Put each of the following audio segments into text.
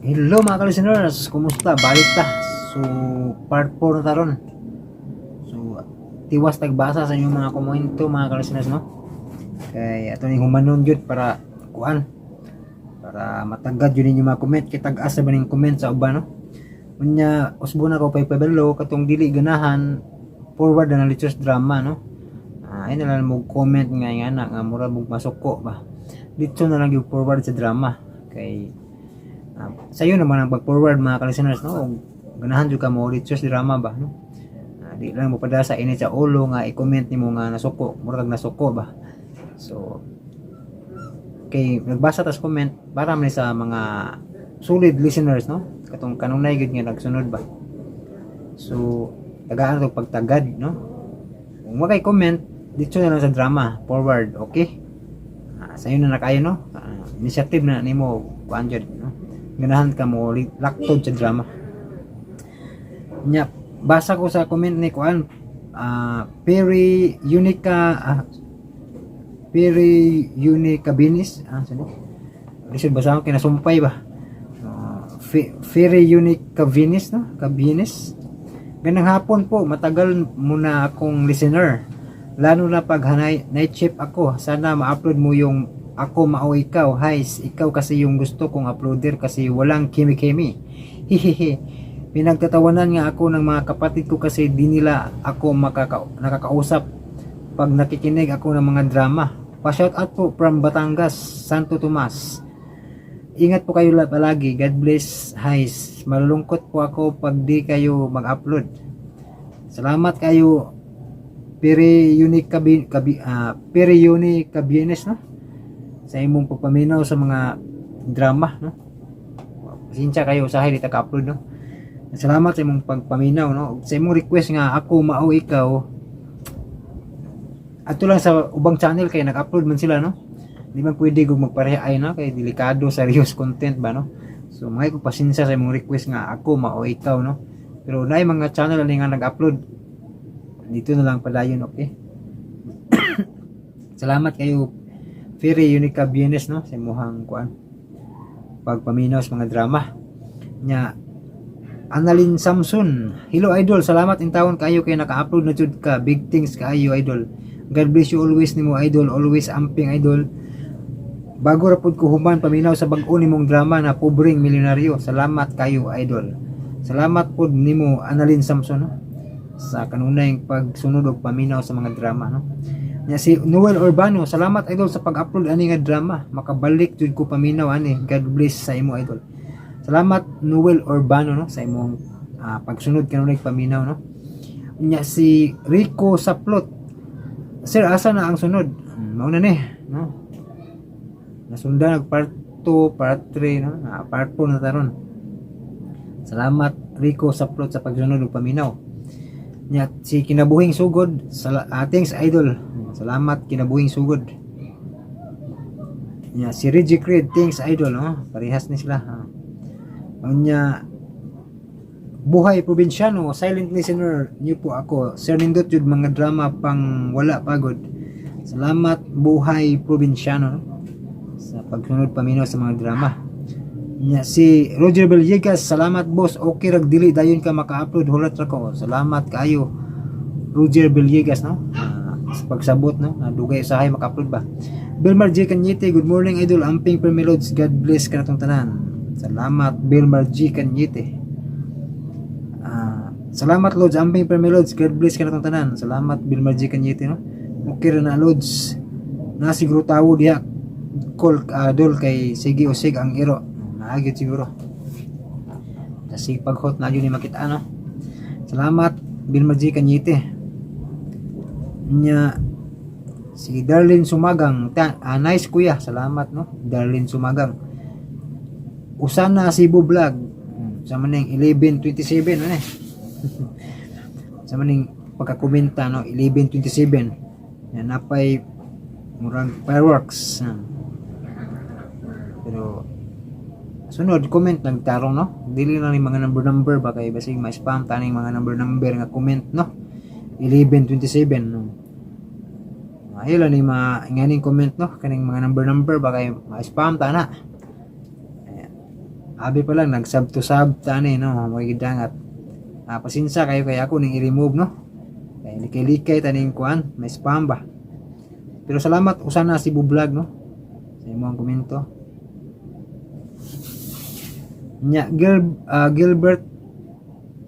Hello, mga ka-listeners, kumusta? Balik ta. So, part 4 na taron. So, tiwas tagbasa sa inyong mga komento, mga ka-listeners, no? Kay ato ning humanon gyud para kuan, para matagad yun ninyo mga comment kay tag-asa ba ning comment sa uban, no? Unya usbo na ko pay pabelo katong dili ganahan forward na lichos drama, no? Ah, ay na lang mo comment nga nga na nga mura mog masuko ba. Dito na lang yung forward sa drama kay sayo naman ang pag-forward, mga ka-listeners, no? Ug ganahan jud ka mo lichos drama ba, no? Di lang mo padasa init sa ulo nga i-comment nimo nga nasuko, mura kag nasuko ba. So kay nagbasa tas comment para man sa mga solid listeners, no? Katong kanunay gyud nga nagsunod ba. So tagaan to pagtagad, no? Kung wa kay comment, dito na lang sa drama forward, okay? Sayo na na kayo, no? Initiative na nimo kuan jud, no? Ganahan ka mo laktod sa drama. Nya basa ko sa comment ni kuan, Peri Unica, Peri Unica Binis, sino? Lisod basa ko, kinasumpay ba. Peri Unica Vinis, no? Cabinis. Ganang hapon po, matagal muna akong listener. Lalo na pag hanay, night shift ako. Sana ma-upload mo yung Ako Mao Ikaw. Hais, ikaw kasi yung gusto kong uploader kasi walang kimi-kimi. Hihihi. Pinagtatawanan nga ako ng mga kapatid ko kasi di nila ako nakakausap pag nakikinig ako ng mga drama. Pa-shout out po from Batangas, Santo Tomas. Ingat po kayo palagi. God bless. Hais. Malulungkot po ako pag di kayo mag-upload. Salamat kayo, Pere Unique Kabi, Kabi, Pere Unique Cabienes, no? Sa imong pagpaminaw sa mga drama, no? Pasensya kayo usahay di ta ka-upload, no? Salamat sa imong pagpaminaw, no? Sa imong request nga Ako Mao Ikaw, ato lang sa ubang channel kay nag-upload man sila, no? Di man pwede kung magpareha ay, no? Kay delikado, serious content ba, no? So mga ko pasensya sa imong request nga Ako Mao Ikaw, no? Pero naay mga channel ani nga nag-upload, dito na lang padayon, okay? Salamat kayo, Ferry Unica Bienes, no? Sa imuhang kuan, pagpaminaw sa mga drama nya. Annalyn Samson, hello idol, salamat in taon kayo kay naka-upload na jud ka. Big things kaayo, idol. God bless you always nimo, idol, always amping, idol. Bago ra pud ko human paminaw sa bag-o nimong drama na Pobreng Milyonaryo. Salamat kayo, idol. Salamat pud nimo, Annalyn Samson, no? Sa kanunay pagsunod og paminaw sa mga drama, no? Nya si Noel Urbano, salamat idol sa pag-upload ani nga drama. Makabalik jud ko paminaw ani. God bless sa imo, idol. Salamat, Noel Urbano, no, sa imong pagsunod kanunay paminaw, no? Nya si Rico Saplot. Sir, asa na ang sunod? Mao na ni, no? Nasundan nag part 2, part 3, no? Part 4 na taron. Salamat, Rico Saplot, sa pagsunod ug paminaw. Nya si Kinabuhing Sugod, thanks idol. Salamat, Kinabuhing Sugod. Nya si Reggie Creed, thanks idol, no? Parehas ni sila. Ha. Nya Buhay Probinsyano, silent listener niyo po ako. Sir, nindot jud mga drama pang wala pagod. Salamat, Buhay Probinsyano, no? Sa pagsunod paminaw sa mga drama. Nya si Roger Villegas, salamat boss. Okay rag dili dayon ka maka-upload, hulat ra ko. Salamat kaayo, Roger Villegas, no? Sa pagsabot, no? Dugay usahay maka-upload ba. Belmar J. Cañete, good morning idol, amping Permelods, God bless kanatong tanan. Salamat, Belmar G. Cañete. Salamat Lods, amping Permelods, God bless kanatong tanan. Salamat, Belmar G. Cañete, no? Okay ra na, Lods. Na siguro tawo diha call dol kay sige usig ang iro. Naagit siguro. Sa paghot na yun ni makita, no? Salamat, Belmar G. Cañete. Nya si Darlene Sumagang, nice kuya, salamat, no? Darlene Sumagang. Usana Cebu Vlog. Sa maning 11:27 ano eh. Sa maning pagkakomenta, no, 11:27. Yan napay murag fireworks. Pero sunod comment nagtarong, no. Dili na ni mga number number ba kay basig ma-spam taning mga number number nga comment, no. 11:27, no. Ayaw lang ni mga nganing comment, no, kaning mga number number ba kay ma-spam ta na. Ayan. Abi pa lang nag-sub to sub tani, no, mga gidangat. Ah, pasensya kayo kay ako ning i-remove, no. Kay likay-likay taning kuan, may spam ba. Pero salamat usana si Vlog, no, sa imong komento. Nya Gilbert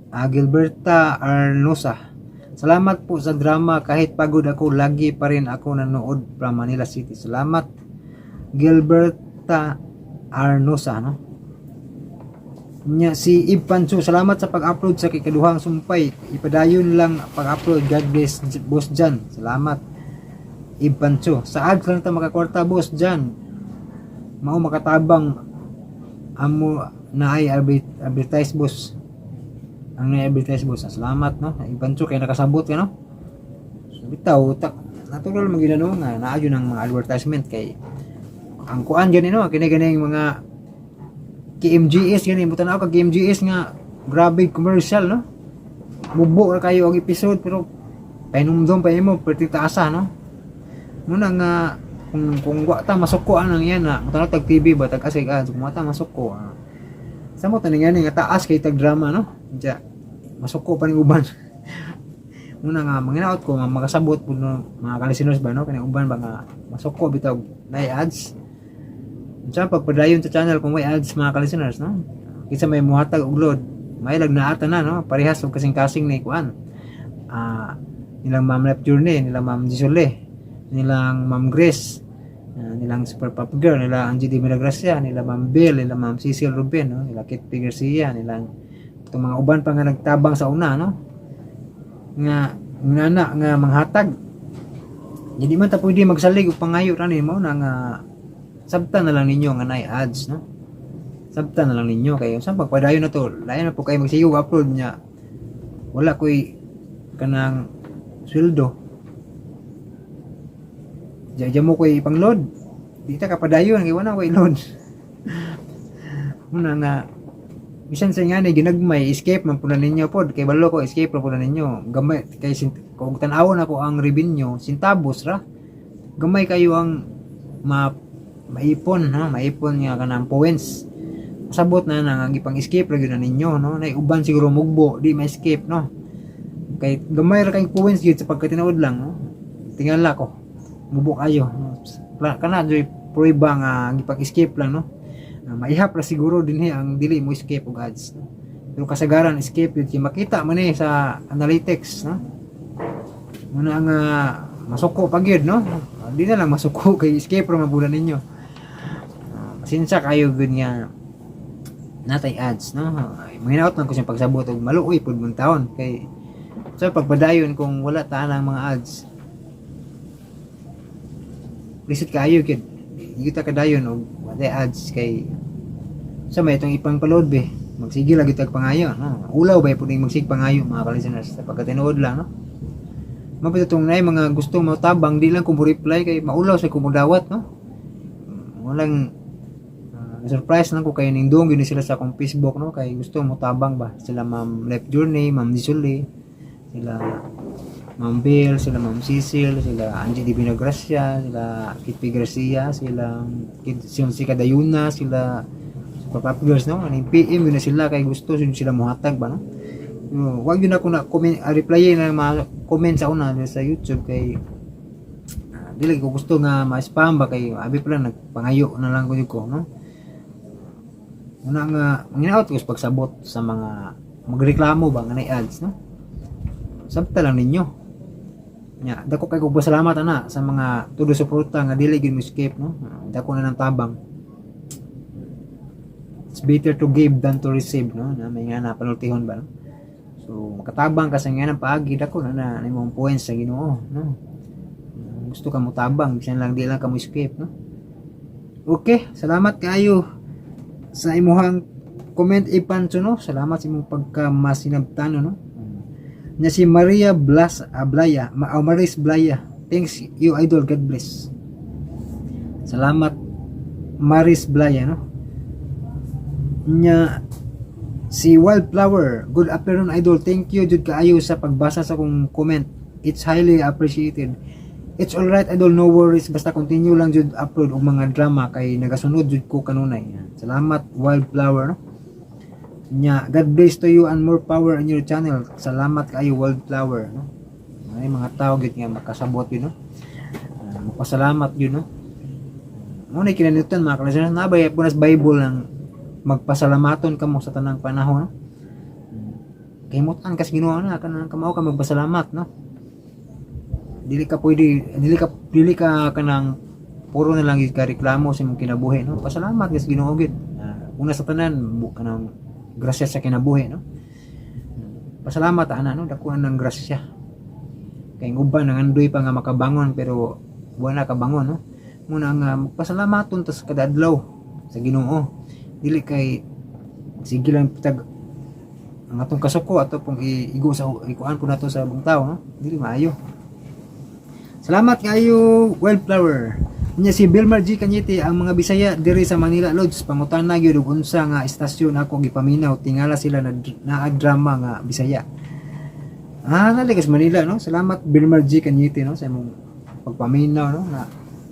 Gilberta Arnosa. Salamat po sa drama, kahit pagod ako, lagi pa rin ako nanood from Manila City. Salamat, Gilberta Arnosa, no. Nya si Ib Pancho, salamat sa pag-upload sa kikaduhang sumpay. Ipadayon lang pag-upload. God bless, Boss Jan. Salamat, Ib Pancho. Sa ads lang ta makakwarta, Boss Jan. Mao makatabang amo na ay advertise, boss. Ang na-advertise, boss. Salamat, no. Ib Pancho, kay nakasabot ka, no. So bitaw tak natural man gyud, no, nga naa gyud ang mga advertisement kay ang kuan gani, no, kini ganing mga KMGS gani mo, tan-aw kag KMGS nga grabe commercial, no, mubo ra kayo ang episode pero pahinumdom pa imo perti taasa, no. Muna nga kung wa ta masuko anang yan na mo tag TV ba tag asig ads, kung wa ta masuko, sa mo taning nga taas kay tag drama, no, diya masuko pa ning uban. Muna nga manginaot ko nga makasabot pud, no, mga ka-listeners ba, no, kani uban ba nga masuko bitaw nay ads. Unsa pagpadayon sa channel kung may ads, mga ka-listeners, no? Kinsa may muhatag og load, may lag naata na, no, parehas og kasing-kasing ni kuan. Ah, nilang Ma'am Lep Journey, nilang Ma'am Gisole, nilang Ma'am Grace, nilang Super Pop Girl, nila Angie Di Gracia, nila Ma'am Bill, nila Ma'am Cecil Ruben, no, nila Kit P. Garcia, nilang itong mga uban pa nga nagtabang sa una, no? Nga ngana nga manghatag. Hindi man ta pwede magsalig og pangayo rani mo na nga sabta na lang ninyo nga naay ads, no. Sabta na lang ninyo kay sa pagpadayon na to, lain na po kayo magsigog upload niya, wala ko'y kanang sweldo. Diya mo ko'y ipang-load, di ta kapadayon kay wala ko'y load. Muna nga bisan sa nga ni ginagmay, escape man pud na ninyo pod kay balo ko escape ra pud na ninyo gamay kay kung tan-awon ako ang revenue, sintabos ra, gamay kayo ang maipon, ha, maipon nga kanang points. Sabot na na nga gipang escape ra gyud na ninyo, no. Nay uban siguro mugbo di ma-escape, no, kay gamay ra kay points gyud sa pagkatinuod lang, no. Tingala ko mubo kayo kana joy prueba nga gipang escape lang, no. Maihap ra siguro dinhi ang dili mo escape og ads, no? Pero kasagaran escape yun kay makita man eh sa analytics, no. Muna nga masuko pa gyud, no. Di na lang masuko kay escape ra mabulan ninyo. Pasensya kayo gud nga natay ads, no. Ay, manginaot lang ko siyang pagsabot og maluoy pud mong taon kay sa pagpadayon kung wala ta ang mga ads, lisod kaayo gyud, di ta kadayon og walay ads kay sa may itong ipang paload be, magsige lagi tag pangayo, no. Ulaw ba pud ning magsige pangayo, mga ka-listeners, sa pagkatinuod lang, no. Mapito tong nay mga gusto mo tabang, di lang ko mo reply kay maulaw sa kumudawat, no. Walang surprise lang ko kay nindong yun sila sa akong Facebook, no, kay gusto mo tabang ba sila Ma'am Left Journey, Ma'am Disuli, sila Ma'am Bill, sila Ma'am Cecil, sila Angie Divina Gracia, sila Kit P. Garcia, sila Kit si Kadayuna, sila Super Pop Girls, no. Ani PM yun na sila kay gusto yun sila muhatag ba, no. No, wag yun ako na comment, reply na mga comment sa una sa YouTube kay di lagi ko gusto nga ma-spam ba kay abi pa lang nagpangayo na lang ko, no. Una nga manginaot ko sa pagsabot sa mga magreklamo ba nga nay ads, no. Sabta lang ninyo. Nya, dako kay ko pasalamat ana sa mga tudo suporta nga dili gyud mo escape, no. Dako na ng tabang. It's better to give than to receive, no, na may nga na panultihon ba, no. So makatabang ka sa nga ng paagi, dako na na imong points sa Ginoo, no. Gusto ka mo tabang bisan lang di lang ka mo escape, no. Okay, salamat kaayo sa imuhang comment, Ipancho, no. Salamat sa imong pagka masinabtano, no. Nya si Maria Blas Ablaya, Maris Blaya. Thanks you, idol, God bless. Salamat, Maris Blaya, no. Nya si Wildflower, good afternoon, idol. Thank you jud kaayo sa pagbasa sa akong comment. It's highly appreciated. It's alright, idol, no worries, basta continue lang jud upload og mga drama kay nagasunod jud ko kanunay. Salamat, Wildflower, no. Nya, God bless to you and more power in your channel. Salamat kaayo, Wildflower, no? Ay, mga tao gid nga makasabot yun, no? Magpasalamat yun, no? Mao na kinanutan, mga kalistener, nabay po nas Bible ng magpasalamaton kamo sa tanang panahon, no? Kay mutan kas Ginoo na kanang kamao ka magpasalamat, no? Dili ka pwede, dili ka kanang puro na lang ka reklamo sa imong kinabuhi, no? Pasalamat kas Ginoo gid. Una sa tanan, kanang grasya sa kinabuhi, no? Pasalamat ana, no? Dako ng grasya. Kay ang uban nangandoy pa nga makabangon pero wa na kabangon, no? Muna nga magpasalamaton tas kada adlaw sa Ginoo. Dili kay sige lang tag ang atong kasuko ato pong igo sa ikuan po nato sa ubang tao, no? Dili maayo. Salamat kaayo, Wildflower. Nya si Bilmar G. Cañete, ang mga Bisaya diri sa Manila, Lods, pangutana gyud og unsa nga istasyon ako gipaminaw, tingala sila na naa drama nga Bisaya. Ah, nalikas Manila, no? Salamat, Bilmar G. Cañete, no, sa imong pagpaminaw, no, na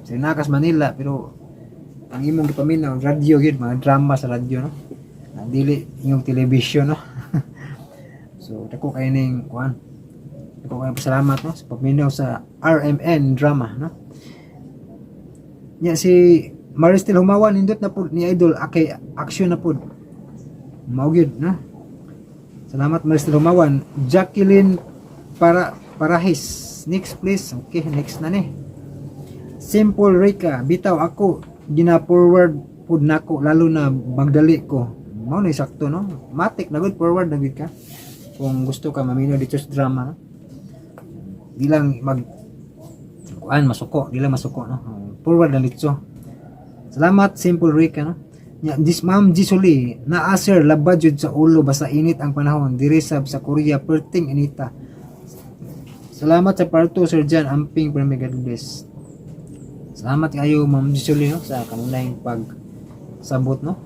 sa nakas Manila pero ang imong gipaminaw radyo gyud, mga drama sa radyo, no? Na dili inyong television, no? So dako kay ning kuan. Dako kay pasalamat, no, sa pagminaw sa RMN drama, no? Nya si Maristel Humawan, nindot na pud ni idol, akay action na pud. Mao gyud, no? Salamat, Maristel Humawan. Jacqueline para Parahis. Next, please. Okay, next na ni. Simple Rica, bitaw ako gina-forward pud nako lalo na magdali ko. Mao ni sakto, no? Matik na good forward na gud ka. Kung gusto ka maminaw dito sa drama, no? Di lang mag kuan masuko, di lang masuko, no? Forward na dito. Salamat, Simple Rica, no? Nya, this Ma'am Gisuli, naa sir, labad jud sa ulo basta init ang panahon diri sab sa Korea, perting inita. Salamat sa part 2, Sir John. Amping pero may God bless. Salamat kayo, Ma'am Gisuli, no, sa kanunayng pag sabot, no?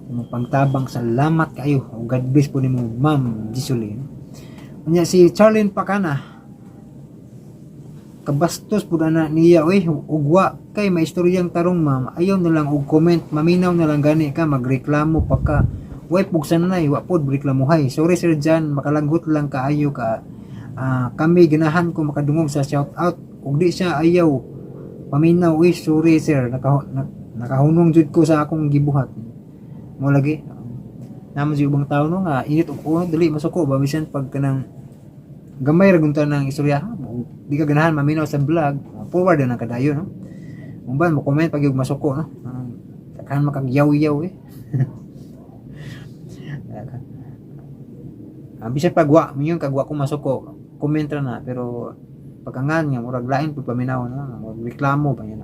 Imong pagtabang, salamat kayo. God bless po nimo, Ma'am Gisuli, no? Unya si Charlene Pacana, kabastos pud ana niya oy, ugwa kay maistoryang tarong, ma'am, ayaw na lang og comment, maminaw na lang gani ka, magreklamo pa ka, way pugsan na wa pod reklamohay. Sorry, Sir John, makalagot lang kaayo ka. Kami ganahan ko makadungog sa shout out ug di siya ayaw paminaw uy. Sorry sir, nakahunong jud ko sa akong gibuhat mo lagi naman si ubang tao, no, nga init og uno, dali masuko ba bisan pag kanang gamay ra gunta ng istorya. Di ka ganahan maminaw sa vlog, forward na kadayo, no? Umban mo comment pag yung masuko, no? Kan makagyaw-yaw eh. Bisan pag wa mingon kag wa ko masuko, comment ra na, pero pagkangan nga murag lain pud paminaw, no, murag reklamo pa yan.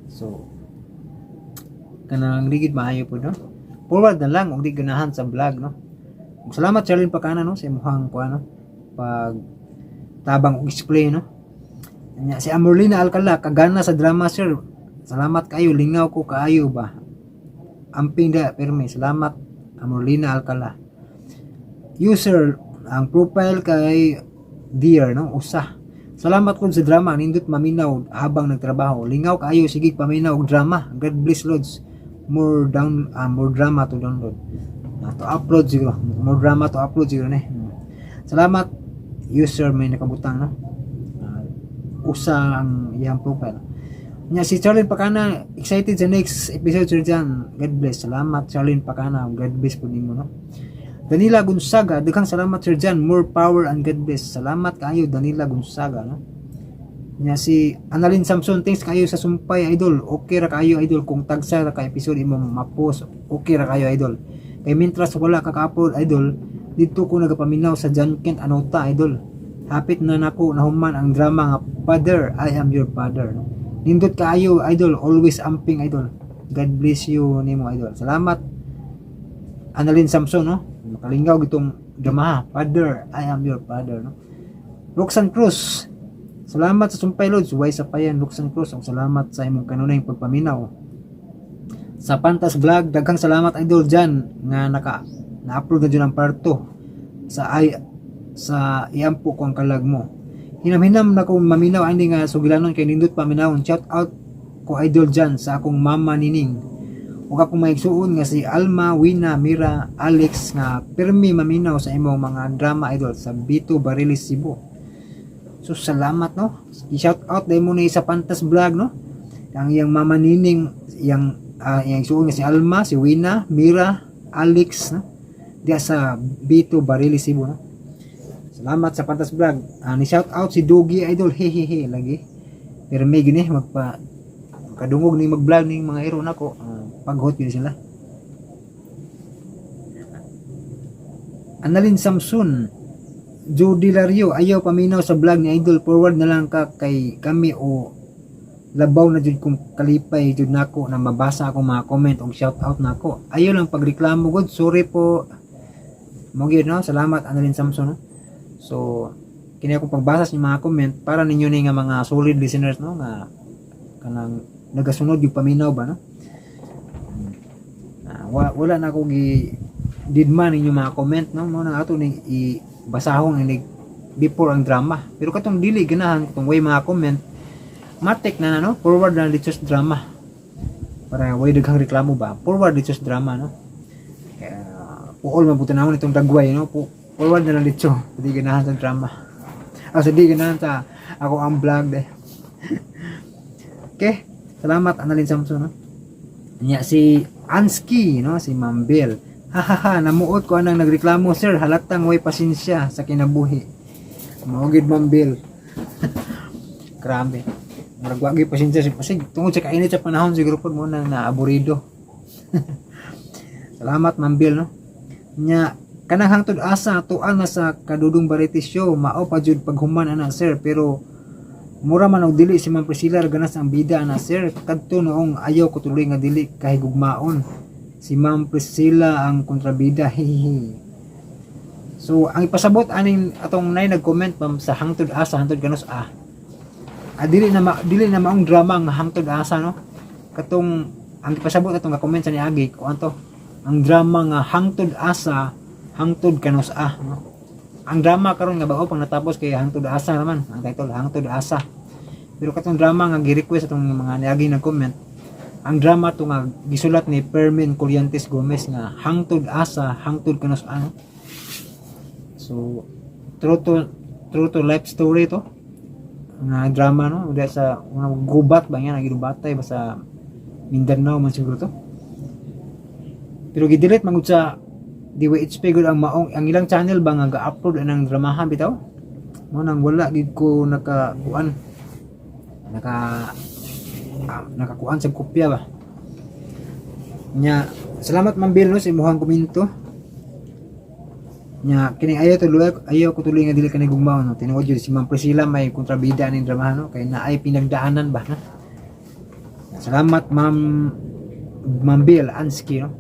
So kanang ligid maayo pud, no, forward na lang og di ganahan sa vlog, no? Salamat, Charlene Pacana, no, sa imong kuan, no, pag tabang og explain, no? Nya si Amorlina Alcala, kagana sa drama, sir. Salamat kayo, lingaw ko kaayo ba. Amping da perme. Salamat, Amorlina Alcala. User ang profile kay Dear, no, usa. Salamat kun sa drama, nindot maminaw habang nagtrabaho. Lingaw kaayo, sige paminaw og drama. God bless, Lods. More drama to download. To upload siguro. More drama to upload siguro ni. Salamat, user may nakabutang, no. Usa ang iyang profile. Nya si Charlene Pacana, excited sa next episode, Sir John. God bless. Salamat, Charlene Pacana. God bless po nimo, no. Danila Gonzaga, daghang salamat, Sir John. More power and God bless. Salamat kaayo, Danila Gonzaga, no. Nya si Annalyn Samson, thanks kayo sa sumpay, idol. Okay ra kayo, idol, kung tagsa ra ka episode imong ma-post. Okay ra kayo, idol. Kay mintras wala ka ka-upload, idol, dito ko nagapaminaw sa John Kent Anota, idol. Hapit na nako nahuman ang drama nga Father, I Am Your Father. No? Nindot kaayo, idol, always amping, idol. God bless you nimo, idol. Salamat, Annalyn Samson, no? Makalingaw gitong drama ha. Father, I Am Your Father, no? Roxanne Cruz, salamat sa sumpay, Lods. Way sa payan, Roxanne Cruz. Ang salamat sa imong kanunay pagpaminaw. Sa Pantas Vlog, daghang salamat, idol dyan nga na-upload na dyan ang part 2 sa ay sa iampo ko ang kalag mo. Hinam-hinam na ko maminaw ani nga sugilanon kay nindot paminawon. Shout out ko, idol dyan, sa akong mama Nining. Ug akong maigsuon nga si Alma, Wina, Mira, Alex nga pirmi maminaw sa imong mga drama, idol, sa Bito Barilis, Cebu. So salamat, no. I-shout out dahil mo ni sa Pantas Vlog, no. Ang iyang mama Nining, iyang igsuon nga si Alma, si Wina, Mira, Alex, no. Diya sa Bito Barilis, Cebu, no. Salamat sa Pantas Vlog. Ni shout out si Dugi, idol, hehehe lagi. Pero may gini magpa kadungog ni mag-vlog ning mga iro nako, paghot yun sila. Annalyn Samson, Judy Lario, ayaw paminaw sa vlog ni idol, forward na lang ka kay kami o labaw na jud kung kalipay jud nako na mabasa akong mga comment og shout out nako. Ayaw lang pagreklamo gud, sorry po. Mo gyud, no. Salamat, Annalyn Samson, no? So kini akong pagbasa sa inyong mga comment para ninyo ni nga mga solid listeners, no, nga kanang nagasunod yung paminaw ba, no. Wala na ako gi didma ninyo mga comment, no, mo nang ato ni i basahon ini before ang drama. Pero katong dili ganahan, katong way mga comment, matik na na, no, forward na dito sa drama para way daghang reklamo ba. Forward dito sa drama, no, kaya puol man puto nahon itong dagway, no. Forward na lang dito, di ganahan sa drama, sa di ganahan sa ako ang vlog de. Okay, salamat, Annalyn Samson, no. Nya si Ansky, no, si Mambel. Hahaha, namuot ko anang nagreklamo, sir, halatang way pasensya sa kinabuhi. Mao gid, Mambel. Grabe. Murag wa gyud pasensya si kasi tungod sa kainit sa panahon siguro pod mo nang naaburido. Salamat, Mambel, no. Nya kanang Hangtod Asa tuan na sa Kadudong Variety Show, mao pa jud paghuman ana, sir, pero mura man og dili si Ma'am Priscilla ganas ang bida ana, sir, kadto noong ayaw ko tuloy nga dili kahigugmaon si Ma'am Priscilla ang kontrabida, hihihi. So ang ipasabot aning atong nay nag-comment, ma'am, sa Hangtod Asa hangtod Ganos a, dili na maong drama nga Hangtod Asa, no. Katong ang ipasabot atong nga comment sa niagi ko anto ang drama nga Hangtod Asa hangtod Kanus A, no. Ang drama karon nga bago pang natapos kay Hangtod Asa naman ang title, Hangtod Asa. Pero katong drama nga gi-request atong mga niagi nag-comment, ang drama to nga gisulat ni Fermin Collantes Gomez nga Hangtod Asa hangtod Kanus A, no? So true to life story to nga drama, no, udah sa mga gubat ba nga nagidubatay ba sa Mindanao man siguro to. Pero gi-delete man gud sa DYHP gud ang maong ang ilang channel ba nga ga-upload anang dramahan bitaw. Mo nang wala gid ko naka kuan nakakuan sa kopya ba nya. Salamat, Ma'am Bill, no, sa imuhang komento. Nya kini ayaw ko tuloy nga dili kani gugmaon, no. Tinuod jud si Ma'am Priscilla may kontrabida ning dramahan, no, kay naay pinagdaanan ba, no. Salamat, Ma'am Bill Ansky, no.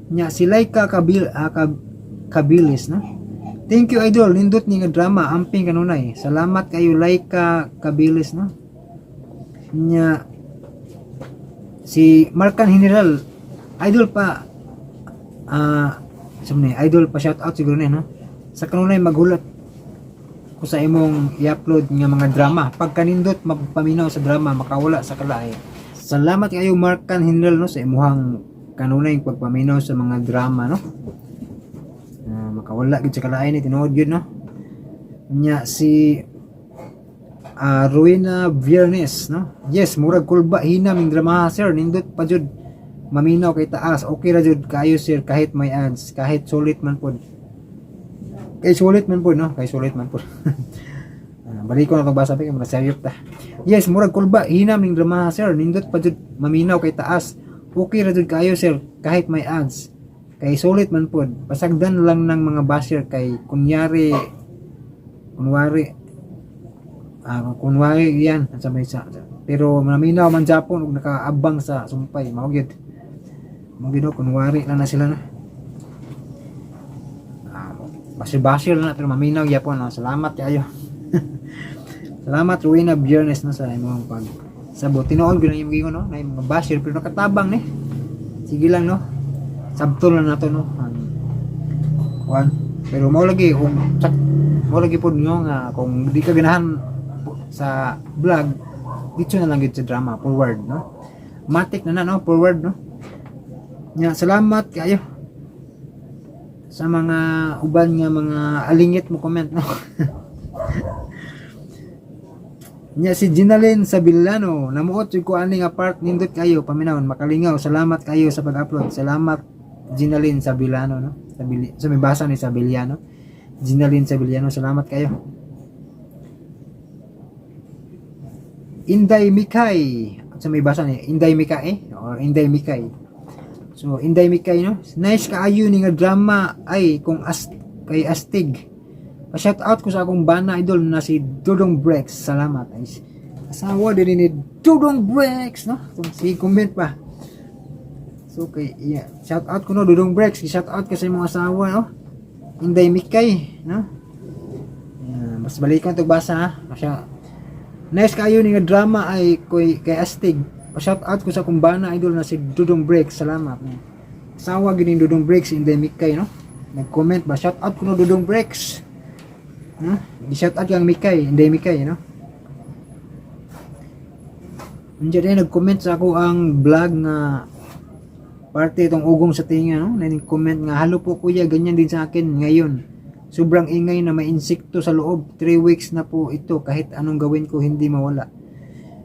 Nya si Laika Kabilis, no. Thank you, idol, nindot ni nga drama, amping kanunay. Salamat kayo, Laika Kabilis, no. Nya si Marcan General, idol pa sa ni idol pa shout out siguro ni, no, sa kanunay maghulat ko sa imong i-upload nga mga drama, pagkanindot magpaminaw sa drama, makawala sa kalaay. Salamat kayo, Marcan General, no, sa imuhang kanunay pagpaminaw sa mga drama, no. Makawala gid sa kalaay ni, tinuod gyud, no. Nya si Ruina Viernes, no. Yes, murag kulba hina ming drama, sir, nindot pa jud maminaw kay taas. Okay ra jud kayo, sir, kahit may ads, kahit sulit man pod, kay sulit man pod, no, kay sulit man pod. Balik ko na itong basa pa kay mga sayop ta. Yes, murag kulba hina ming drama, sir, nindot pa jud maminaw kay taas. Okay ra jud kayo, sir, kahit may ads, kay sulit man pod. Pasagdan lang ng mga basher kay kunyari kunwari yan sa may sa, pero maminaw man Japon ug nakaabang sa sumpay. Mao gyud, no, kunwari lang na sila na basir-basir na pero maminaw gyapon, no. Salamat kayo. Salamat, Rowena Biernes, no, sa imong pag sabot. Tinuod gyud na imong gingon, no, na imong mga basher pero nakatabang ni. Sige lang, no. Sabtol na nato, no. Ang kuan. Pero mao lagi kung sak mao lagi pod nyo nga kung di ka ganahan sa vlog, dito na lang gyud sa drama, forward, no. Matik na na, no, forward, no. Nya, salamat kayo sa mga uban nga mga alingit mo comment, no. Nya si Ginalyn Sabillano, namuot jud ko ani nga part, nindot kayo paminawon, makalingaw. Salamat kayo sa pag-upload. Salamat, Ginalyn Sabillano, no. Sabili, sa may basa ni Sabillano. Ginalyn Sabillano, salamat kayo. Inday Mikay, sa may basa ni Inday Mikay or Inday Mikay. So Inday Mikay, no. Nice kaayo ni nga drama ay kung as kay astig. Pa-shout out ko sa akong bana idol na si Dudong Brex. Salamat. Ay, asawa din ni Dudong Brex, no? Kung si comment pa. So kay yeah, shout out ko, no, Dudong Brex. Shout out ka sa imong asawa, no? Inday Mikay, no? Yeah, mas balikan tog basa ha. Masya. Nice kayo ni nga drama ay kay astig. Pa-shout out ko sa akong bana idol na si Dudong Brex. Salamat. Asawa gini Dudong Brex, Inday Mikay, no? Nag-comment ba, shout out ko, no, Dudong Brex. No? Di-shout out kang Mikay, Inday Mikay, no? Nandiyan din nag-comment sa ako ang vlog nga parte itong ugong sa tinga, no? Nag-comment nga, "Hello po kuya, ganyan din sa akin ngayon. Sobrang ingay na may insekto sa loob. 3 weeks na po ito, kahit anong gawin ko hindi mawala."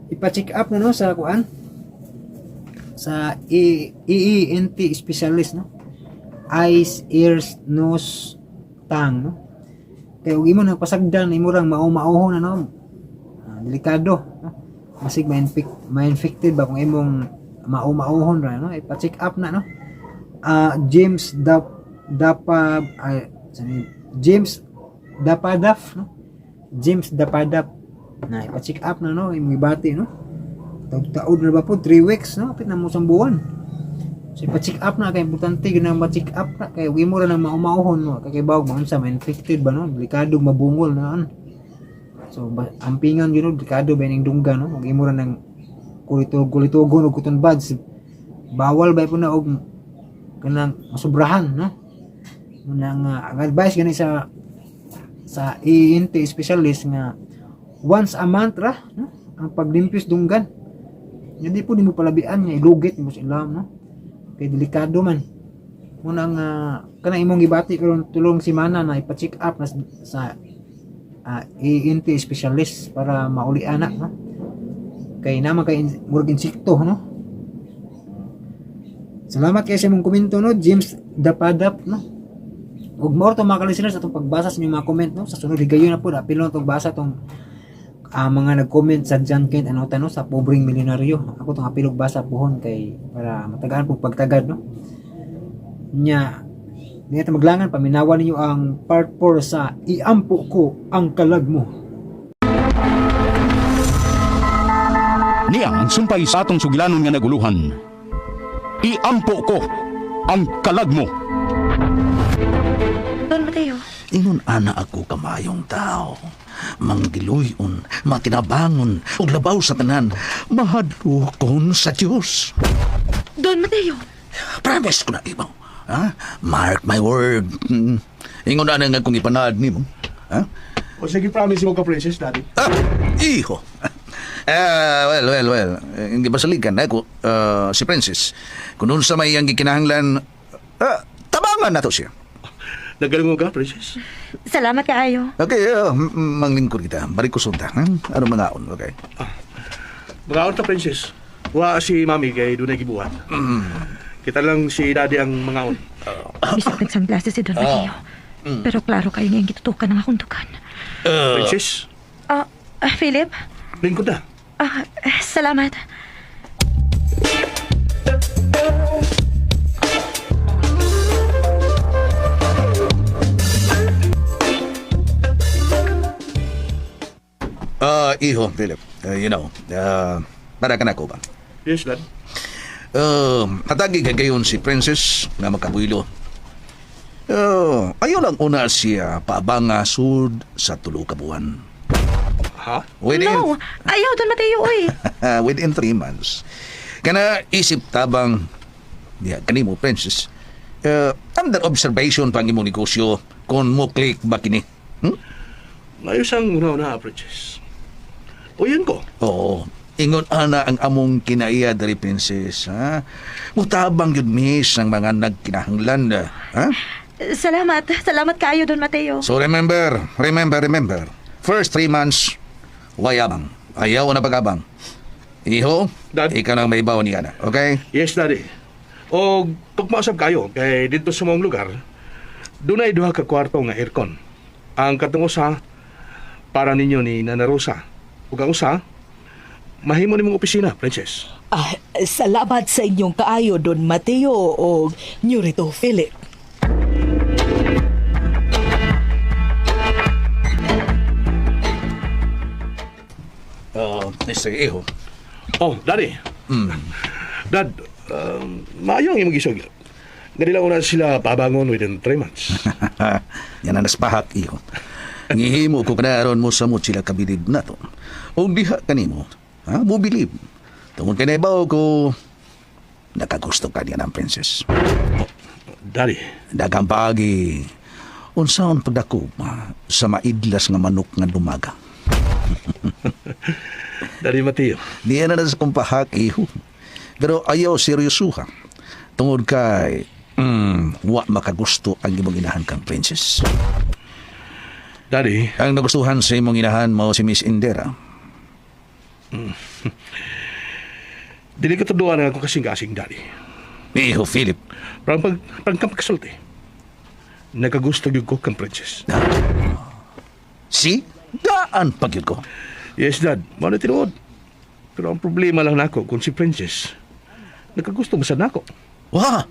Ipa-check up na, no, sa kuan sa EENT specialist, no? Eyes, ears, nose, tongue, no? Kaya ug imo nang pasagdan, imo rang mao-maoho na, no? Ah, delikado, no? Masig ma-infected ba kung imong mao-maohon ra, no? Ipa-check up na, no? Ah, James Dap Dapa ay, sani James Dapadaf, no? James Dapadap na ipa-check up na, no? Imong ibati, no? Taud-taud na ba po 3 weeks, no? Apit na mo sang buwan. So ipa-check up na kay importante gyud nang ma-check up na kay ug imo ra nang mao-maohon, no? Kay bawog maunsa, ma-infected ba, no? Delikado mabungol na an. So ba, ampingan gyud, no? Delikado ba ning dunggan, no? Ug imo ra nang kulito kulitogon og cotton buds, bawal ba po na og kanang masubrahan, no? Muna nga ang advice gani sa ENT specialist nga once a month ra, no? Ang paglimpyos dunggan. Hindi po nimo palabian nga ilugit nimo sa ilam, no? Kay delikado man. Muna nga kanang imong gibati karon tulong semana na ipa-check up na sa ENT specialist para mauli ana, no? Kay naman kay murag insekto, no? Salamat kay sa imong komento, no, James Dapadap, no? Ug mao to, mga ka-listeners, atong pagbasa sa inyong mga comment, no? Sa sunod higayon na po apil tong basa tong mga nag-comment sa John Kent Anota, no, sa Pobreng Milyonaryo. Ako tong apilog basa puhon kay para matagaan pong pagtagad, no. Nya niya ta maglangan, paminawan ninyo ang part 4 sa Iampo Ko ang Kalag Mo. Niya ang sumpay sa atong sugilanon nga naguluhan. Iampo ko ang kalag mo. Don Mateo, Ingon ana ako kamayong tao. Manggiluyon, makinabangon, ug labaw sa tanan, mahadlokon sa Dios. Don Mateo, Promise ko na imo. Ha? Mark my word. Ingon ana nga kung ipanaad nimo. Ha? O sige, promise mo ka, Princess, Daddy. Ah, iho. Ah, well, well, well. Hindi ba saligan ako, si Princess. Kung unsa may iyang gikinahanglan, tabangan na to siya. Nagaling mo ka, Princess? Salamat kaayo. Okay, manglingkod kita. Balik ko sunta. Ano mga on, okay? Mga ta, Princess. Wa si Mami kay dunay gibuhat. Kita lang si Daddy ang mga on. Bisag nag-sunglasses si Don Mateo. Pero klaro kayo ngayong gitutukan ng akong dugan. Princess, Ah, Philip? lingkod na. Ah, salamat. Iho, Philip. You know, para ka na ko ba? Yes, Dad. Hatagi kagayon si Princess nga makabuilo. Ayaw lang una siya paabanga sud sa tulo ka buwan. Ha? Within, No, ayaw, Don Mateo, oy. Within 3 months. Kana isip tabang diya kanimo, Princess. Under observation pang imong negosyo kung mo click ba kini. Ayos ang una-una, Princess. O yun ko. Oo. Ingon ana ang among kinaiya diri, princess, ha? Mutabang yun miss ang mga nagkinahanglan, ha? Salamat. Salamat kaayo, Don Mateo. So remember, remember, remember. First 3 months, wayabang. Ayaw na pag-abang. Iho, Dad? ikaw nang may baon niya na. Okay? Yes, Daddy. O tugmausab kayo kay dito sa mong lugar, dunay duha ka kwarto nga aircon. Ang katong usa para ninyo ni Nana Rosa. Ug ang usa mahimo nimong opisina, Princess. Ah, salamat sa inyong kaayo, Don Mateo o Nurito Philip. Mr. Iho. Oh, Daddy. Dad, maayo ang imong gisog. Ganila ko na sila pabangon within 3 months. Yan ang naspahak, iho. Ngihimo ko kana aron mo samot sila kabilib na to. Og diha kanimo, ha? Mo bilib. Tungod kay naibaw ko, nakagusto ka niya ng princess. Daddy, Daghang paagi. Unsaon pagdako ma, sa maidlas nga manok nga dumaga. Daddy Mateo. Niya na na sa kumpahak, iho. Pero ayaw seryosuha. Tungod kay, wa makagusto ang imong inahan kang princess. Daddy, Ang nagustuhan sa imong inahan mao si Miss Indera. dili ka tuduan ang akong kasing-kasing, Daddy. Iho, Philip. Parang pag, parang kang pagkasulti. Nakagusto gyud ko kang princess. Si? Daan pagyud ko. Yes, Dad. Mao na tinuod. Pero ang problema lang nako kung si Princess nakagusto ba sa nako. Wah!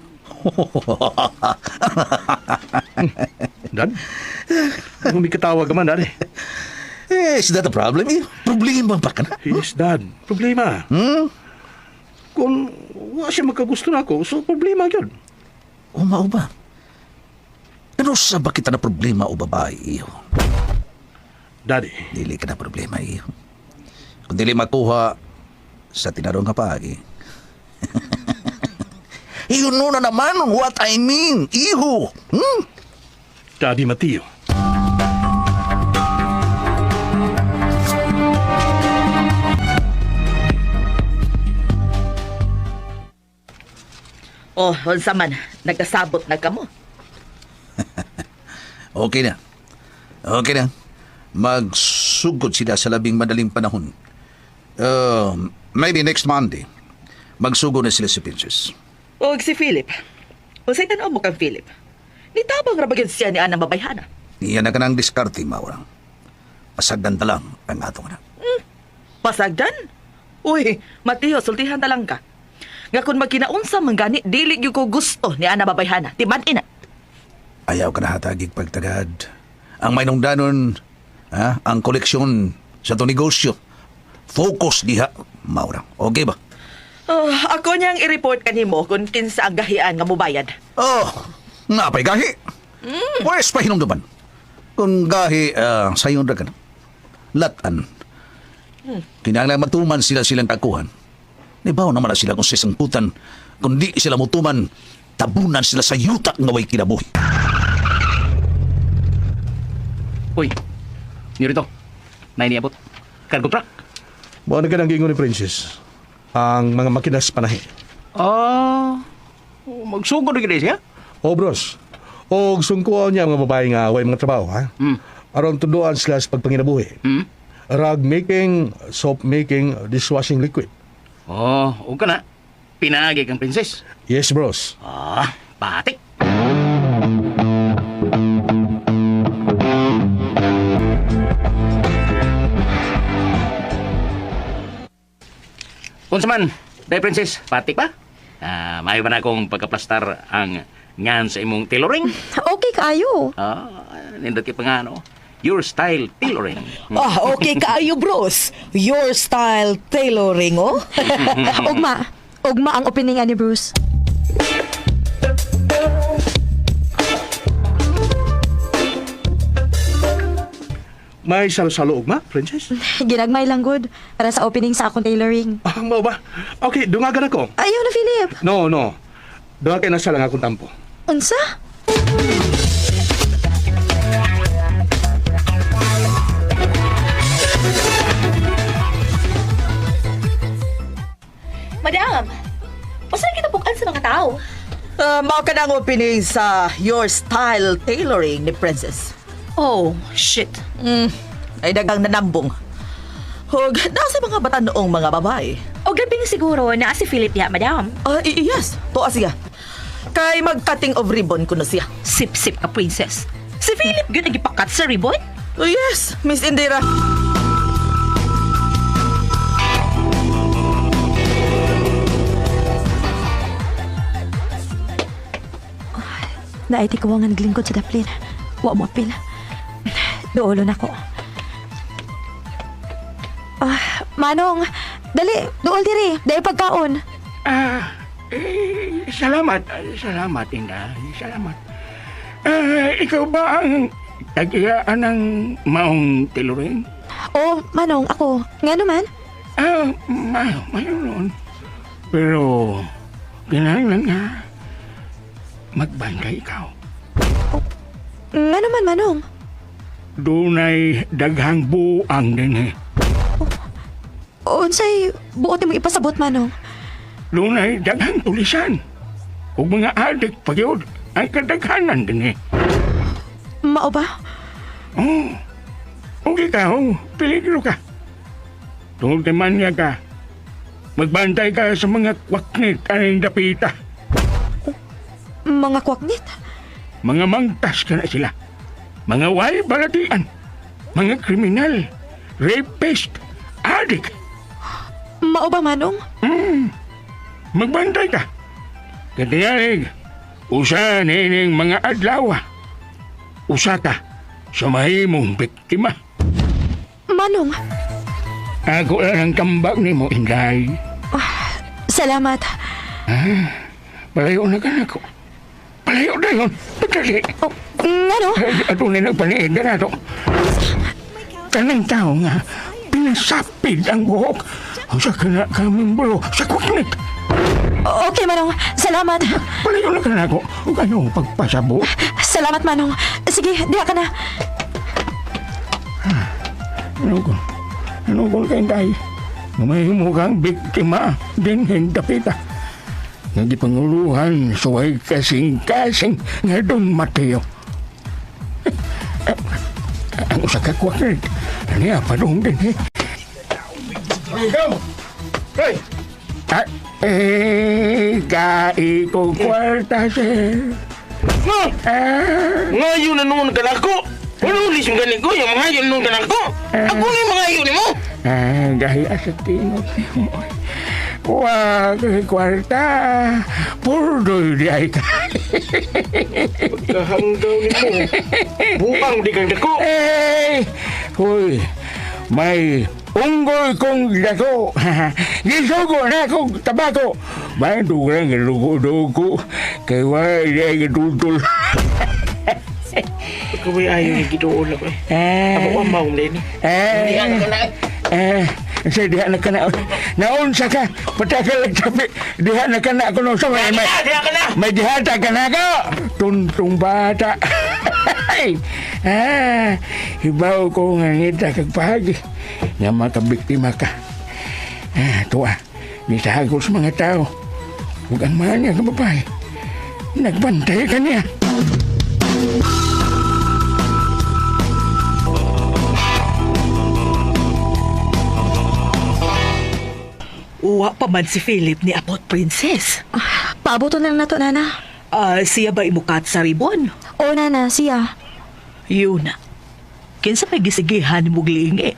Dad? Kung may katawag ka man, Dad. Eh. Eh, is that a problem? Eh, problema ba ka na? Yes, Dad. Problema. Hmm? Kung wa siya magkagusto nako, so problema gyud. O mao ba? Ano sa ba kita na problema o babae, iho? Daddy, Dili ka na problema, iho. Kung dili makuha sa tinarong nga paagi. You know na naman what I mean, iho. Hmm? Daddy Mateo. Oh, unsa man, nagkasabot na kamo. Okay na. Okay na. Magsugod sila sa labing madaling panahon. Maybe next Monday. Magsugod na sila si Princess. Og si Philip. Unsay tan-aw mo kang Philip? Nitabang ra ba gyud siya ni anang babayhana? Iyan na ka ng diskarte, Maura. Pasagdan ta lang ang atong anak. Pasagdan? Uy, Mateo, sultihan ta lang ka. Nga kung magkinaunsa man gani, dili gyud ko gusto ni ana babayhana. Timan ina. Ayaw ka na hatagig pagtagad. Ang mainungdanon, ha, ang koleksyon sa itong negosyo. Focus diha, Maura. Okay ba? Oh, ako niyang i-report kanimo kung kinsa ang gahian nga mubayad. Oh, napay gahi. Pwes pahinumduman. Kung gahi, sayon ra ka na. Latan. Kinahanglan magtuman sila silang kakuhan. Nibaw naman na sila kung sa sangkutan. Kung di sila mutuman, tabunan sila sa yuta nga way kinabuhi. Uy, nirito. Nainiabot. Cargo truck. Mao na kanang giingon ni Princess. Ang mga makinas panahi. Ah, magsugod na gid siya. Oh, bros. Og sungkuan niya ang mga babae nga way mga trabaho, ha? Aron tuduan sila sa pagpanginabuhi. Rug making, soap making, dishwashing liquid. Oh, ug ka na. Pinagi kang princess. Yes, bros. Ah, batik. Unsa man, day princess, batik ba? Ah, maayo ba na akong pagkaplastar ang ngan sa imong tailoring? Okay kaayo. Ah, nindot kay pangano. Your style tailoring. Ah, okay kaayo, bros. Your style tailoring, oh. Ugma. Ugma ang opening ani Bruce. May salo-salo ugma, Princess? Ginagmay lang good para sa opening sa akong tailoring. Ah, mao ba? Okay, dungagan ako. Ayaw na, Philip. No, no. Dungagan na sa lang akong tampo. Unsa? Madam, usa kita bukan sa mga tao? Mao ka na ang opening sa Your Style Tailoring ni Princess. Oh, shit. Ay dagang nanambong. Hug, nasa mga batanoong mga babae. O gabing siguro na si Philip ya, madam. Yes, tuwa siya. Kay mag-cutting of ribbon ko na siya. Sip-sip ka, princess. Si Philip yun ang gipakat sa ribbon? Oh, yes, Miss Indira. Naay ko nga naglingkod sa daplin. Wa mo apil. Duolo na ko. Ah, Manong, dali, duol diri, dahil pagkaon. Ah, eh, salamat. Salamat, Inday. Salamat. Eh, ikaw ba ang tag-iyaan ng maong tilurin? Oh, Manong, ako. Nga naman? Ah, mayroon. Pero, kinahanglan nga, magbantay ikaw. Nga naman, Manong. Dunay daghang buang din eh. Unsay buot mo ipasabot, Manong? Dunay daghang tulisan. Ug mga adik pagyud ang kadaghanan din eh. Mao ba? Oh, ug ikaw, peligro ka. Tungod kay manya ka, magbantay ka sa mga kwaknit aning dapita. Mga kwaknit? Mga mangtas ka na sila. Mga way balatian. Mga kriminal. Rapist. Adik. Mao ba, Manong? Magbantay ka. Katiyanig, usa nining mga adlaw. Usa ka sa mahimong biktima. Manong, Ako lang ang tambak nimo, Inday. salamat. Palayo na ka nako. Palayo na yun. Pagkali. Oh, ngano? Ato na nagpaniid na nato. Kanang tao nga, pinasapid ang buhok. Sa kana kamimbro, sa kwaknit. Okay, Manong. Salamat. Palayo na ka nako. Ug ano pagpasabot? Salamat, Manong. Sige, diha ka na. Ano ko? Ano ko kay Inday? Mahimo kang biktima din hindapita. Nga gipanguluhan suway kasing-kasing nga Don Mateo. Ang usa ka kwaknit. Niya padung din eh. Ikaw! Hey! Ah, eh, gai ko kwarta, sir. Nga! Ah, Ngayon na noon ka na ako! Ano ulis yung galing ko? Yung mga yun noon ka na ako! Ako na yung mga yun mo! ah, gahi sa tingog nimo. Wa kay kwarta. Purdoy di ay ka. Pagkahanggaw ni mo. Buang di kang dako. Eh, huy, may unggoy kong dako. Gisugo na akong tabako. May dugang dugo-dugo. Kay wa di ay gidudol. Pagkaway ayaw ni gidoon ako eh. Eh, Amo ang maong din. eh, eh, sa diha na ka na. Naunsa ka, patakal tabi. Diha na ka na ako nung sa may, may, Diha ka na! may dihata ka na ko. Tuntong bata. Ay, ah, hibaw ko nga ngita kag pahagi. Nga makabiktima ka. Ah, tuwa, nisahagol sa mga tao. Huwag ang mahal niya ka babae. Nagbantay ka niya. Uwa pa man si Philip ni Abot Princess. Paaboto na lang nato, Nana. Ah, siya ba imukat sa ribbon? Oo, Nana, siya. Yun na. Kinsa may gisigihan mo gilingi?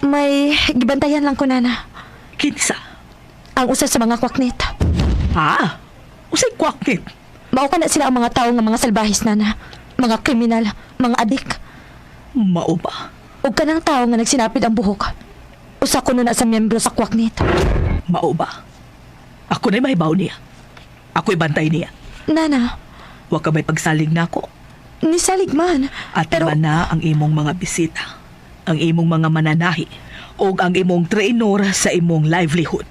May gibantayan lang ko, Nana. Kinsa? Ang usa sa mga kwaknit. Ha? Usay kwaknit. Mao ka na sila ang mga tao nga mga salbahis, Nana. Mga kriminal, mga adik. Mao ba? Ug kanang tao nga nagsinapid ang buhok. Usa kuno na sa miyembro sa kwaknit. Mao ba? Ako na'y mahibaw niya. Ako'y bantay niya. Nana, Wa ka may pagsalig nako. nisalig man. At Pero man na ang imong mga bisita, ang imong mga mananahi, o ang imong trainer sa imong livelihood.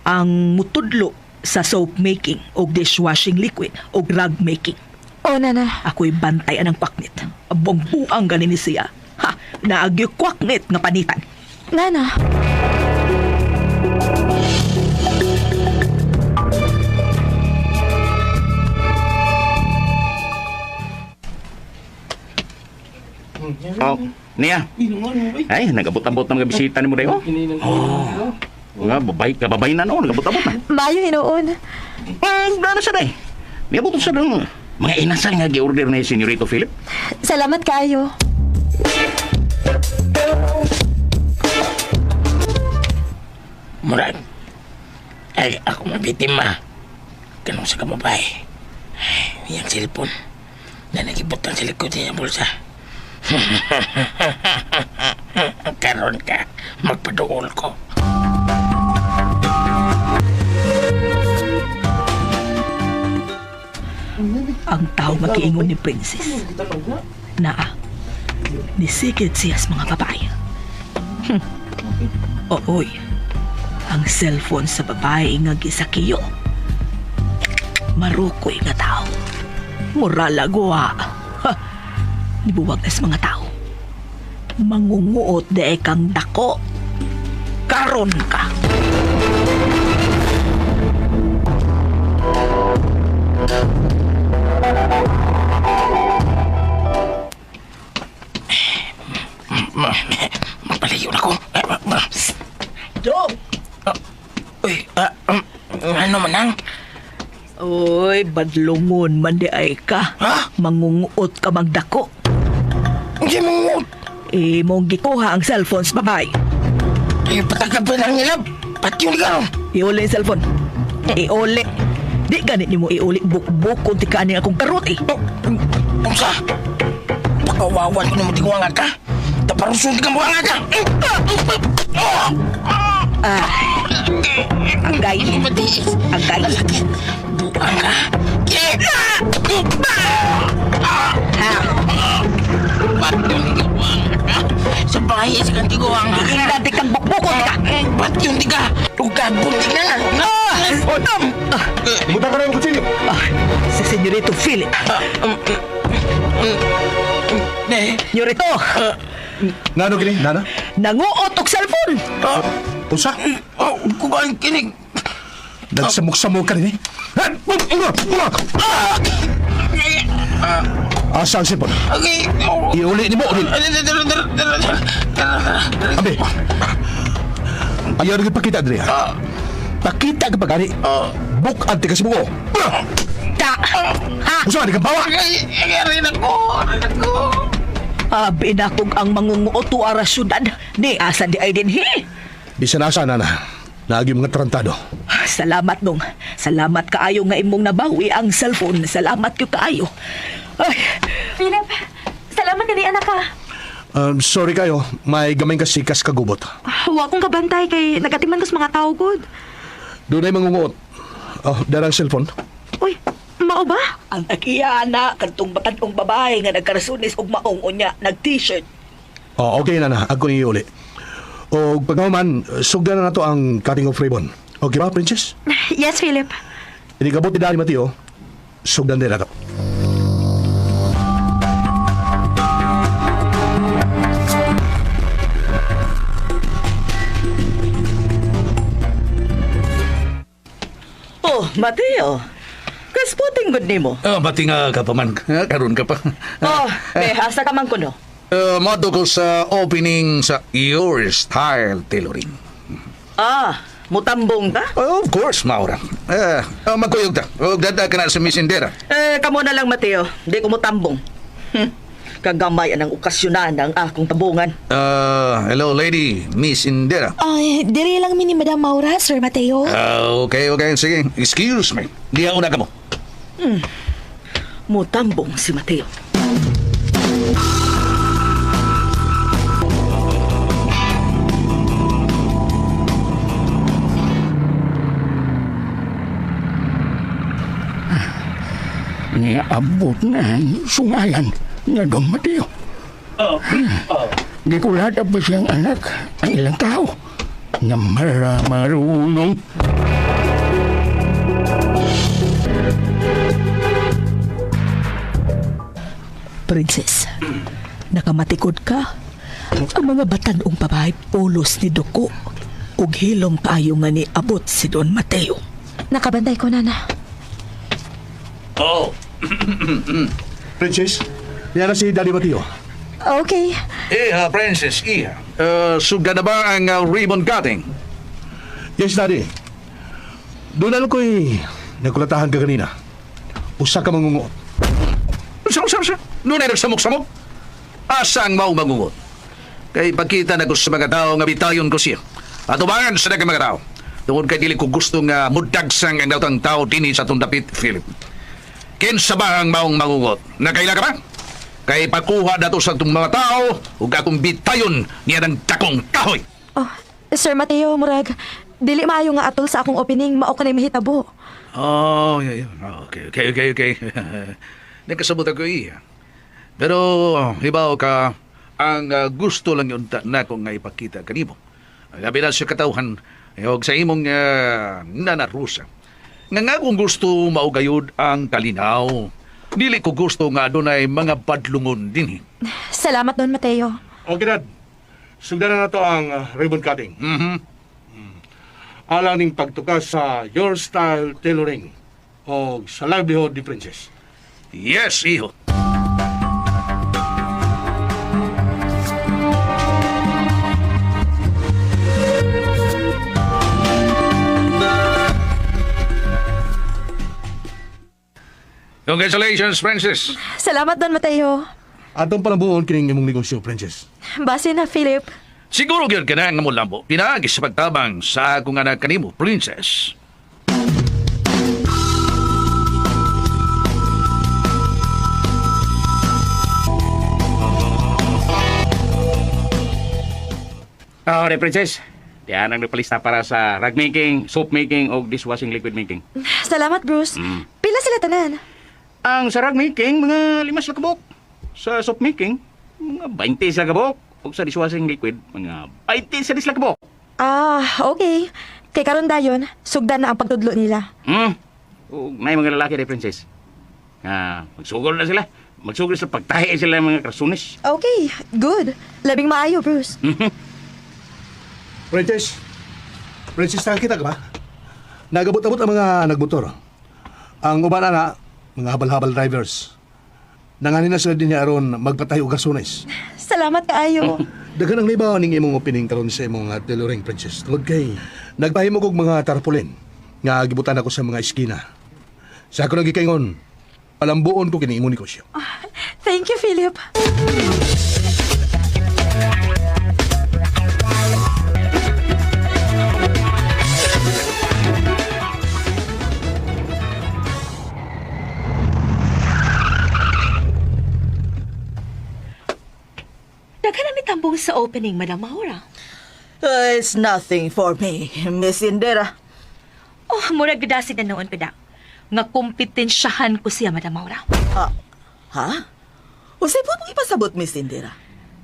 Ang mutudlo sa soap making o dishwashing liquid o rug making. Oh, Nana. Ako'y bantay anang kwaknit. Abong buang ganin ni siya. Ha, naagyo kwaknit nga panitan. Nana. Oh, niya. Ay, nagabot-abot na mga bisita ni mo dayo. Oh. Nga, babay, kababay na noon, nagabot-abot na. Maayo hinuon. Na sa day. Niabot sa dong mga inasal nga gi-order ni Senyorito Philip. Salamat kaayo. Murag, ay ako mabiktima. Kanong sa kababay. Ay, iyang cellphone na nagibutan sa likod niya bulsa. Karon ka, magpaduol ko. Ang tao makiingon ni Princess. Naa, nisikit siya sa mga babae. Ooy, ang cellphone sa babae nga gisakiyo. Marukoy nga tao. Muralagwa. Ha, nibuwag na sa mga tao. Mangunguot de kang dako. Karon ka. Magpalayo na ko. Dong! Uy, ano man ang? Oy, badlungon man di ay ka. Ha? Mangunguot ka magdako. Hindi mo ngut. Imong gikuha ang cellphone sa babae. Ay, patagap pa lang nila. Pati yun ka. Iuli ang cellphone. Iuli. Di ganit nimo iuli bukbuk kung ti kaani akong karot eh. Unsa? Pakawawan ko na mo tiguangan ka. Taparusun ka mo ka. Ah. Agay. Matiis. Agay. Masakit. Buang ka. Ha. Ba't yun tiguangan ka? Sa bahay sa kang tiguangan ka. Dati kang bukbukon ka. Ba't yun tiga? Ugabon ka na. Butang ka na yung kutsilyo. Ah, si Senyorito Philip. Ne. Senyorito, Nano gini, nana? nanguot og cellphone. Usa? Oh, kumain kinig. Nagsamok-samok ka rin eh. Asa ang cellphone? Okay. Iuli ni mo, uli. Abi. Ayaw rin pakita, Andrea. Pakita ka pagani. Buk anti kasi mo. Ta. Ha. Usa, di ka bawa. Ay, rin ako. Rin ako. Abi na kog ang mangunguot ara syudad. Ni asa di ay dinhi. Bisan asa, nana. Lagi mga tarantado. Salamat nung. Salamat kaayo nga imong nabawi ang cellphone. Salamat ko kaayo. Ay, Philip, salamat ni anak ka. Sorry kayo, may gamay ka sikas kagubot. Wa akong kabantay kay nagatiman ko sa mga tao gud. Doon ay mangunguot. Oh, darang cellphone. Uy, mao ba? ang tagiya na kadtong batadong babae nga nagkarasunis og maong unya nag t-shirt. Oh, okay na na. Ako ni iuli. O pagkaman, sugdan na nato ang cutting of ribbon. Okay ba, princess? Yes, Philip. Hindi ka buti dali, Mateo. Sugdan din na to. Oh, Mateo. Kasputing good nimo. Oh, bati nga ka pa man. Karon ka pa. Oh, eh, asa ka man kuno? Moto ko sa opening sa Your Style Tailoring. Ah, mutambong ka? Oh, of course, Maura. Magkuyog ta. Og dada ka na sa Misindera. Eh, kamo na lang, Mateo. Di ko mutambong. Kagamay ang okasyonan ang akong tabungan. Hello, lady. Miss Indera. Ay, diri lang mi ni Madam Maura, Sir Mateo. Okay, okay. Sige. Excuse me. Diya una ka mo. Mutambong si Mateo. Niabot na ang sungayan nga Don Mateo. Di ko lahat pa siyang anak ang ilang tao nga marunong. Princess, nakamatikod ka. Ang mga batanong babae pulos ni Duko. Ug hilom kaayo nga ni abot si Don Mateo. Nakabantay ko, nana. Oh, Princess, niya na si Daddy Mateo. Okay. Iha, Princess, iha. Sugda na ba ang ribbon cutting? Yes, Daddy. Doon na ko'y nagkulatahan ka kanina. Usa ka mangunguot. Sa, sa, sa. Doon ay nagsamok-samok. Asa ang mao mangungot? Kay pagkita na ko sa mga tao nga bitayon ko siya. Atubangan sa daghang mga tao. Tungod kay dili ko gusto nga mudagsang ang daotang tao dinhi sa atong dapit, Philip. Kinsa ba ang maong mangungot? Nakaila ka ba? Kay pakuha nato sa atong mga tao ug akong bitayon niya ng dakong kahoy. Oh, Sir Mateo, murag, dili maayo nga atol sa akong opening, mao kanay mahitabo. Oh, yeah, yeah. Okay. Nakasabot ako iya. Pero, ibaw ka, ang gusto lang yun na ko nga ipakita kanimo. Labi na sa katawhan, og sa imong nanarusa. Nga nga kung gusto maugayod ang kalinaw. Dili ko gusto nga adunay mga badlungon dinhi. Salamat, Don Mateo. Okay, Dad. Sugdan na nato ang ribbon cutting. Alang ning pagtukas sa Your Style Tailoring o sa livelihood ni Princess. Yes, iho. Congratulations, Princess. Salamat, Don Mateo. Atong palambuon kining imong negosyo, Princess. Base na, Philip. Siguro gyud ka na nga molambo. Pinaagi sa pagtabang sa akong anak kanimo, Princess. Oh, re Princess. Diyan ang nagpalista para sa rag making, soap making, o dishwashing liquid making. Salamat, Bruce. Pila sila tanan? Ang sa rag making, mga 5 sila kabuk. Sa soap making, mga 20 sila kabuk. O sa dishwashing liquid, mga 20 sila sila kabuk. Ah, okay. Kay karon dayon, sugdan na ang pagtudlo nila. O may mga lalaki re Princess. Ah, magsugol na sila. Magsugol sila pagtahi sila ng mga krasunis. Okay, good. Labing maayo, Bruce. Princess! Princess, nakakita ka ba? Nagabot-abot ang mga nagmotor. Ang uban ana, mga habal-habal drivers. Nangani na sila din niya aron magpatay og garsones. Salamat kaayo. Daghan ang naibaw ning imong opening karon sa imong tailoring, Princess. Tungod kay nagpahimo kog mga tarpaulin nga gibutan ako sa mga eskina. Sa ako nagikaingon, palambuon ko kini imong negosyo. Thank you, Philip. Daghan na ni tambong sa opening, Madam Maura. It's nothing for me, Miss Indira. Oh, murag gidasi na noon pida. Nga kompetensyahan ko siya, Madam Maura. Ah, ha? Unsay po mong ipasabot, Miss Indira?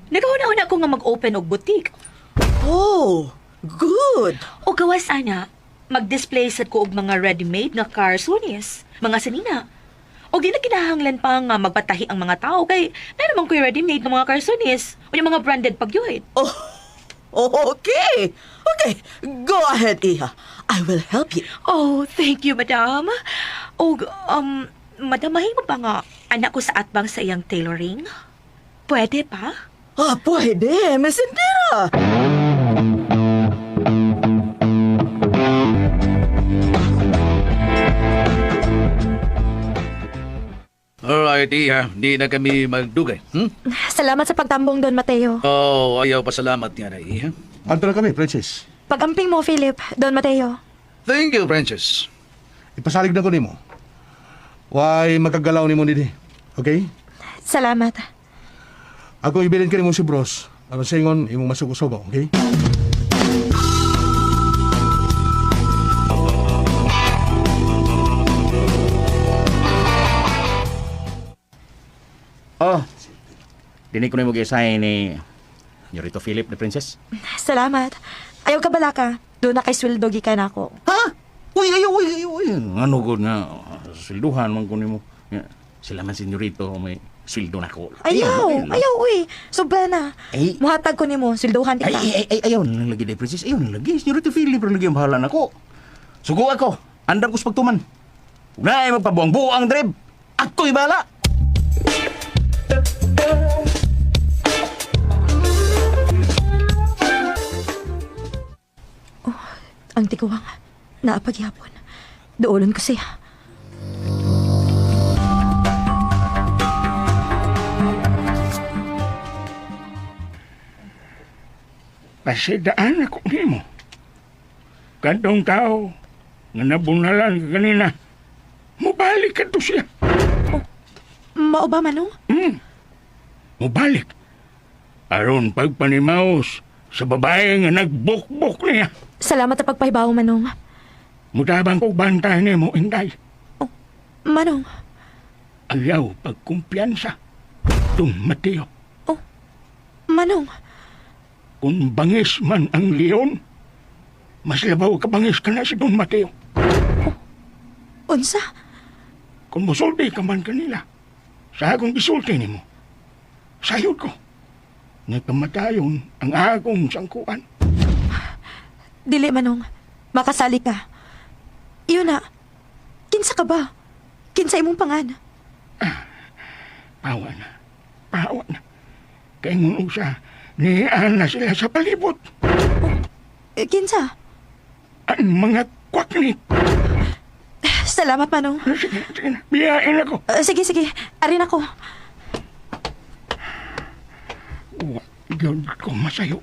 Nagahuna-huna ko nga mag-open og boutique. Oh, good. O gawas ana, mag-display sad ko og mga ready-made nga carsones, mga sanina. O di na kinahanglan pa nga magpatahi ang mga tao kay na naman ko'y ready-made nga mga carsones o yung mga branded pagyuhit. Oh, okay. Okay, go ahead, Iha. I will help you. Oh, thank you, madam. Og, madam, mahimo ba nga anak ko sa atbang sa iyang tailoring? Pwede pa? Ah, pwede, Miss Indira. Alright, iha. Di na kami magdugay. Salamat sa pagtambong, Don Mateo. Oh, ayaw pasalamat niya na, iha. Anto na kami, Princess. Pag-amping mo, Philip, Don Mateo. Thank you, Princess. Ipasalig na ko nimo. Why magkagalaw nimo dinhi? Okay? Salamat. Ako ibilin ka nimo si Bros. Aron sa ingon imong masugo-sugo, okay? Oh, dinig ko na yung mag-isay ni Yorito Philip ni Princess. Salamat. Ayaw ka balaka. Doon na kay sweldo gikan ako. Ha? Uy, ay, uy, ay, uy. Ano ko na, swelduhan man ko nimo. Nga, sila man senyorito, may sweldo na ko. Ayaw, ayaw, uy. Sobra na. Ay. Muhatag ko nimo, sweldohan Ay, kita. ay, ay, ay, ayaw na lang lagi day, Princess. Ayaw na lang lagi. Senyorito Philip, lagi ang bahala na ko. Sugo ako. Andam ko sa pagtuman. Huwag na ay magpabuang-buang, Dreb. Ako'y bahala. Ang tiguang, naapagyapon. Duolon ko siya. Pasidaan ako nimo. Kantong tao nga nabunalan ka kanina, mubalik ka to siya. Mao ba, Manong? Mubalik. Aron pagpanimaos sa babae nga nagbukbok niya. Salamat sa pagpahibaw, Manong. Mutabang kog bantay nimo, Inday. Manong, Ayaw pagkumpiyansa. Don Mateo, Manong, kung bangis man ang leon, mas labaw ka bangis ka na si Don Mateo. unsa? Kung musulti ka man kanila, sa akong gisulti nimo, sayod ko, nga kamatayon ang akong sangkuan. Dili, Manong. Makasali ka. Iyon na. Kinsa ka ba? Kinsa imong pangan? Pawa na, pawa na. Kay ngun usa, niaan na sila sa palibot. Eh, kinsa? Ang mga kwaknit. Salamat, Manong. Sige, sige na, biyain ako. Sige, sige. Arin ako. Wa gyud ko masayo.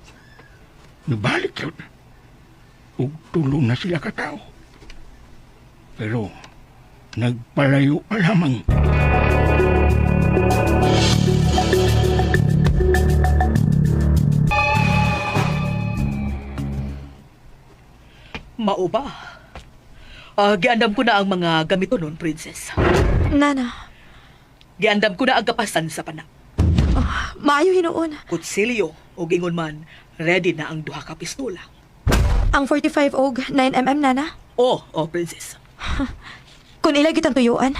Nibalik yun. Ug tulo na sila katao. Pero nagpalayo pa lamang. Mao ba? Giandam ko na ang mga gamito nun, princess. Nana, Giandam ko na ang kapasan sa pana. maayo hinuon. Kutsilyo o gingon man, ready na ang duha ka pistola. Ang 45 og 9mm, Nana. Oh, oh, princess. Kung ila gitang tuyuan,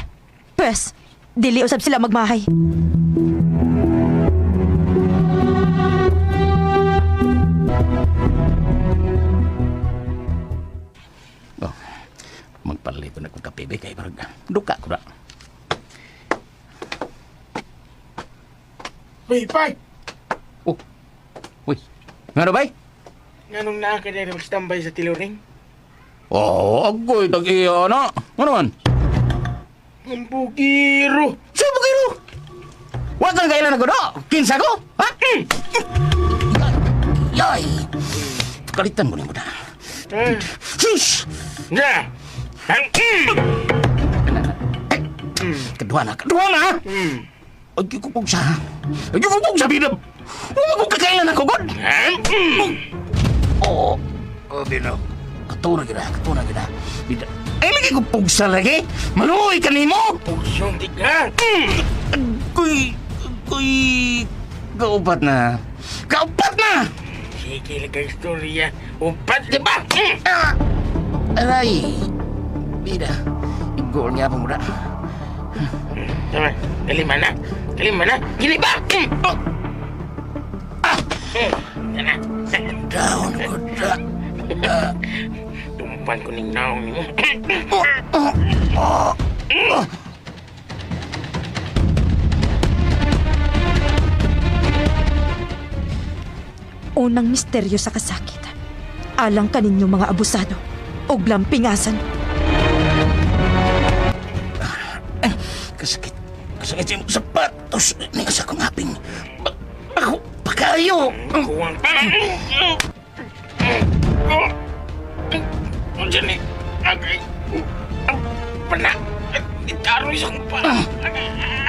pwes, dili usab sila magmahay. Oh, magpalito na kong kape, be, kay barag. Duka ko na. Uy, Park! Oh. Uy. Ngano bay? Nganong naa ka diri magstambay sa tiluring? Oh, agoy tag-iya na. Ano man? Ang bugiro! Sa bugiro. Wa kang kailan ako do. Kinsa ko? Ha? Yay. Kalitan mo ni mo na. Ah. Sus! Na! Ang Kadua na, kadua na. Ay, ko pong sa. Ay, ko pong sa binab. Wa ko kakailan ako god. Oo. Oh, bino. Katuna gid, katuna gid. Bida. Ay, lagi ko pugsa lagi. Maluoy kanimo. Pugsong di ka! Kuy, kuy, kaupat na. Kaupat na! Sige lang kang istorya. Upat, di ba? Ah! Aray! Bida, igol niya pa muna. Tama, kalima na. Kalima na. Gili ba? Oh. Ah! Yan na. Down ko da. Tumpan ko ning naong nimo. Unang misteryo sa kasakit. Alang kaninyo mga abusado. Og lampingasan. Kasakit. Kasakit sa imong sapatos. Ni sa akong aping. Ako, pakayo! Kuwang pa. Unsa ni? Agay. Ang pana. Itaroy sa akong pa.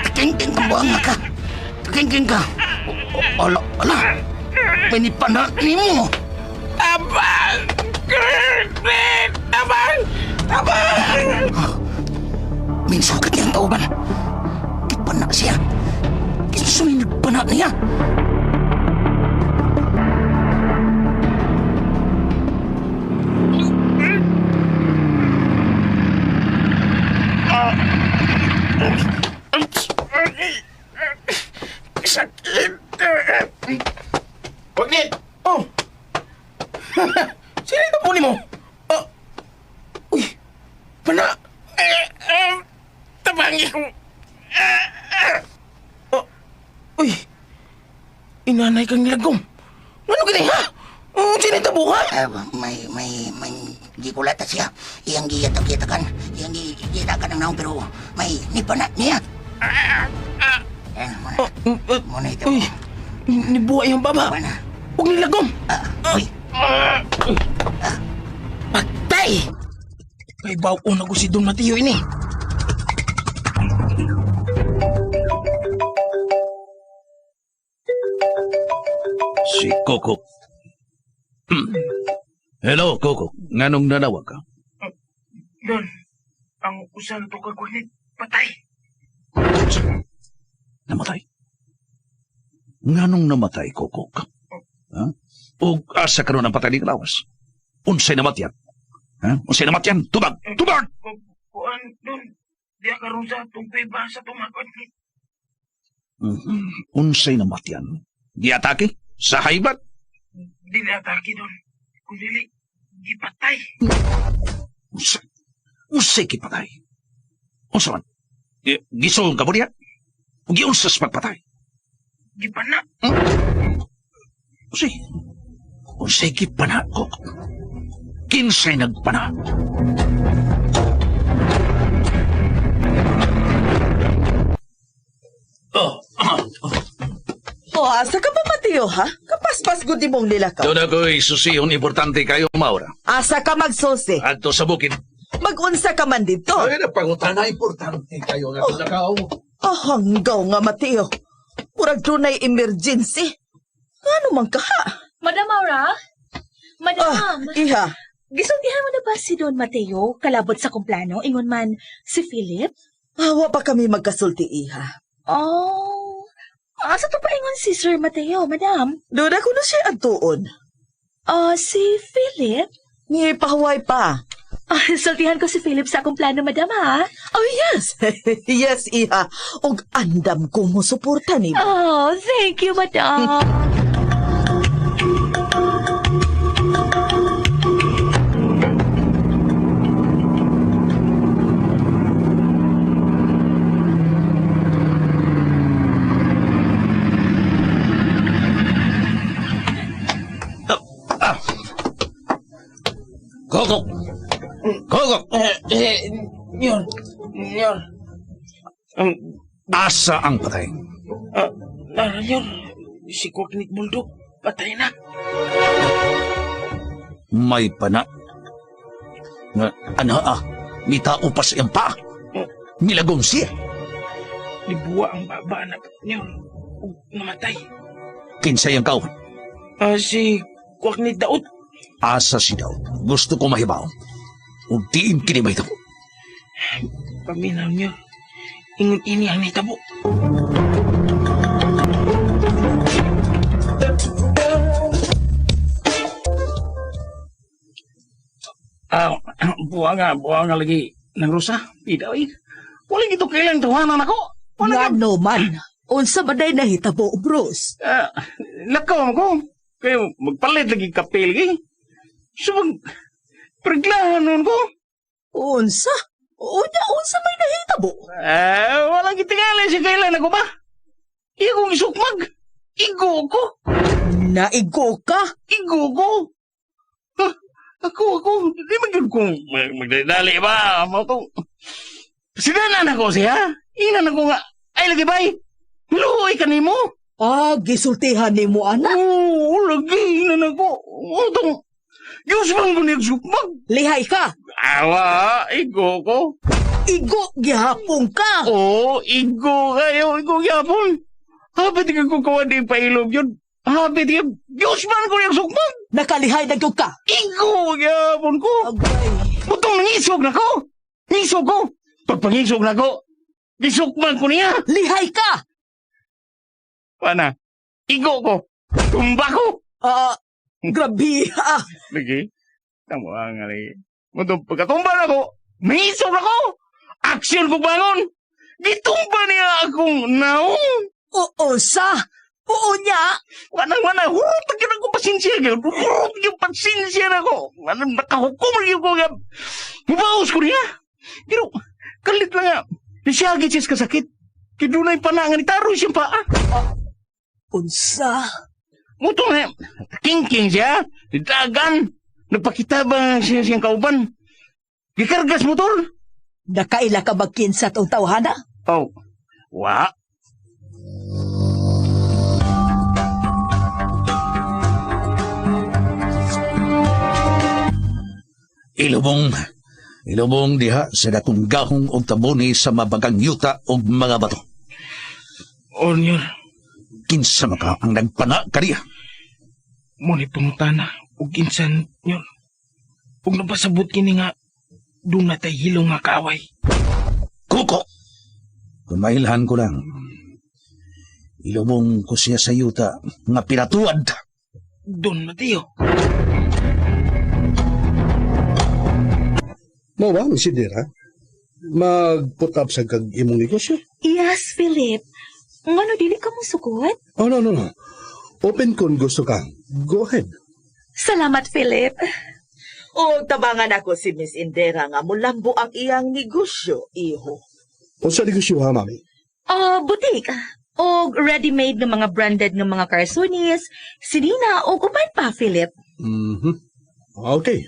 Takingking ka buang ka. Takingking ka. Ala, ala. May nipanak ni mo. Tabang! Tabang! Tabang! Minsukat niya ang tauban. Kipana siya. Kinsa may nagpana niya. Sakit! Wagnet! Oh! Sino ito po mo? Oh! Uy! Pana! Eh, eh, tabangi ko! Eh, eh. Oh! Uy! Inanay kang lagom! Ano gani ha? Unsa ni tabuhan? May, may, may gikulata siya. Iyang giyatag-yatakan. Iyang giyatakan ang naong pero may nipana niya. Muna. Muna ito. Uy, nibuhay ang baba. Huwag nilagom. Uy. Patay! Kay bawo na ko si Don Mateo ini. Si Coco. Hello, Coco. Nganong nanawag ka? Don, ang usan to kagwanit, patay. Namatay? Nganong namatay, Coco? Ha? O asa karon ang patay ni Lawas? Unsay namatyan? Ha? Unsay namatyan? Tubag! Tubag! Kuan, Don, diya karon sa tungpay ba sa tumakot ni. Unsay namatyan? Giatake? Sa high blood? Dili atake, Don. Kung dili, gipatay. Unsay? Unsay gipatay? Unsa man? Gisuong ka mo niya? O giunsas pagpatay? Gipana. Unsay? Unsay gipana, Coco? Kinsay nagpana? Oh, O, asa ka pa, Mateo, ha? Kapaspas gud imong nilakaw. Doon ako'y susiyon importante kayo, Maura. Asa ka magsusi? Adto sa bukid. Magunsa ka man dito. Ay, napangutana, importante kayo nga oh. Oh, hanggaw nga, Mateo. Murag dunay emergency. Ano man ka, ha? Madam Maura? Madam! Ah, iha. Gisultihan mo na ba si Don Mateo kalabot sa kumplano? Ingon man si Philip? Awa pa kami magkasulti, iha. Oh, asa to pa ingon si Sir Mateo, madam? Doon ako na siya adtuon. Ah, si Philip? Ni pahuway pa. Ah, sultihan ko si Philip sa akong plano, madam, ha? Oh, yes. Yes, iha. Og andam ko mo suporta ni. Oh, thank you, madam. Coco! Coco! Nyor, nyor. Asa ang patay? Nara, nyor. Si Kwaknik Bulldog, patay na. May pana. Nga, ana ah, may tao pa sa iyang paa. Milagong siya. Libuwa ang baba na, nyor. Ug namatay. Kinsay ang kawan? Si Kwaknik Daud. Asa si Daud. Gusto ko mahibaw. Ug diin kini mahitabo. Paminaw niyo. Ingon ini ang nitabo. Buwa nga lagi ng rusa. Ida, oy. Wala gito kailang tuhanan ako. Nga no man. Unsa ba day nahitabo, Bruce? Lakaw ko. Kaya magpalit lagi kape lagi. So, preglahan nun ko. Unsa? Unya, unsa may nahitabo? Walang gitingali siya kailan ako ba? Iya kong isukmag. Igo ko. Naigo ka? Igo ko. Huh? Ako. Di man yun kung magdali ba? Mo to. Sidanan ako siya. Inan ako nga. Ay, lagi bay. Luoy ka nimo. Ah, gisultihan nimo anak. Oo, lagi. Inan ako. Utong. Diyos man ko nigsukmag. Lihay ka. Awa, igo ko. Igo gihapon ka. Oo, igo kayo. Igo gihapon. Hapit ka kukuha di pailog yun. Hapit ka. Diyos man ko nigsukmag. Nakalihay na gyud ka. Igo gihapon ko. Agay. Butong nangisog na ko. Ngisog ko. Pagpangisog na ko, gisukman ko niya. Lihay ka. Pana, igo ko. Tumba ko. Grabe ah. Lagi. Tama nga lagi. Mutong pagkatumba na ko, nangisog na ko. Aksyon ko bangon. Gitumba niya akong naong. Oo, sa. Oo niya. Wala, wala. Hurot na ako pasensya. Hurot yung pasensya na ko. Wala, nakahukom na ko. Mubaos ko niya. Pero, kalit lang nga. Nisiyagi siya kasakit. Kidunay pa na nga ni Taro siyang paa. Unsa? Muto na, kingking siya, dagan, nagpakita ba siya siyang kauban? Gikargas motor? Nakaila ka magkinsa tong tawhana? Oh, wa. Ilubong, ilubong diha sa dakong gahong og taboni sa mabagang yuta og mga bato. Onyor. Kinsa maka ang nagpana kaniya? Mo ni pangutana og kinsan nyor. Ug napasabot kini nga doon na tay hilong nga kaaway. Kuko! Kung mailhan ko lang, ilubong ko siya sa yuta nga pinatuad. Don Mateo. Mo ba, Miss Indira? Mag-put up sa kag imong negosyo? Yes, Philip. Ngano dili ka mo sukot? Oh, no, no, no. Open kung gusto ka. Go ahead. Salamat, Philip. O tabangan ako si Miss Indera nga mulambo ang iyang negosyo, iho. Unsa negosyo ha, mami? Oh, butik. Og ready-made nga mga branded nga mga karsonis, sinina og uban pa, Philip. Mhm. Okay.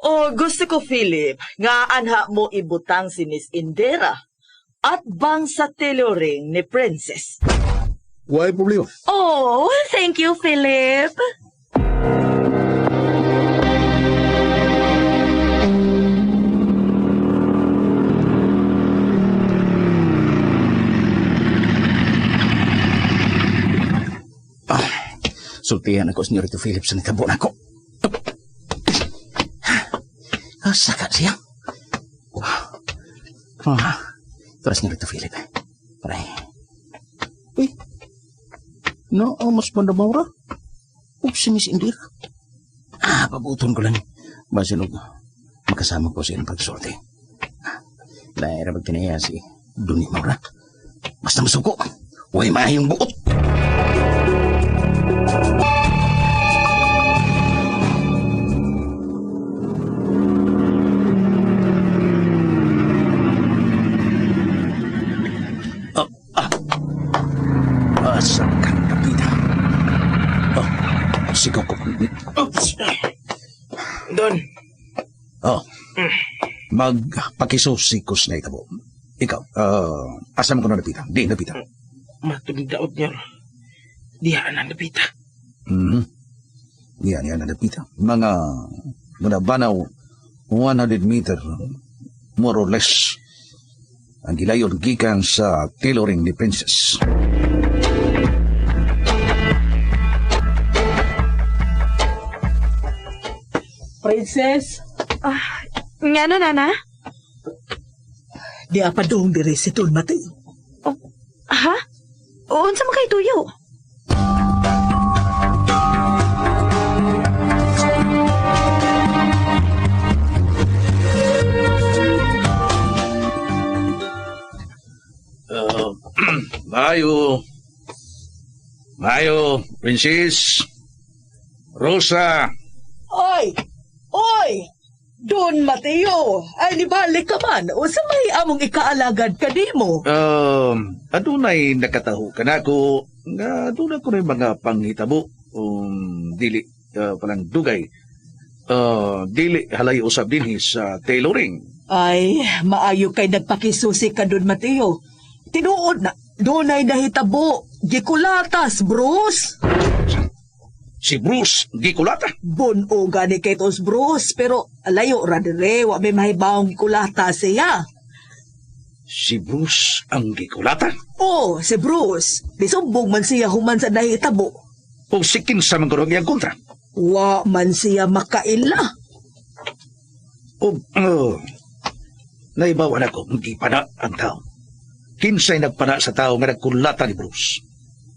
O gusto ko, Philip, nga anha mo ibutang si Miss Indera at bang sa tailoring ni Princess. Why problema? Oh, thank you, Philip. Sultihan ako, Senyorito Philip, sa nagkabon ako. Asa ka siya? Ah, ito na, Senyorito Philip. Paray. Uy, no, mas Maura. Ups, si Miss Indira. Ah, pabuton ko lang. Basilog, makasama ko sa iyong pagsulti. Dahil pag tinaya si Duni Maura. Basta masuko. Huwag maayong buot. Asa ka kapita? Oh, sigaw ko. Oops. Don. Oh, magpakisusikos na itabo. Ikaw, asa mo ko na napita? Di napita. Matugdaot niyo. Diha na napita. Mhm. Diyan, yan na napita. Mga banaw 100 meter, more or less, ang gilayon gikan sa tailoring ni Princess. Princess? Ah, ngano, Nana? Di pa doong dire si Don Mateo. Oh, ha? Unsa man kay tuyo? Mayo. Mayo, Princess. Rosa. Oy! Oy! Don Mateo, ay nibalik ka man. O sa may among ikaalagad ka nimo? Adunay nakataho ka na ako nga adunay ko rin mga panghitabo. Dili palang dugay. Dili halay usab dinhi sa tailoring. Ay, maayo kay nagpakisusi ka Don Mateo. Tinuod na, dunay nahitabo. Gikulatas, Bruce. Si Bruce, gikulata? Buno gani kay tos Bruce, pero layo ra dire, wa may mahibawong gikulata siya. Si Bruce ang gikulata? Oo, si Bruce. Disumbong man siya human sa nahitabo. O si kinsa man kuno ang kontra? Wa man siya makaila. O, naibawan ako, gipana ang tao. Kinsay nagpana sa tao nga nagkulata ni Bruce?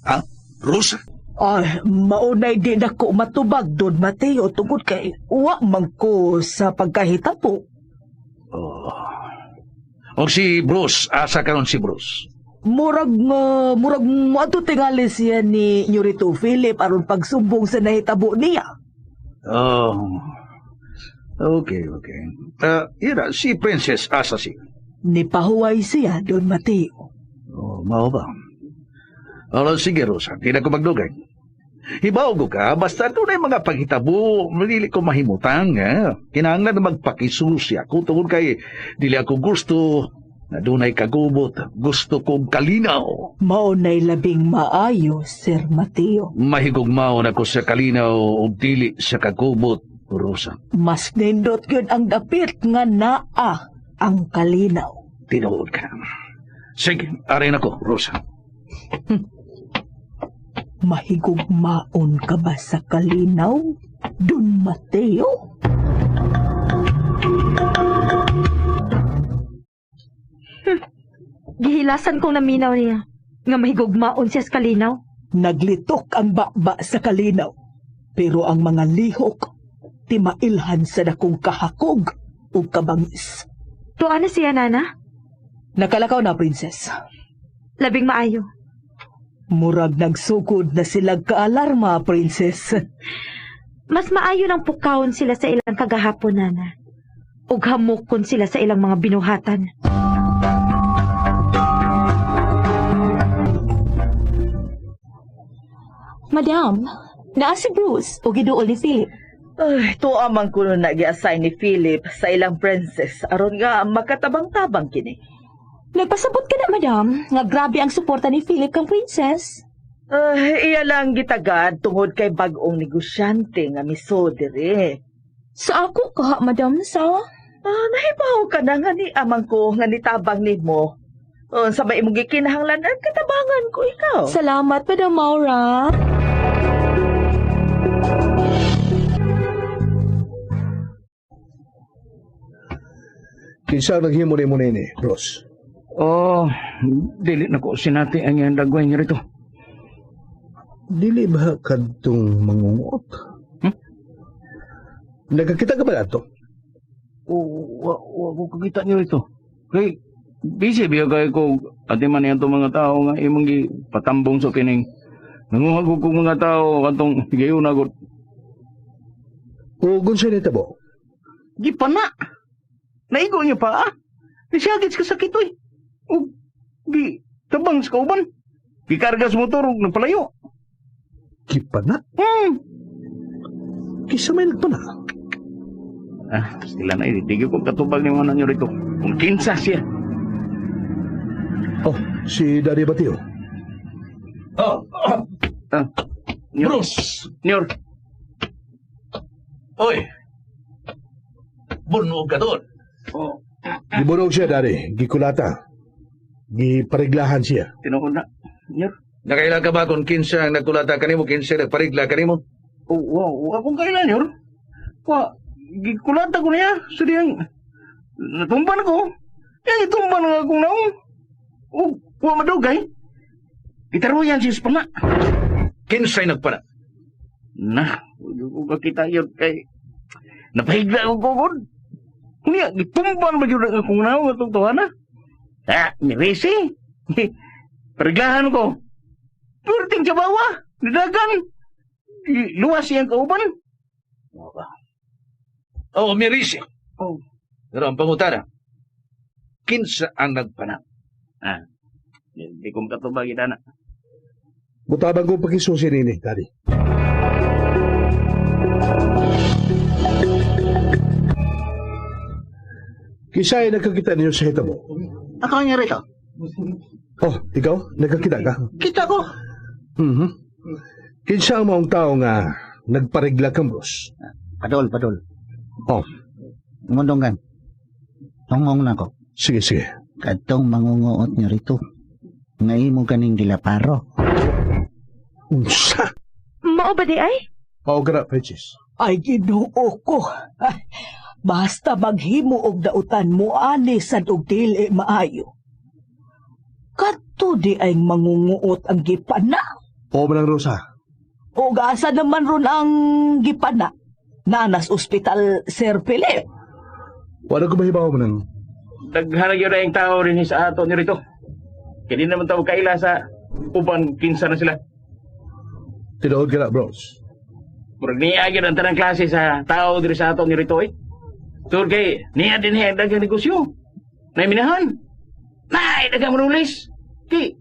Ha? Rosa? Ay, maunay din ako matubag Don Mateo tungod kay wa man ko sa pagkahitabo. Oh. O si Bruce, asa karon si Bruce? Murag murag moadto tingali siya ni Nyorito Philip aron pagsumbong sa nahitabo niya. Oh. Okay, okay. Ira, si Princess asa siya? Nipahuway siya, Don Mateo. Oh, mao ba? Alo, sige, Rosa. Di na ko magdugay. Hibaw ko ka, basta doon ay mga paghitabo, dili ko mahimutang. Eh. Kinahanglan na magpakisusi ako tungod kay dili ako gusto na dunay kagubot, gusto kong kalinaw. Mao na'y labing maayo, Sir Mateo. Mahigugmaon ako sa kalinaw o dili sa kagubot, Rosa. Mas nindot yun ang dapit nga naa ang kalinaw. Tinuod ka. Sige, arin ako, Rosa. Mahigugmaon ka ba sa kalinaw, Don Mateo? Gihilasan kong naminaw niya nga mahigugmaon siya sa kalinaw. Naglitok ang baba sa kalinaw, pero ang mga lihok timailhan sa dakong kahakog o kabangis. Tuwa na siya, Nana. Nakalakaw na, princess. Labing maayo. Murag nagsugod na silang kaalarma, princess. Mas maayo nang pukawon sila sa ilang kagahapon, Nana. Ug hamukon sila sa ilang mga binuhatan. Madam, naa si Bruce o giduol ni Philip. Ay, tuwa man kuno na gi-assign ni Philip sa ilang princess aron nga makatabang-tabang kini. Nagpasabot ka na, madam, nga grabe ang suporta ni Philip kang princess. Ay, iya lang gitagad tungod kay bag-ong negosyante nga miso diri. Sa ako ka, madam, sa? Ah, nahibaw ka na nga ni amang ko nga nitabang nimo. Sa may imong gikinahanglan ang katabangan ko ikaw. Salamat, Madam Maura. Kinsa ang naghimo nimo nini, Bros? Oh, dili na ko sinati ang iyang dagway niya rito. Dili ba kadtong mangunguot? Hmm? Nagkakita ka ba ato? Oh, wa ko kakita niya rito. Kay, busy biya kay ko ati man niya mga tao nga imong gi patambong sa kining. Nanguha ko kong mga tao katong higayon na ko. O gunsa ni tabo? Gipana. Naigo niya pa ah. Nisiyagit ka sakit oy. O gi tabang sa kauban. Gikarga sa motor ug nagpalayo. Gipana? Kisa may nagpana? Ah, sila na di ko katubag ni mga nanyo rito. Kung kinsa siya. Oh, si Daddy Batio. Oh, Ah, Nyor. Bruce! Nyor. Oy! Bunog ka doon. Oh, Gibunog siya, Daddy. Gikulata. Gipariglahan siya. tinuod na. Nyor. Nakailan ka ba kung kinsa ang nagkulata kanimo, kinsa nagparigla kanimo? Oh, wow, wa kong kailan, Nyor. Wa, gikulata ko niya. So diyang, natumban ko. Yang itumban nga akong naong. Oh, wa madugay. Gitaruyan siya sa pana. Kinsa'y nagpana? Na, wala ko kakita yun kay... Napahigla ko kugod. Kunya, gitumban ba yun ang akong naong atong tawana? Ah, nirisi. Pariglahan ko. Purting sa bawa, nidagan. Luwas siyang kauban. Oo, oh, mirisi. Oh. Pero ang pangutana, kinsa ang nagpana? Ah, hindi ko makatubag na. Butabang ko pakisusi nini, Daddy. Kisa'y nagkakita ninyo sa hitabo? Ako nga rito. Oh, ikaw? Nagkakita ka? Kita ko. Mhm. Kinsa ang maong tao nga nagparigla kang Bruce? Padol, padol. Oh. Ngundongan. Tungong na ko. Sige, sige. Kadtong mangunguot niya rito. Nga imo kaning gilaparo. Unsa? Mao ba di ay? Mao ka na, Princess. Ay, Ginoo ko. Ay, basta maghimo og dautan mo ani sad og dili maayo. Kadto di ay mangunguot ang gipana. Oo man ang Rosa. O asa naman ron ang gipana. Nanas ospital Sir Philip. Wala ko mahibaw mo nang. Daghanag yun na yung tao rin sa ato ni rito. Kaya di naman tao kaila sa uban kinsa na sila. Tinuod ka na, bros. Murag niya gyud ang tanang klase sa tao diri sa ato ni rito eh. Tur kay niya din niya daghang negosyo. Naiminahan. Nay daghang manulis. Kay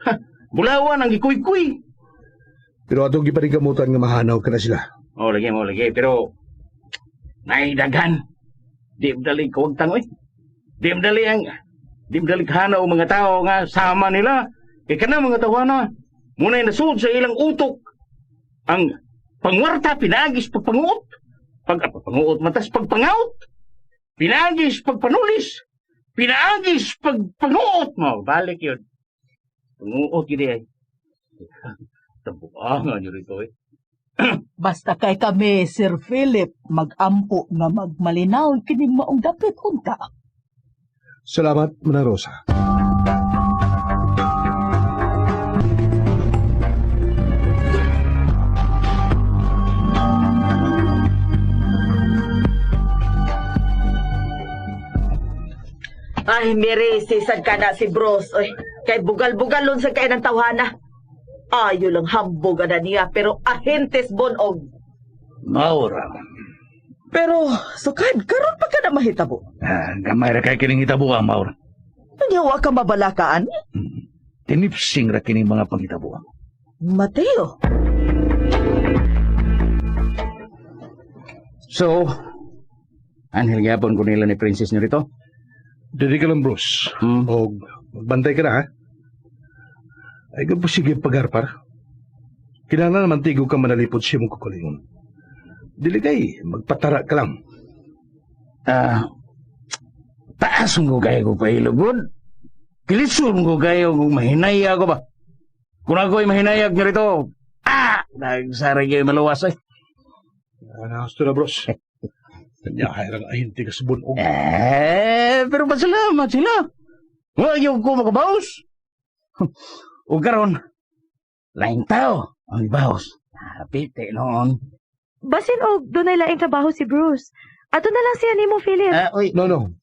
ha, bulawan ang gikuy-kuy. Pero atong gipaningkamutan nga mahanaw ka na sila. Oh, lagi mo lagi pero naidaghan. Di madali kawagtang oy. Di madali ang di madali hanaw mga tao nga sama nila. Kay kana mga tawana muna'y nasud sa ilang utok ang pangwarta pinaagis pagpanguot. Pagpanguot matas pagpangaut. Pinaagis pagpanulis. Pinaagis pagpanguot mo. Balik yun. Panguot yun ay. Tabuangan yun rito eh. Basta kay kami, Sir Philip, magampo nga magmalinaw kining maong dapit unta. Salamat, Manang Rosa. Ay, Mary, sisad ka na si Bros. Oy, kay bugal-bugal sa kay ng tawhana. Ayo lang hambog ana niya, pero ahentes bonog. Maura. Pero, sukad, karon pa ka na mahitabo. Ah, gamay ra kay kining hitabo ah, Maura. Unya wa ka mabalakaan? Tinipsing ra kining mga panghitabo. Mateo. So, anhel gyapon ko nila ni Princess nyo rito. Dili ka lang, Bruce. Og magbantay ka na, ha? Ay, kung sige pagharpar. Kinahanglan naman tigo ka manalipod siya mong kukulingon. Dili kay, magpatara ka lang. Taas mo kayo ko pailugod. Kilisod mo kayo kung mahinaya ko ba. Kung ako'y mahinayag nyo rito, nagsara kayo maluwas ay. Ano na, bros? Kanya, hayrang ahinti ka sa bunog. Eh, pero pasalamat sila. Huwag yung ko makabaos. O karon, laing tao ang ibaos. Pite noon. Basin og dunay laing trabaho si Bruce. Ato na lang siya nimo, Philip. Uy. No, no.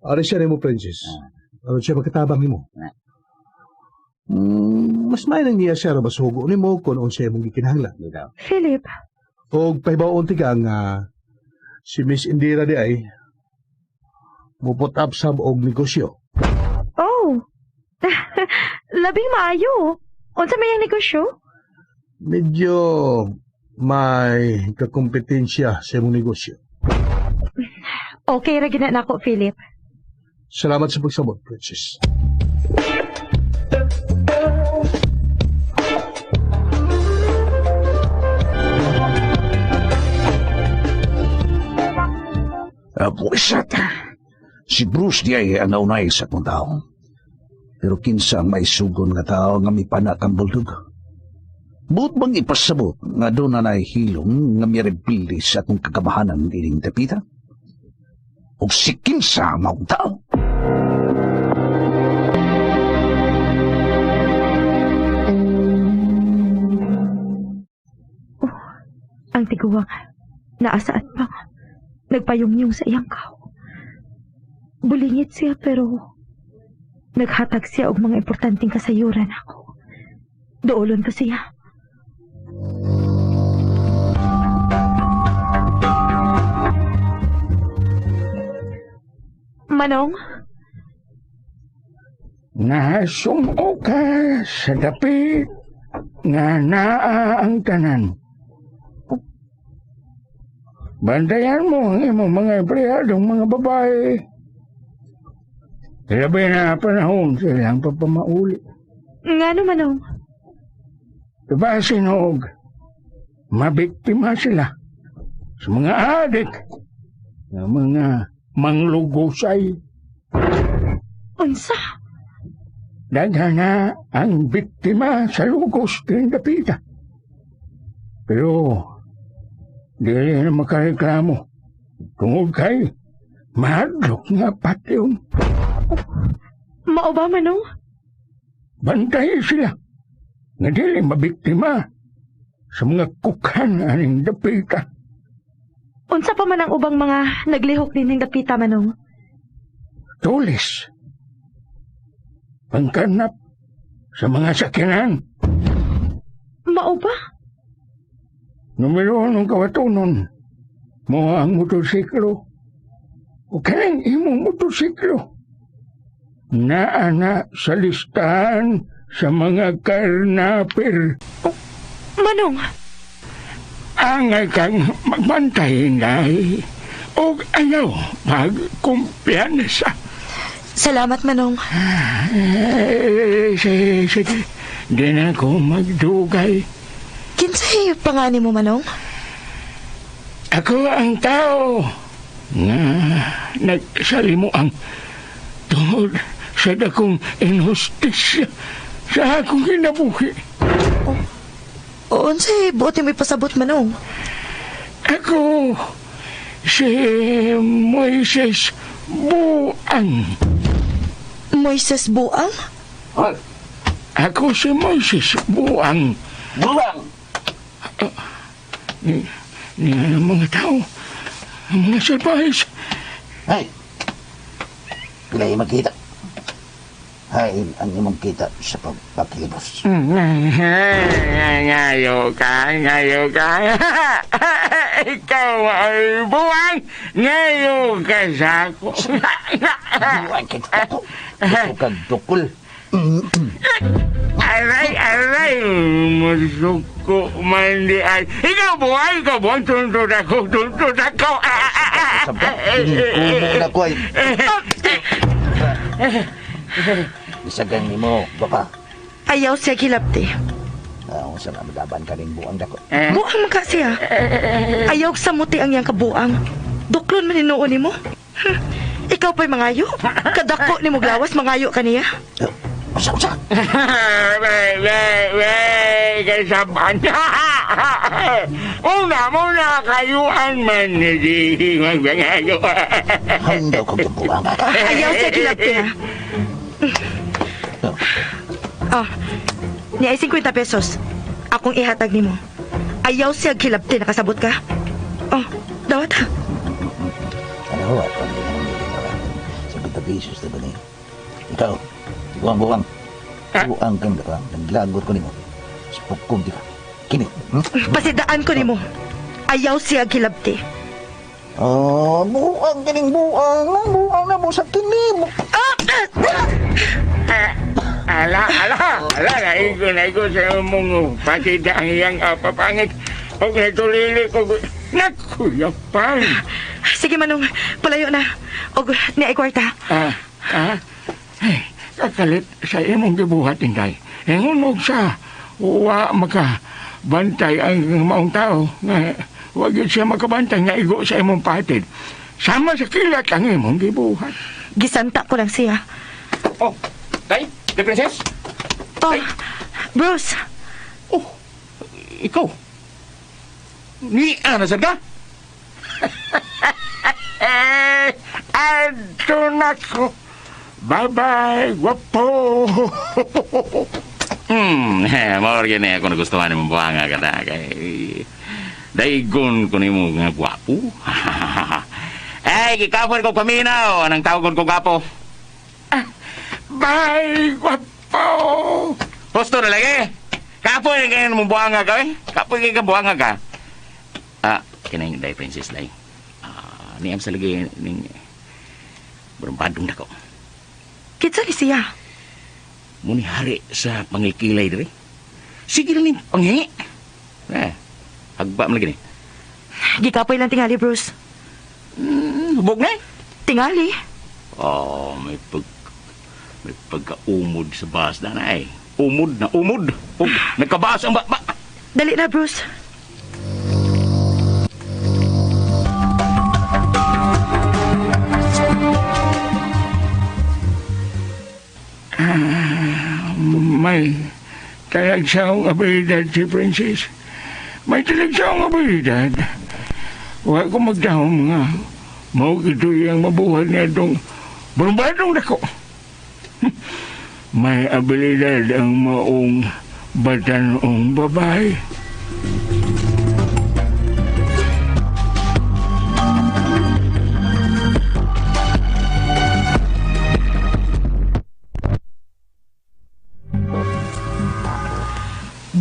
Ano siya nimo, Princess? Ano siya magkatabang nimo? Mas may nang niya siya masugo nimo kung unsa imong gikinahanglan. Philip, Og pahibaon ti ka nga si Miss Indira di ay muput up sab og negosyo. Oh. Labing maayo. Unsa may ang negosyo? Medyo may kakompetensya sa imong negosyo. Okay ra gid na nako, Philip. Salamat sa pagsabot, Princess. Buwisat. Si Bruce di ay ang naunay sa akong tao. Pero kinsa ang maisugon nga tao nga mipana kang buldog. Buot bang ipasabot nga doon na hilong nga mirepili sa akong kagamahanan ining dapita? O si kinsa ang maong tao? Ang tiguang naasaat pa nagpayungyong sa iyang kaw. Bulingit siya pero naghatag siya og mga importanteng kasayuran ako. Doolon ko siya. Manong? Nasumo ka sa dapit nga naa ang tanan. Bantayan mo ang imong mga empleyadong mga babae. Labi na panahon silang papamauli. Ngano, Manong? Diba sinog, mabiktima sila sa mga adik, sa mga manglugusay. Unsa? Daghan na ang biktima sa lugos ng dapita. Pero, dili na makareklamo. Tungod kay, mahadlok nga patyon. Mao ba, Manong? Bantay sila nga dili mabiktima sa mga kukhan aning dapita. Unsa pa man ang ubang mga naglihok din ng dapita, Manong? Tulis. Pangkanap sa mga sakyanan. Mao ba? Numero ng kawatunon mo ang motorsiklo. O kanang imong motorsiklo. Naa na sa listahan sa mga karnaper. Manong! Angay kang magbantay, Inday. O ayaw, magkumpiyansa. Salamat, Manong. Eh, sige, sige. Di na ako magdugay. Kinsay pangani mo, Manong? Ako ang tao nga nagsalimuang tungod sa dakong inhustisya sa akong kinabuhi. Oh, unsay buot mo ipasabot, Manong? Ako si Moises Buang. Moises Buang? Ako si Moises Buang. Buang! Ni ang mga tao, ang mga salbahes. Hey! Pilay magkita. Hain ang imong kita sa pagpakilibos. Ngayo ka, ngayo ka. Ikaw ay buwang. Ngayo ka sa ako. Buwang kita ko. Gusto kang dukol. Aray, aray, musuko man di ay. Ikaw buwang, ikaw buwang. Tuntun ako, tuntun ako. Kumo na ko ay. Isagang nimo, baka. Ayaw siya gilabti. Sa madaban ka rin buang dako. Buang man ka siya. Ayaw sa muti ang iyang kabuang. Duklon man hinuon nimo. Ikaw pa'y mangayo. Kadako ni mo glawas, mangayo ka niya. Usa, usa. We, we, we, kasaban. Una, muna, kayuan man. Hindi magbangayo. Handaw kong buang. Ayaw siya gilabti, ha? Ah, ni ay 50 pesos. Akong ihatag nimo. Ayaw siya gilabti, nakasabot ka? Oh, dawat ha. Ano ho, ako ang ganang 50 pesos, diba niyo? Ikaw, buang, buang. Buang kang daka, naglagot ko nimo. Spukom di ka. Kini. Pasidaan ko nimo. Ayaw siya gilabti. Oh, buang kining buang, buang na mo sa kini. Ah! Ala, ala, ala, naigo, naigo sa mong pasida ang iyang papangit. Og natulili ko, nakuyapan. Sige, Manong, palayo na. Og ni ay kwarta. Ay, kakalit sa imong gibuhat, Inday. Ingon og sa, wa makabantay ang maong tao. Nga, wa gyud siya makabantay nga igo sa imong patid. Sama sa kilat ang imong gibuhat. Gisanta ko lang siya. Oh, Day, the princess? Oh, Bruce. Oh, ikaw. Ni ana sad ka? Eh, adto na ko. Bye-bye, gwapo. Mao gyud ni ako nagustuhan nimong buhanga ka na kay daigon ko nimo nga gwapo. Ay, gikapon ko paminaw anang tawgon ko gwapo. Bye, gwapo. Husto na lagi. Kapoy kayo mong buhanga ka eh. Kapoy kayo ka buhanga ka. Ah, kining day princess day. Ah, niam sa lagi ning berumbadong dako. Kinsa ni siya? Muni hari sa pangikilay diri. Sige lang ni panghingi. Eh, hagba man lagi ni. Gikapoy lang tingali, Bruce. Hubog na eh. Tingali? Oh, may pagkaumod sa bas na na eh. Umod na, umod. Nagkabas ang ba. Dali na, Bruce. May talagsaong abilidad si Princess. May talagsaong abilidad. Huwag ko magdahom nga. Mao ito yung mabuhat na itong burumbadong dako. May abilidad ang maong batanong babae.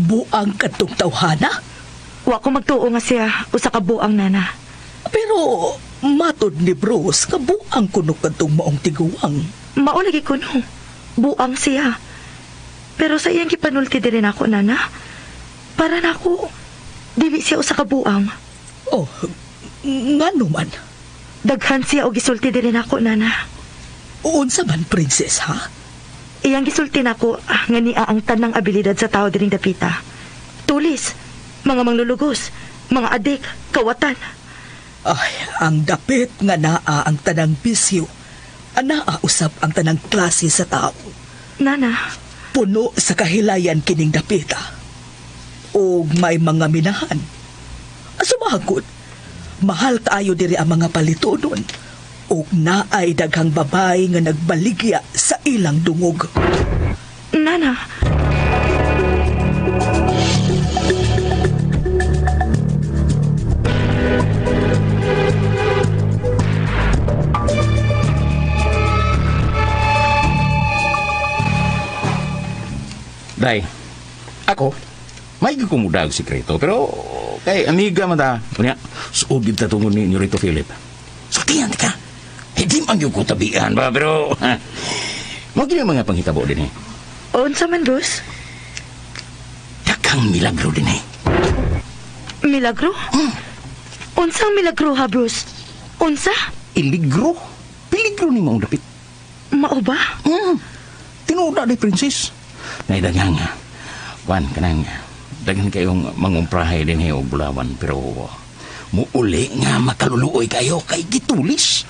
Buang kadtong tawhana? Wa ko magtuo nga siya usa ka buang, nana. Pero matod ni Bruce nga buang kuno kadtong maong tiguang. Mao lagi kuno. Buang siya. Pero sa iyang gipanulti diri nako, nana. Para nako, dili siya usa ka buang. Oh, ngano man? Daghan siya og gisulti diri nako, Nana. Unsa man, princess, ha? Iyang gisulti nako nga niya ang tanang abilidad sa tao diring dapita. Tulis, mga manglulugos, mga adik, kawatan. Ay, ang dapit nga naa ang tanang bisyo. Anaa usab ang tanang klase sa tao. Nana. Puno sa kahilayan kining dapita. Og may mga minahan. Sumagod, mahal kaayo diri ang mga palitonon. Og naay daghang babay nga nagbaligya sa ilang dungog. Nana. Day, ako, may gikumudag sikreto, pero kay amiga man ta. Unya, suugid ta tungod ni Nyorito Philip. Sultihan ka. Hindi man yung kutabian ba, pero mao gini mga panghitabo din eh. Unsa man, Bruce? Daghang milagro din eh. Milagro? Unsang milagro ha, Bruce? Unsa? Iligro. Piligro ni maong dapit. Mao ba? Tinuod na di, princess. Nay daghang kwan kanang daghan kayong mangumprahay din eh og bulawan, pero muuli nga makaluluoy kayo kay gitulis.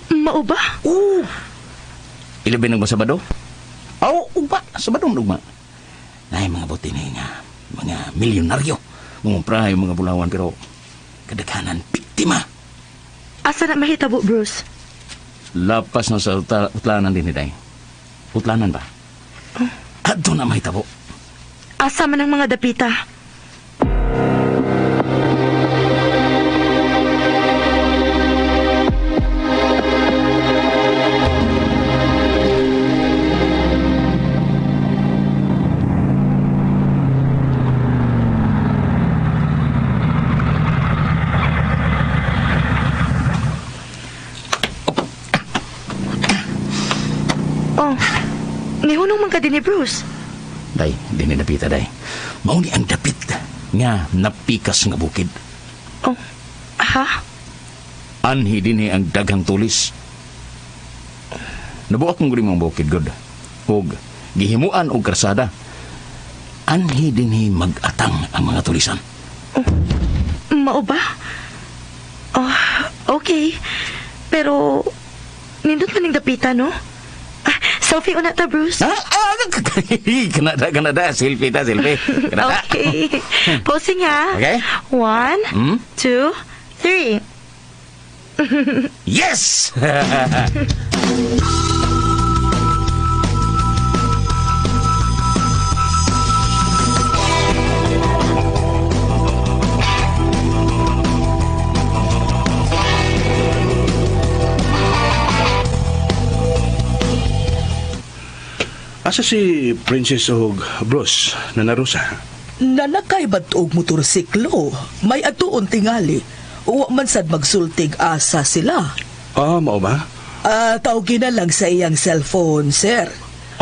Mao ba? Oo. Ilabi nagma Sabado? Aw, ugma, Sabado nugma. Nay mga buti ni nga mga milyonaryo mangumprahay mga bulawan, pero kadaghanan biktima. Asa na mahitabo, Bruce? Lapas na sa utlanan din ni Day. Utlanan ba? Adto na mahitabo. Asa man ang mga dapita? Oh, nihunong man ka din ni Bruce. Day, di ni dapita, day. Mao ni ang dapit nga napikas nga bukid. Oh, ha? Anhi din ni ang daghang tulis. Nabuak mong mong bukid, god. Og gihimuan og karsada. Anhi din ni mag-atang ang mga tulisan. Oh, mao ba? Oh, okay. Pero, nindot man ning dapita, no? Selfie una ta, Bruce. Kanada, kanada. Selfie ta, selfie. Kanada. Okay. Posing ha. Okay. 1, 2, 3. Yes! Asa si Princess og Bruce na narusa? Nanakay ba og motorsiklo? May atuon tingali. Uwa man sad magsultig asa sila. Ah, mao ba? Tawagin na lang sa iyang cellphone, sir.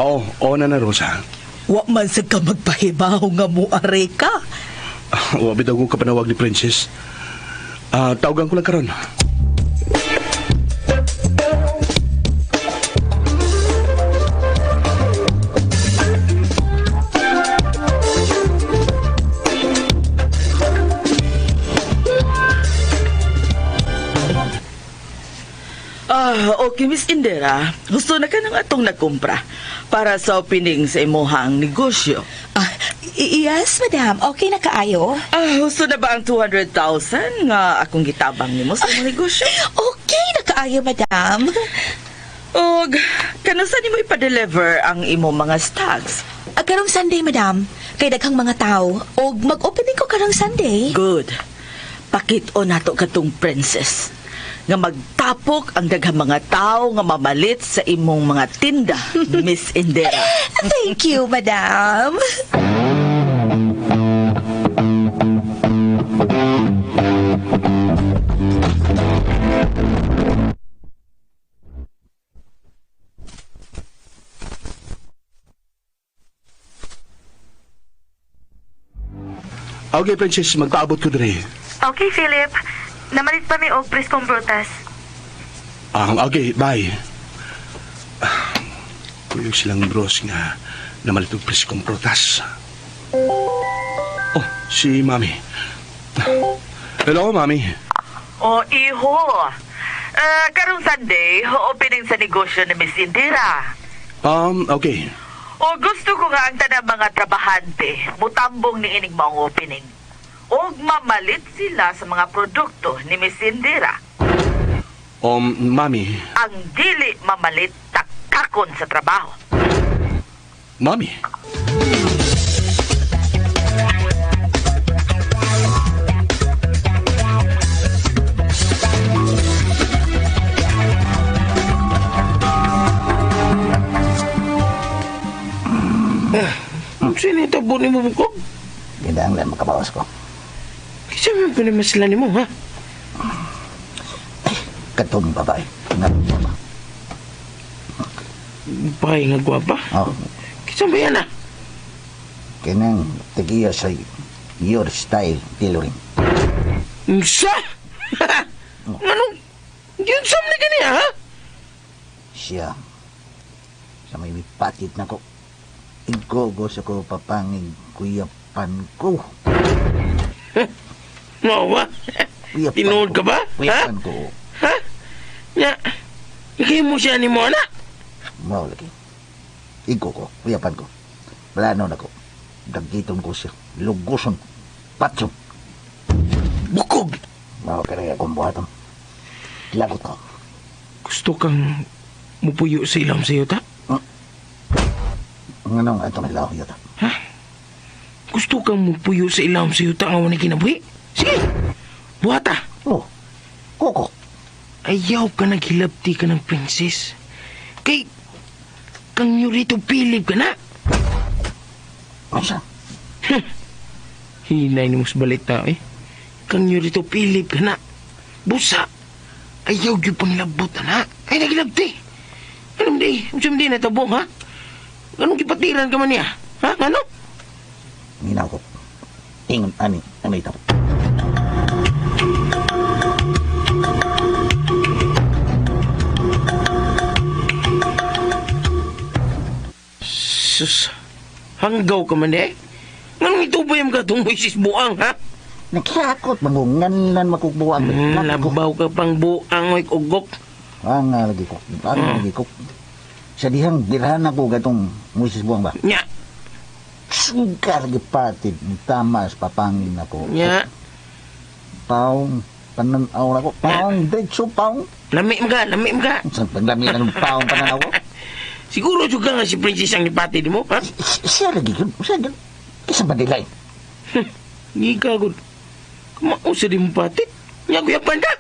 Oo, oh, na narusa. Wa man sad ka magpahibaw nga muare ka. Wa bitaw ko kapanawag ni Princess. Tawagan ko lang karon. Okay, Miss Indira. Gusto na ka ng atong nagkumpra para sa opening sa imuhang negosyo. Yes, madam. Okay na kaayo. Gusto na ba ang 200,000 nga akong gitabang nimo sa imong negosyo? Okay na kaayo, madam. Og kanusa nimo ipa-deliver ang imong mga stocks? Karong Sunday, madam. Kay daghang mga tao. Og mag-opening ko karong Sunday. Good. Pakit-o nato katong princess nga magtapok ang daghang mga tao nga mamalit sa imong mga tinda, Miss Indira. Thank you, madam. Okay, Princess, magpaabot ko diri. Okay, Philip. Namalit pa mi og preskong prutas. Okay, bye. Kuyog silang bros nga namalit og preskong prutas. Oh, si Mami. Hello, Mami. O, iho. Karong Sunday, opening sa negosyo ni Miss Indira. Okay. O gusto ko nga ang tanang mga trabahante, mutambong ni ining maong opening. Og mamalit sila sa mga produkto ni Miss Indira. Mami. Ang dili mamalit taktakon sa trabaho. Mami. Sino yung tabo ni mo bukog? Kinahanglan makabawas ko. Kasi may pinamasila ni mo, ha? Katong babae. Nga gwapa. Babae nga gwapa? Oh. Kisa ba yan, ah? Kanang tigiya sa your style tailoring. Unsa? Anong? Yun sa ni kaniya, ha? Siya. Sa may mipatit na ko. Igogo sa ko papangig kuyapan ko. No ba? Tinuod ka ba? Kuyapan ko. Ha? Nya, ikay mo siya ni mo, anak? Mao lagi. Igo ko, kuyapan ko. Plano na ko. Dagiton ko siya. Luguson. Patso. Bukog! Mao ka rin akong buhaton. Lagot ko. Gusto kang mupuyo sa ilam sa iyo, ta? Anong atong ilaw yata? Ha? Gusto kang mupuyo sa ilam sa iyo, ta? Nga wala kinabuhi? Sige! Buhata! Oh, koko. Ayaw ka naghilabti ka ng princess. Kay, kang Yurito Philip ka na. Asa? Hinay ni mo sa balita eh. Kang Yurito Philip ka na. Busa, ayaw yung pangilabot na. Ay, naghilabti. Anong di? Anong di natabong, ha? Anong gipatiran ka man niya? Ha? Ano? Minaw ko. Ingon ani, ang naitabo. Sus, hanggaw ka man eh. Anong ito ba yung katong Moises buang, ha? Naghakot, mangungan makukbuang. Labaw ka pang buang, oy, ugok. Ang lagi ko. Ang lagi ko. Sa dihang birhan ako gatong Moises buang ba? Nya. Sugar gipatid tama sa papangin ako. Nya. Paong pananaw na ko. Paong diretso paong. Lami mga, lami mga. Sa paglami na ng paong pananaw ko. Siguro juga nga si Princess ang nipatid mo, ha? Siya lagi yun. Siya lagi. Kisa ba dilay? Ngiga gud. Kamao sa di mo patid. Nya kuya panda.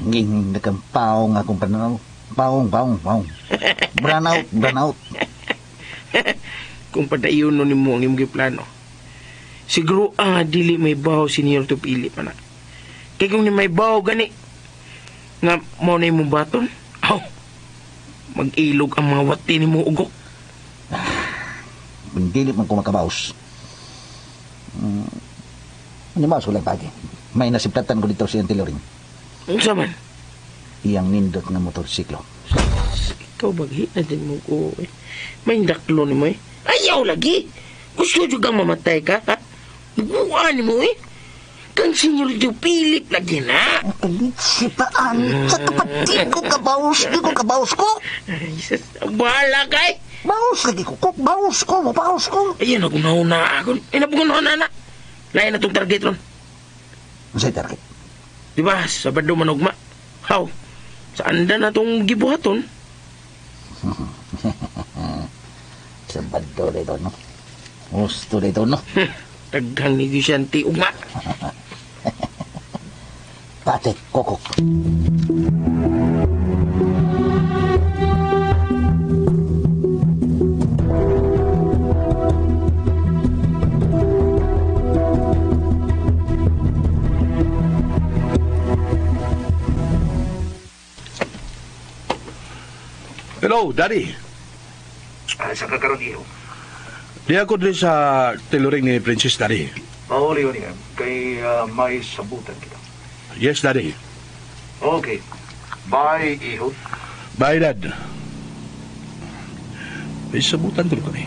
Nging nakang paong akong pananaw. Paong, paong, paong. Brown out, brown out. Kung padayon no nimo ang imong giplano. Siguro ang dili may baho si Senior to pili pa na. Kay kung ni may baho gani nga mao na imong baton, aw. Mag-ilog ang mga wati nimo ugok. Kung dili man ko makabaos. Ano ba lang pagi? May nasiplatan ko dito si Antiloring. Unsa man? Iyang nindot nga motorsiklo. Ikaw baghi na din mo ko eh. May daklo ni mo eh. Ayaw lagi. Gusto juga mamatay ka, ha? Bukuan mo eh. Kang Senyor Philip lagi na. Kalitsitaan sa kapatid ko kabaos. Di ko kabaos ko. Ay, sus, bahala ka eh. Baos lagi ko. Kok, baos ko. Baos ko. Ayan, nagunaw ako. Ay, napugunaw na na. Lain na itong target ron. Ano target? Di ba, Sabado manugma. How? Saan na itong gibuhaton? Sabado dito, no? Gusto dito, no? Daghang negosyante, ugma. Pate, kokok. Hello, Daddy. Sa kakaroon iyo. Di ako diri sa tailoring ni Princess, Daddy. Pauli niya, kay may sabutan kita. Yes, Daddy. Okay. Bye, iho. Bye, Dad. May sabutan tuloy kami.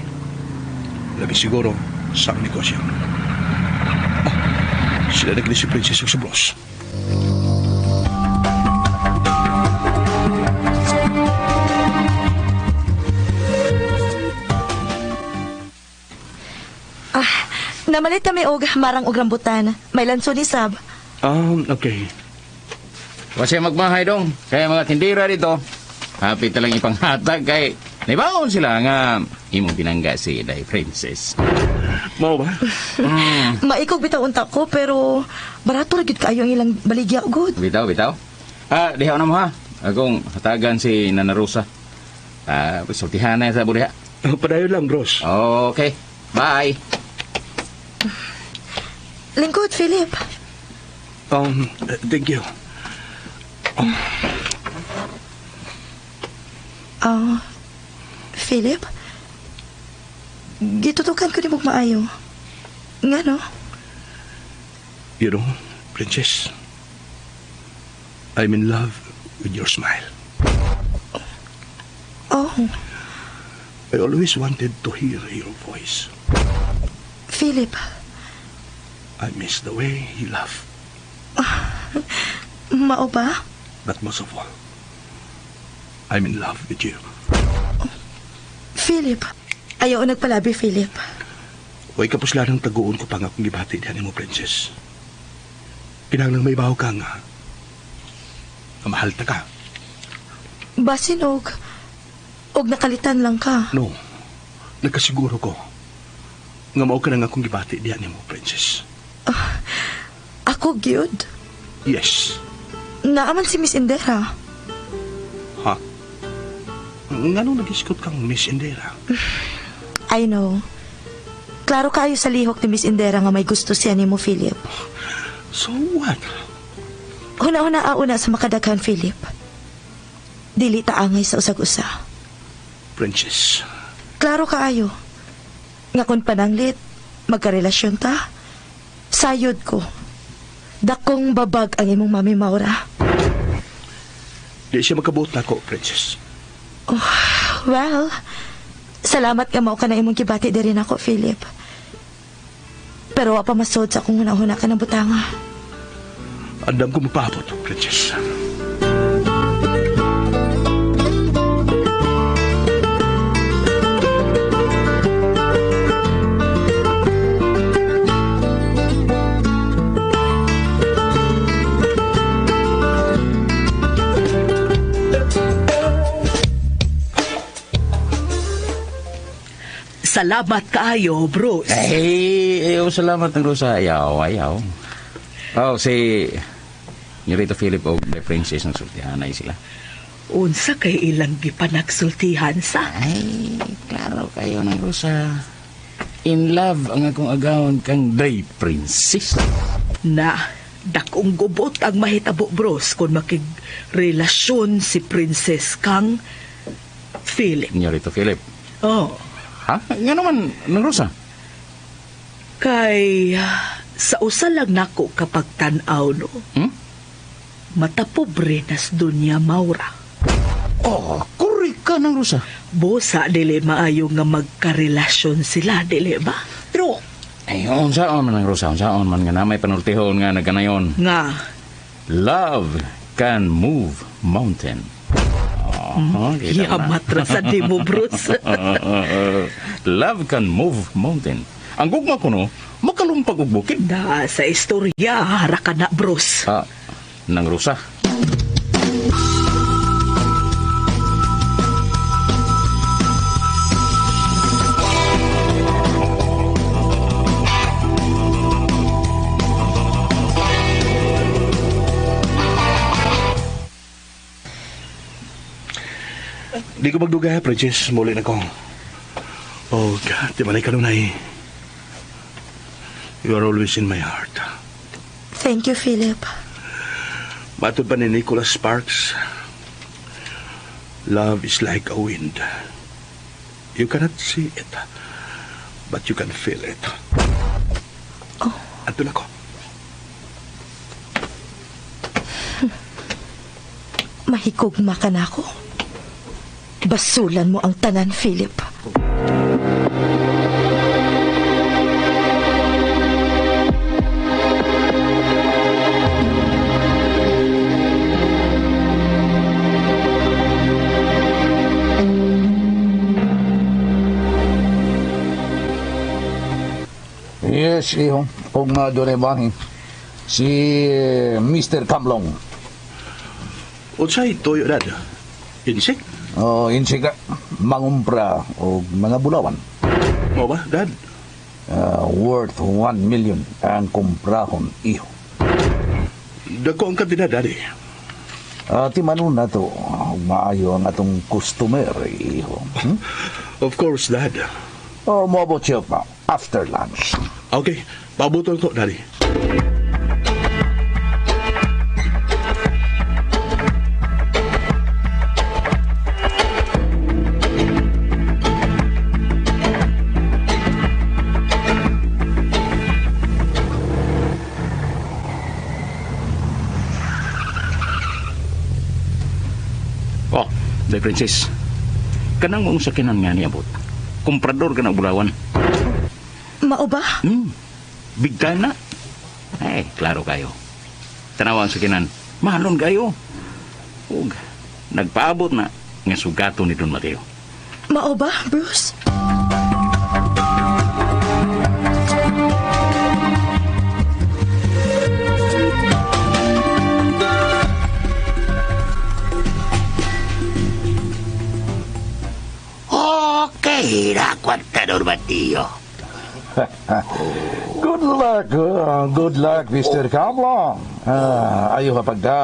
Labi siguro sa ang negosyo. Sila na si Princess ug si Bros. Ah, namalit kami og marang og rambutan. May lanso ni Sab. Okay. Wa siya magmahay dong. Kaya mga tindira dito, happy talang ipanghatag kay nibangon sila nga imong pinangga si Day Princess. Mao ba? Maikog bitaw unta ko pero barato ra gyud kaayo ang ilang baligya gud. Bitaw, bitaw. Ah, diha na mo ha. Akong hatagan si Nana Rosa. Ah, sultihan na sa budiha. Padayon lang, bros. Okay. Bye. Lingkod, Philip. Thank you. Ah, Philip? Gitutukan ko nimo maayo. Ngano? You know, Princess, I'm in love with your smile. Oh, I always wanted to hear your voice. Philip. I miss the way you laugh. Mao ba? But most of all, I'm in love with you. Philip. Ayaw nagpalabi, Philip. Huwag ka puslan ng taguon ko pa nga kung gibati diyan mo, Princess. Kinahanglang may baho ka nga. Nga mahal ta ka. Basin og nakalitan lang ka. No. Nagkasiguro ko. Nga mao ka na nga kung gibati diyan mo, Princess. Ako gyud. Yes. Naaman si Miss Indera. Ha? Nganong nag-iskot kang Miss Indera? I know. Klaro kayo sa lihok ni Miss Indera nga may gusto siya nimo, Philip. So what? Huna-huna auna sa makadaghan, Philip. Dili taangay sa usag-usa. Princess, Klaro kaayo. Nga kung pananglit, magkarelasyon ta. Sayod ko. Dakong babag ang imong mami Maura. di siya magkabuot na ako, Princess. Oh, well, salamat nga mao ka na imong gibati diri nako, Philip. Pero wa pa masod sa akong huna-huna ka ng butanga. Andam ko magpaabot, Princess. Salamat kaayo, Bruce. Ay, ayaw, salamat ng Rosa. Ayaw, ayaw. Oh, si Nyorito Philip o the Princess ng sultihanay sila. Unsa kay ilang gipanagsultihan sa? Ay, klaro kayo ng Rosa. In love ang akong agawon kang Day Princess. Na, dakong gubot ang mahitabo, Bros, kung makigrelasyon si Princess kang Philip. Nyorito Philip. Oh. Ha? Nga naman, ng Rosa. Kay sa usa lang nako kapag tan-aw, no? Matapobre nas Dunya Maura. Oh, kuri ka ng Rosa. Busa, dili maayo nga magkarelasyon sila, dili ba? Pero, ay, unsaon man ang Rosa, unsaon man nga na may panultihon nga nagkanayon. Nga. Love can move mountain. Oh, kita mo na. Yamat ra sa di mo, Bruce. Love can move mountain. Ang gugma ko no, makalumpag og bukid. Da, sa istorya, hara ka na, Bruce. Ah, nang Rosa. Di ko magdugay, Princess. Muli na ko. Oh, God, di man kanunay. You are always in my heart. Thank you, Philip. Matod pa ni Nicholas Sparks, love is like a wind. You cannot see it, but you can feel it. Oh. Adto na ko. Mahikugma ka na ako. Basulan mo ang tanan, Philip. Yes, iho. Kung nga doon ay bahin. Si Mr. Kamlong. Unsay tuyo, Dad? Insik? Oh, insik ka. Mangumpra o mga bulawan. Mo ba, Dad? Worth 1 million ang kumprahon, iho. Dako ang kantidad, Daddy. Timanon na to. Maayo ang atong customer, iho. Hmm? Of course, Dad. Oh, moabot siya pa. After lunch. Okay, paabutol ko, Daddy. Oh, the princess. Kanang maong sakinan nga niabot. Komprador ka na bulawan. Mao ba? Big time na. Eh, klaro kayo. Tanawa ang sakinan. Mahalon kayo. Ug, nagpaabot na nga sugato ni Don Mateo. Mao ba, Bruce? Okay, nakwanta Don Mateo. Good luck, good luck, Mr. Kamlong. Ayaw ka pagda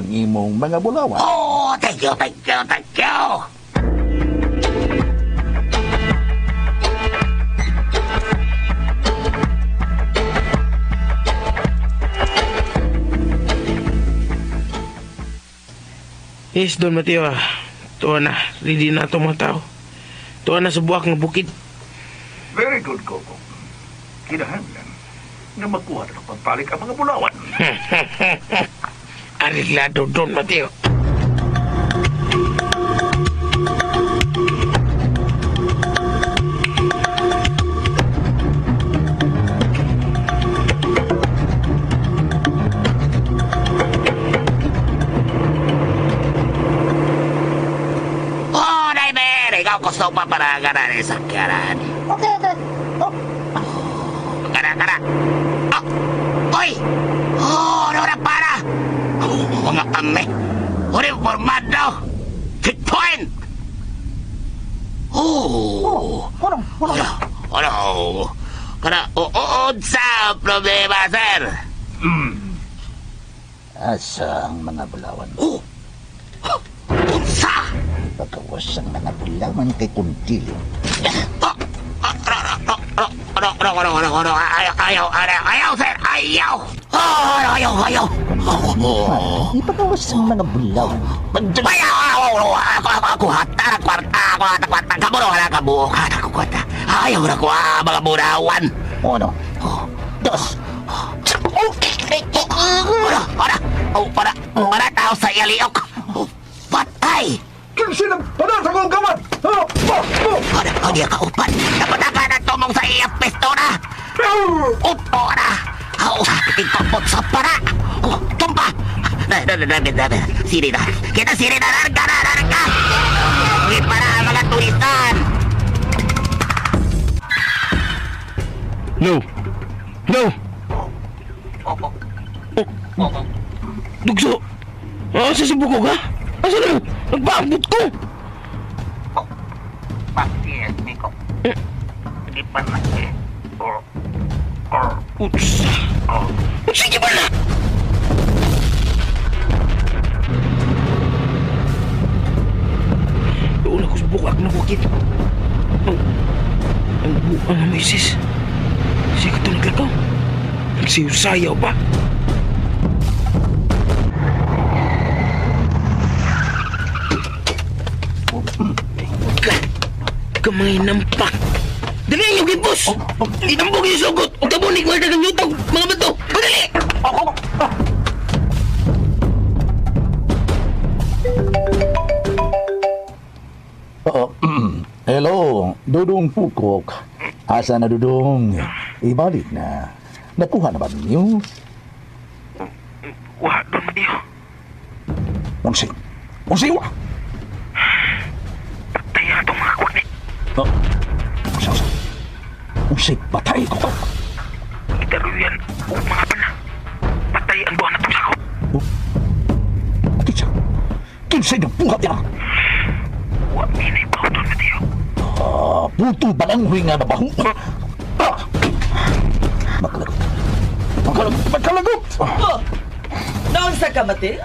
ang imong mga bulawan. Oh, thank you, thank you, thank you. Yes, Don Mateo. Tuwa na. Ready na itong mga tao. Tuwa na sa buwak ng bukid. Very good, Coco. Kinahanglan nga makuha na ng pagpalik ang mga bulawan. Arreglado, Don Mateo. Oh, driver! Ikaw gusto pa para ganun sa sakyanan. Okay, okay. Oh. Kana, kana. Oh. Oy! Oh, ano na para? Oh, mga kami. Uniformado. Checkpoint! Oh. Ano? Ano? Ano? Kana, oo, sa problema, sir. Asa ang mga bulawan? Oh! Unsa? Pagawas ang mga bulawan kay Kuntilyo. Ano, ano, ano, ano, ano, ayaw, ayaw, ayaw, ayaw, sir, ayaw! Oh, ayaw, ayaw! Oh. Ipagawas ang mga bulawan. Ayaw, ayaw, ako, ako, ako, hata, kwarta, ako, hata, kwarta, kamo, wala ka buok, hata, ko, kwarta. Ayaw na ko, mga bulawan. Uno, dos, Ano, ano, oh, para, para tao sa iyaliok. Oh, patay! Kinsi ng panata kong gamad! Oh, oh, oh. Ano, ano, kaupan? Napataka na tumong sa iyang pistola! Uto na! Ako, tingkopot sa para! Oh, tumpa! Na, na, na, na, na, na, siri na! Kita siri na, narga na, narga! Hindi para ang mga turistan! No. No. Oh. Dugso. Asa si Bukog, ha? Asa na? Nagpaabot ko. Bakit, Miko? Hindi pa na eh. Utsa. Sige ba na? Doon ako sa bukag na bukid. Ang buang na misis. Siya ka itong naglakaw. Nagsiusayaw pa. Kamay nampak. Dali ang gipos! Itambog yung sugot! Ug tabunig mga dagang yutog, mga bato! Dudong Pukok. Asa na Dudong? Ibalik na. Nakuha na ba ninyo? Wa, Don Mateo. Unsay? Unsay wa? Patay atong mga kwak ni. Oh. Unsa unsa? Unsay patay ko? Itaruyan og mga pana. Patay ang duha natong sakop. Kinsa? Kinsay nagbuhat niya? Wa mi na ibaw, Don Mateo. Ah, puto balanghoy nga nabaho. Ah! Makalagot. Makalagot. Makalagot! Oh, naunsa ka, Mateo?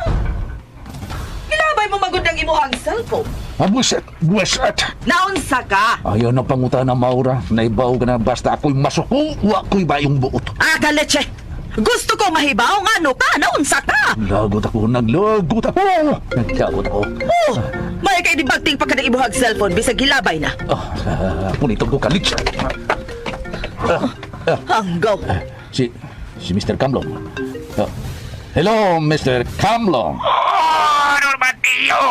Gilabay mo magud ang imuhang cellphone. Buset, buset. Naunsa ka? Ayaw na panguta na Maura. Naibaw ka na basta ako'y masuko, wa ko'y bayong buot. Ah, kaleche! Gusto ko mahibaw nga ano ka, naunsa ka? Lagot ako, naglagot ako. Naglagot ako. Oh, may kay dibagting pa ka ng imuhang cellphone bisag gilabay na. Ah, punitong ko kalit. Hanggaw. Si Mr. Kamlong. Ah, hello, Mr. Kamlong. Oh, Don Mateo!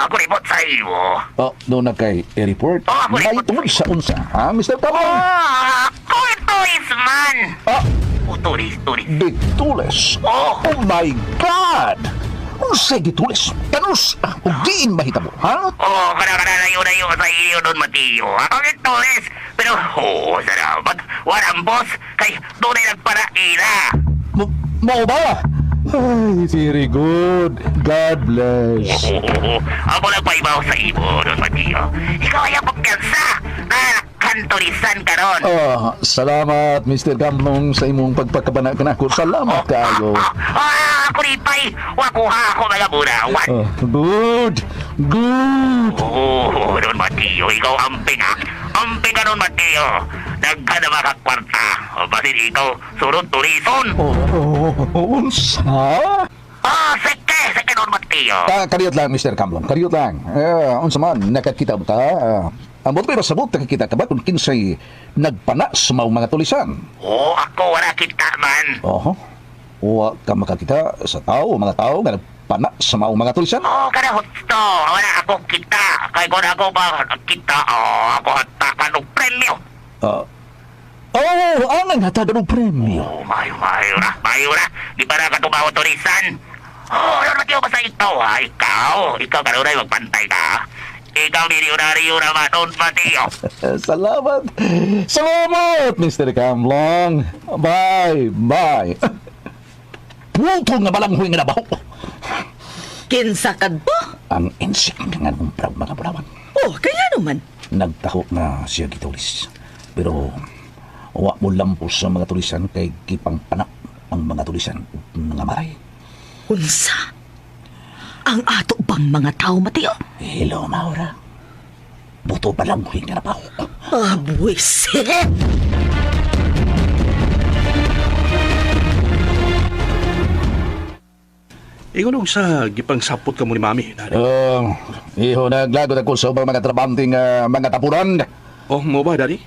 Ako report sa iyo. Oh, doon na kay airport. Oh, ako May report. tungod sa unsa, ha, Mr. Kamlong? Ah, ako tourist man. Ah, Oh, tourist, tourist. Gitules. Oh. Oh my God! Unsay gitules? Kanus, ug diin mahitabo, ha? Oh, kana kana layo layo sa iyo Don Mateo. Ako ni tourist. Pero oh, salamat. Walang boss kay doon ay nagparaila. Mo ba? Ay, very good. God bless. Oo, ako lang paibaw sa imo, Don Mateo. Ikaw ay ang kumpiyansa na kanturisan karon. Ah, salamat Mr. Gamlong sa imong pagpakabana kanako. Salamat kaayo. Ah, ako ripay. Wakuha ako mga burawan. Ah, good. Good. Oo, Don Mateo, ikaw amping ha. Amping ka, Don Mateo. Daghan na makakwarta. O, basin ikaw, surot turison. Oh, oh, unsa? Ah, seke, seke, Don Mateo. Ah, kariyot lang Mr. Kamlong. Kariyot lang. Eh, unsa man nakakita ba ta? Ah, ang buot ko'y masabot nakakita ka ba kung kinsay nagpana sa mga tulisan? Oo, ako wala kita man. Oho. Wa ka makakita sa tao, mga tao nga nagpana sa mga tulisan? Oo, kada husto. Wala ako kita. Kay kung ako ba kita, oh, ako hatakan og premyo. Ah, oh, ang naghatag og premyo. Oh, mayo, mayo na, mayo na. Di ba na ka tumawa tulisan? Oh, Don Mateo, basta ikaw ha, ikaw. Ikaw kanunay, magpantay ka. Ikaw milyonaryo naman, Don Mateo. Salamat. Salamat, Mr. Kamlong. Bye, bye. Puto nga balanghoy nga nabaho. Kinsa kadto? Ang insik nga numprag mga bulawan. Oh, kaya naman. Nagtaho na siya gitulis. Pero wa mo lampos sa mga tulisan kay gipangpanak ang mga tulisan ug mga maray. Unsa? Ang ato bang mga tao, Mateo? Hello, Maura. Buto balanghoy nga nabaho. Ah, buwisit! Ingon og sa gipangsapot ka mo ni Mami, Daddy. Oh, iho naglagot ako sa ubang mga trabanteng mga tapuran. Oh, mo ba, Daddy?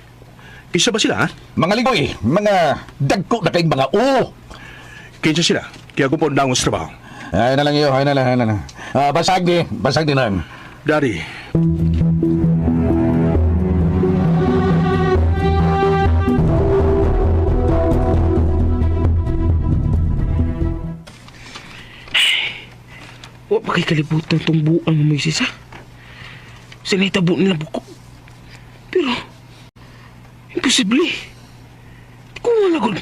Kinsa ba sila, ha? Mga ligoy, mga dagko na kayong mga o. Kinsa sila? Kaya kung dangon sa trabaho. Ay na lang iyo, ay na lang, ay na lang. Ah, basag di lang. Daddy, Wa pa kay kalibutan tong buang mo, Moises, ha? Sinitabo nila buko. Pero, imposible. Di ko malagod.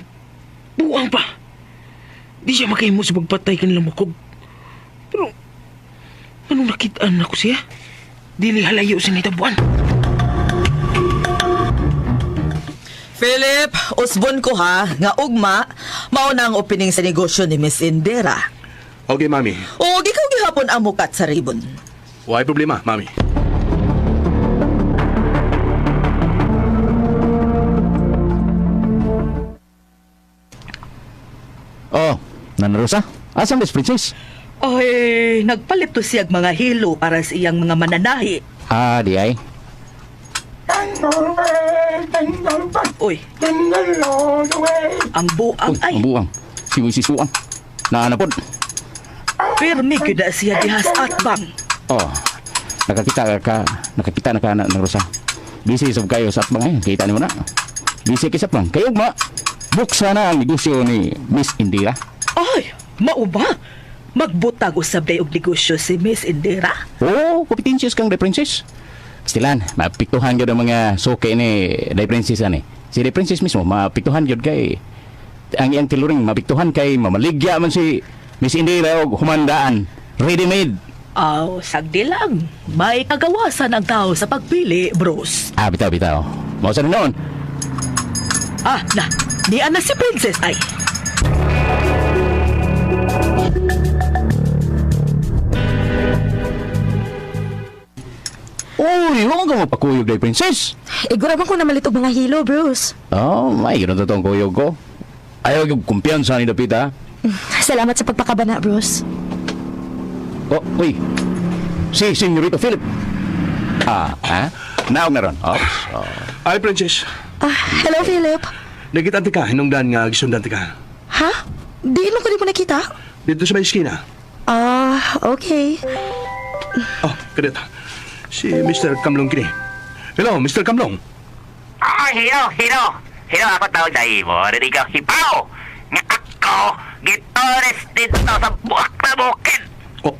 Buang pa. Di siya makahimo sa pagpatay kanilang bukog. Pero, anong nakitaan ako siya? Dili halayo sa nitabuan. Philip, usbon ko ha, nga ugma, mao na ang opening sa negosyo ni Miss Indira. Okay, Mami. O ikaw gihapon ang mukat sa ribbon. Why problema, Mami? Oh, Nana Rosa, asang Miss Princess? Ay, nagpalit to siyag mga hilo para sa iyang mga mananahi. Ah, di ay. Uy. Ang buang Uy, ay. ang buang. Si Moises buang. Naana pod. Pirmi gyud na siya dihas atbang. Oh, nakakita ka, nakakita na ka na, Nana Rosa. Busy sab kayo sa atbang eh. Kita nimo na. Busy kay sa atbang. Kayo ma buksa na ang negosyo ni Miss Indira. Ay, mao ba? Magbutag usab day og negosyo si Miss Indira. Oo, oh, kompetensyas kang Day Princess. Stilan, mapiktuhan gyud ang mga suki ni Day Princess ani. Si Day Princess mismo mapiktuhan gyud kay ang iyang tiluring mapiktuhan kay mamaligya man si Miss Indira og humandaan. Ready made. Aw, sagdi lang. May kagawasan ang tao sa pagpili, bros. Ah, bitaw bitaw. Mao sa noon. Ah, na. Niya na si Princess ay. Uy, huwag ka mapakuyog, Day Princess. Igura man ko namalit og mga hilo, Bruce. Oh, may ganun totoong kuyog ko. Ayaw yung kumpiyansa ni Dapita. Salamat sa pagpakabana, Bruce. Oh, uy. Si Senyorito Philip. Ah, ha? Naog na ron. Ops. Oh. Ay, Princess. Ah, hello, Philip. Nakita ka, hinungdan nga gisundan ka. Ha? Diin mo ko di mo nakita? Dito sa may eskina. Ah, okay. Oh, kadeta. Si Mr. Kamlong kini. Hello, Mr. Kamlong. Oh, hero, hero. Hero ako tawag na imo. Ready ka, hipaw. Nga ako, gitores dito sa buwak na bukid. Oh,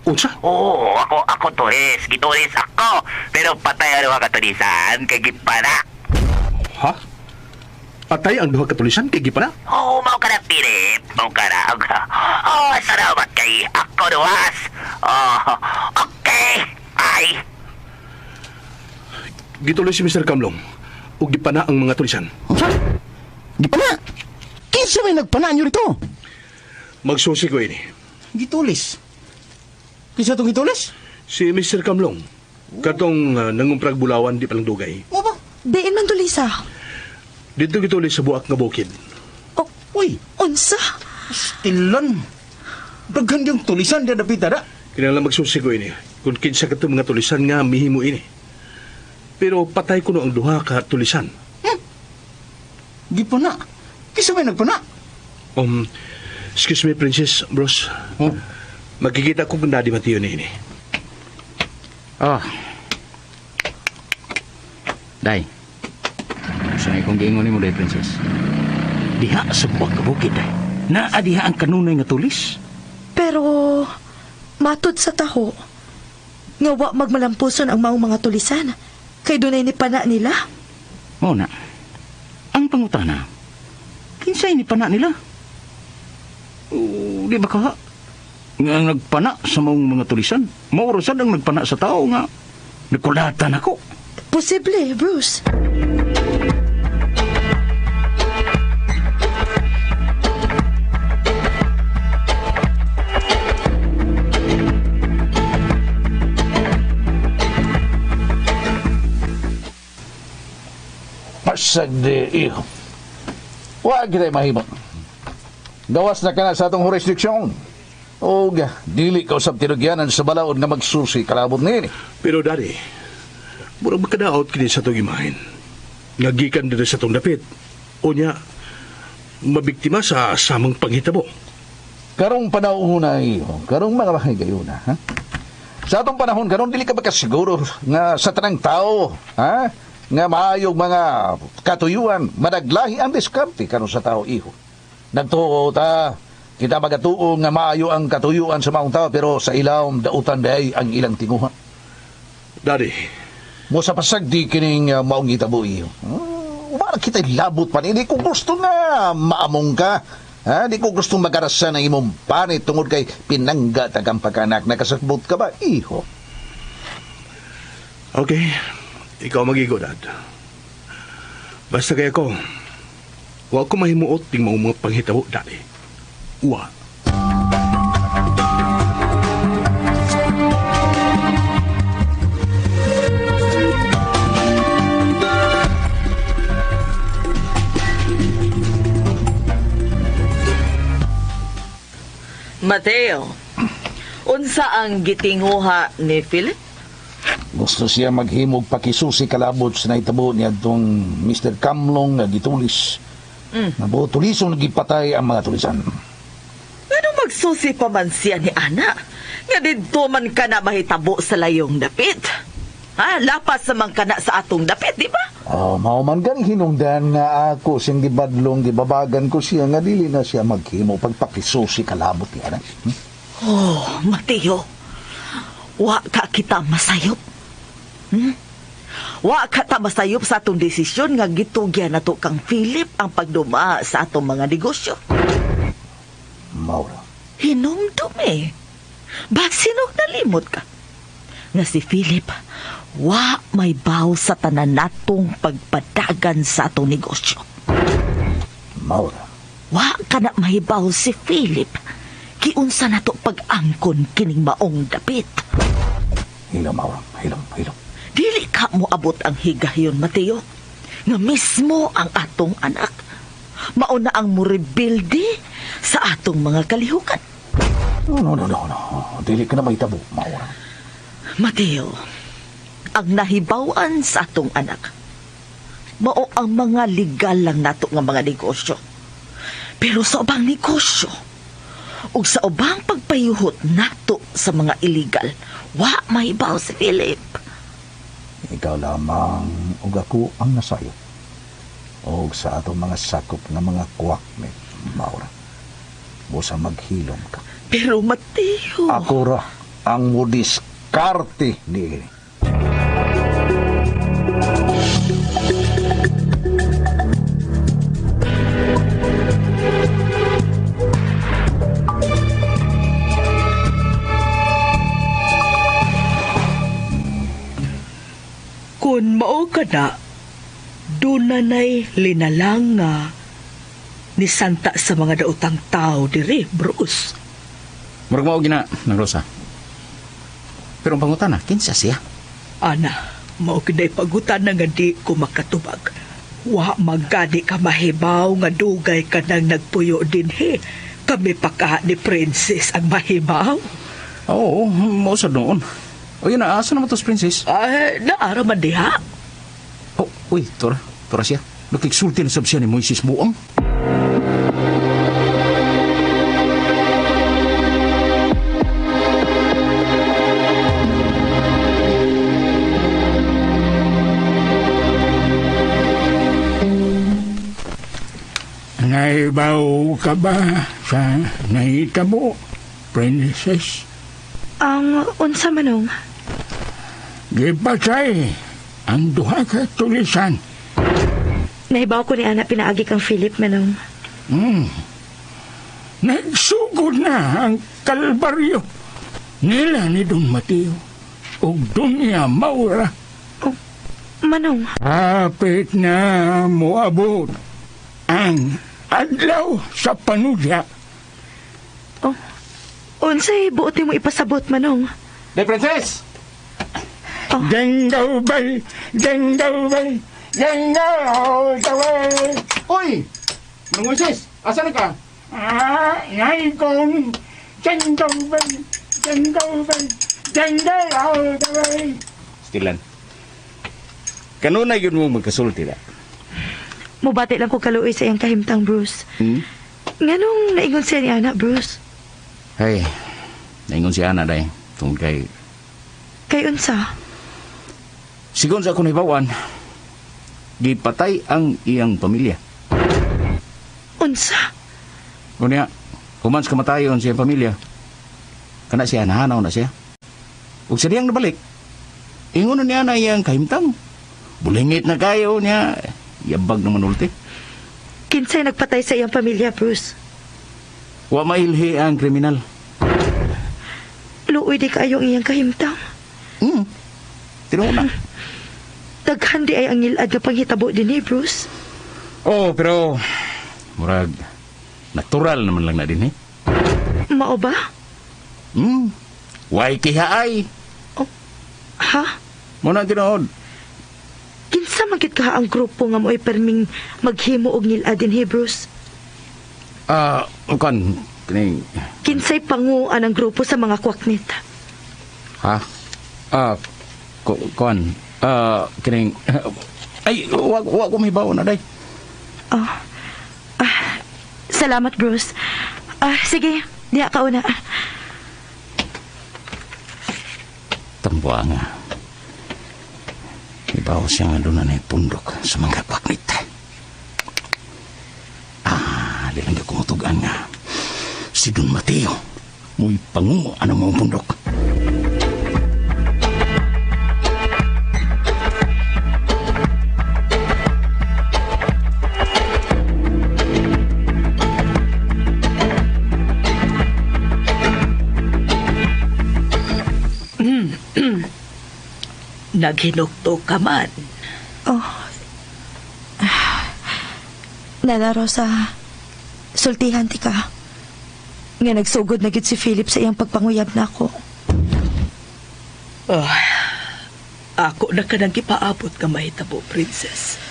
unsa? Oo, ako tores. Gitores ako. Pero patay ang mga katulisan kay gipana. Ha? Patay ang duha ka tulisan kay gipana? Oo, mau ka na, Philip. Mau ka na. Oh, salamat kay ako duwas. Oh, okay. Ay. Gituloy si Mr. Kamlong. Ug gipana ang mga tulisan. Unsa? Di pa na. Kinsa may nagpana niyo rito? Magsusi ko ini. Gitulis. Kinsa tong gitulis? Si Mr. Kamlong. Katong nangumprag bulawan di palang dugay. Mo ba? Diin man to, Lisa. Dito gituloy sa buak nga bukid. Oh, Uy, unsa? Stilan. Daghan yung tulisan di dapita da. Kinahanglan magsusi ko ini. Kung kinsa katong mga tulisan nga mihimo ini. Pero patay kuno ang duha ka tulisan. Gipana. Kinsa may nagpana? Excuse me, Princess Bros. Oh. Magkikita ko kung Daddy Mateo ni ini. Ah. Day. Sanay kong giingon nimo, Day Princess. Diha sa buwak ka bukid ay. Naa diha ang kanunay nga tulis. Pero, matod sa taho, nga wa magmalampuson ang maong mga tulisan. Kay dunay ni pana nila. Mao na. Ang pangutana, kinsay ni pana nila? O, di ba ka? Nga ang nagpana sa maong mga tulisan. Mao ra sad ang nagpana sa tao nga nagkulatan ako. Posible, Bruce. Pasag di iho. Wa kita'y mahimo. Gawas na ka na sa atong jurisdiksyon. O dili ka usab tinugyanan sa balaod nga magsusi kalabot niini. Pero Daddy, murag makadaot kini sa itong imahin. Nga gikan diri sa itong dapit. O niya, mabiktima sa samang panghitabo. Karong panahon na iho, karong mga mahigayuna, ha? Sa atong panahon karon dili ka makasiguro nga sa tanang tao, ha? Nga maayog mga katuyuan, madaglahi ang diskarte karon sa tao iho. Nagtuo ta, kita magatuo nga maayo ang katuyuan sa maong tao pero sa ilawom dautan day ang ilang tinguha. Daddy, Mo sa pasagdi kining maong itabo iho. Wala kita labot pa ni. Di ko gusto nga maamong ka. Ha? Di ko gusto magarasan ang imong panit tungod kay pinangga tagang pagkanak. Nakasakbot ka ba, iho? Okay. Ikaw magigo, Dad. Basta kaya ko, wa ko mahimuot ting maong mga panghitabo, Daddy. Wa. Mateo, unsa ang gitinguha ni Philip? Gusto siya maghimog pakisusi kalabot sa naitabo niya itong Mr. Kamlong nga gitulis. Mm. Tulison gipatay ang mga tulisan. Ngano magsusi pa man siya ni Ana? Nga didto man ka na mahitabo sa layong dapit. Ha, lapas sa man kana sa atong dapit, di ba? Oh, mao man gani hinungdan nga ako siyang gibadlong gibabagan ko siya nga dili na siya maghimo pagpakisusi kalabot niya na. Oh, Mateo. Wa ka kita masayop. Wa ka ta masayop sa atong desisyon nga gitugyan nato kang Philip ang pagduma sa atong mga negosyo. Maura. Hinumdum eh. Basinog nalimot ka. Nga si Philip, wa may baw sa tanan natong pagpadagan sa atong negosyo. Maura. Wa ka na mahibaw si Philip. Kiunsa nato pag-angkon kining maong dapit. Hilom, Maura. Hilom, hilom. Dili ka mo abot ang higayon, Mateo. Nga mismo ang atong anak. Mauna ang muribildi sa atong mga kalihukan. No, no, no, no, no. Dili ka na mahitabo, Maura. Mateo, ang nahibawan sa atong anak, mao ang mga legal lang nato nga mga negosyo. Pero sa ubang negosyo, ug sa ubang pagpayuhot nato sa mga illegal, wa mahibaw si Philip. Ikaw lamang ug ako ang nasayop. Og sa atong mga sakop nga mga kwakmit, Maura. Busa maghilom ka. Pero Mateo... Ako ra ang mudiskarte niini. Kung mao ka na, doon na na'y linalang nga ni Santa sa mga daotang tao diri, Bruce. Murag mao gina nang Rosa. Pero ang pangutana, kinsa siya? Ana, mao kinay pagutan na nga di ko makatubag. Wa magani ka mahibaw nga dugay ka nang nagpuyo dinhi. Kami pa ka ni Princess ang mahibaw. Oo, mao sa noon. O yun na, asa naman to si Princess? Ay, naara man diha. Oh, uy, tora, tora siya. Nakiksulti na sab siya ni Moises Buang. Naibaw ka ba sa nahitabo, Princess? Ang unsa manong? Gipatay ang duha ka tulisan. Nahibaw ko ni Ana pinaagi kang Philip manong. Nagsugod na ang kalbaryo nila ni Don Mateo ug Doña Maura. Oh, manong. Hapit na moabot ang adlaw sa panudya. Oh, unsay buot nimo ipasabot manong? Day Princess! Oh. Jingle bell, jingle bell, jingle all the way. Uy! Manong Moises, asa na ka? Ah, ngayon, jingle bell, jingle bell, jingle all the way. Stilan. Kanunay yun mo magkasulti na. Mubati lang ko kaluoy sa iyang kahimtang, Bruce. Nganong naingon siya ni Ana, Bruce? Hey, naingon si Ana day. Tungkol kay... Kay unsa? Sigon sa akong hibawan, gipatay ang iyang pamilya. Unsa? Unya, human sa kamatayon sa iyang pamilya, kana siya, nahanaw na siya. Ug sa diyang nabalik, ingon na niya na iyang kahimtang. Bulingit na kayo niya, yabag naman ulti. Kinsay nagpatay sa iyang pamilya, Bruce? Wa mailhi ang kriminal. Luoy di kaayo ang iyang kahimtang. Tinuod na. Daghan di ay ang ngilad nga panghitabo din eh, Bruce. Oh, pero murag natural naman lang na din eh. Mao ba? Way kihaay. Oh, ha? Muna tinuod. Kinsa man gid ka ang grupo nga mo'y perming maghimo og ngilad din eh, Bruce? Kan kining Kinsay panguan ang grupo sa mga kwaknit? Ha? Kuan kining ay wa ko mahibaw na day. Oh. Salamat, Bruce. Sige, diha ka una. Tambuanga. Nahibaw siya nga doon na pundok sa mga kwaknit. Ah, di lang kumutugan nga. Si Don Mateo, muy pangungo ano mong pundok. Naghinukto ka man. Oh. Nana Rosa, sultihan ti ka. Nga nagsugod na gid si Philip sa iyang pagpanguyab na ako. Oh, ako na ka nang gipaabot ka mahitabo, princess.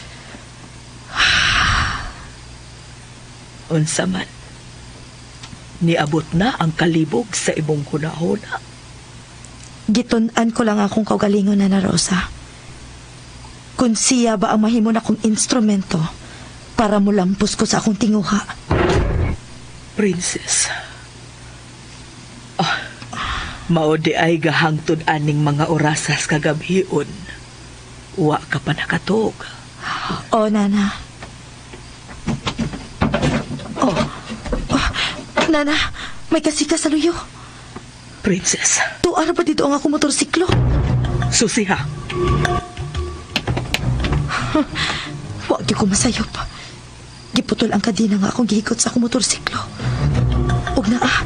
Unsa man, niabot na ang kalibog sa imong hunahuna. Gitun-an ko lang akong kaugalingon, Nana Rosa. Kung siya ba ang mahimo na akong instrumento para mulampos ko sa akong tinguha. Princess. Ah, mao di ay gahangtod aning mga orasas kagabhion. Wa ka pa nakatog. Oh, Nana. Oh, oh, Nana, may kasika sa luyo. Princess. Tuara pa dito ang akong motorsiklo. Susiha. Wa gyud ko masayop. Giputol ang kadena nga akong gihikot sa akong motorsiklo. Ug naa,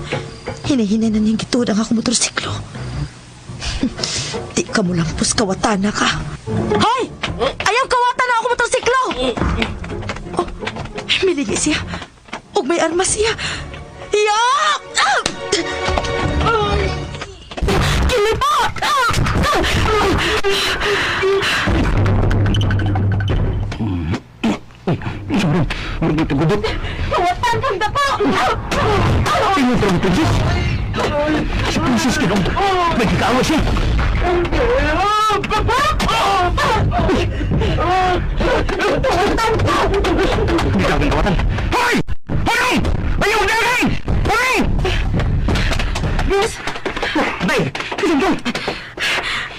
hinahinay na niyang gituod ang akong motorsiklo. Di ka mo lampos, kawatan na ka. Hoy! Ayaw kawatan na akong motorsiklo! Oh, milingi siya. Ug may armas siya. Yak! Ah! Kilipot! Ah! Sorry, murag ito. Kawatan kang dako! Tingnan ko ang princess. Si Princess Kinong, may kikaawa siya. Hindi ka akong kawatan. Hoy! Hoy! Ayaw na rin! Hoy! Bruce! Bay! Kisang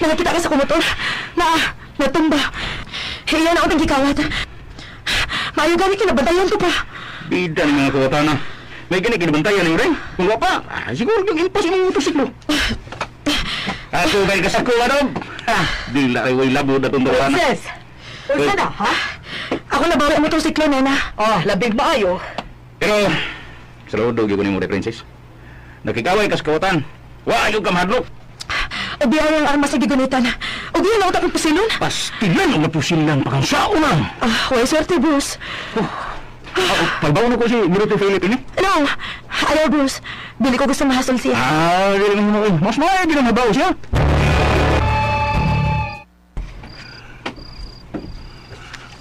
Nakakita ka sa kumotor. Na, natumba. Iyan ako tang gikawat. Maayo gani kinabantayan ko pa. Bida ni mga kawatan na. May gani kinabantayan ng rin. Kung wa pa, siguro yung impas imong motorsiklo. Ako kay kasako anom. Ha, dila kay way labo na tong na. Princess! Unsa na, ha? Ako na bawi ang motorsiklo, Nena. Oh, labig maayo. Pero saludo gyud ko nimo, Princess. Nakikaway kas kawatan. Wa gyud ka mahadlok. O biyaya ang armas sa gigunitan. O biya na akong pusilon. Pastilan ang napusilan pa kang sao na. Ah, way swerte, Bruce. Pagbaon ko si Miruto Philip ini. No, ayaw, Bruce. Dili ko gusto mahasol siya. Ah, dili mo mo. Mas maayo gyud ang mabaw siya.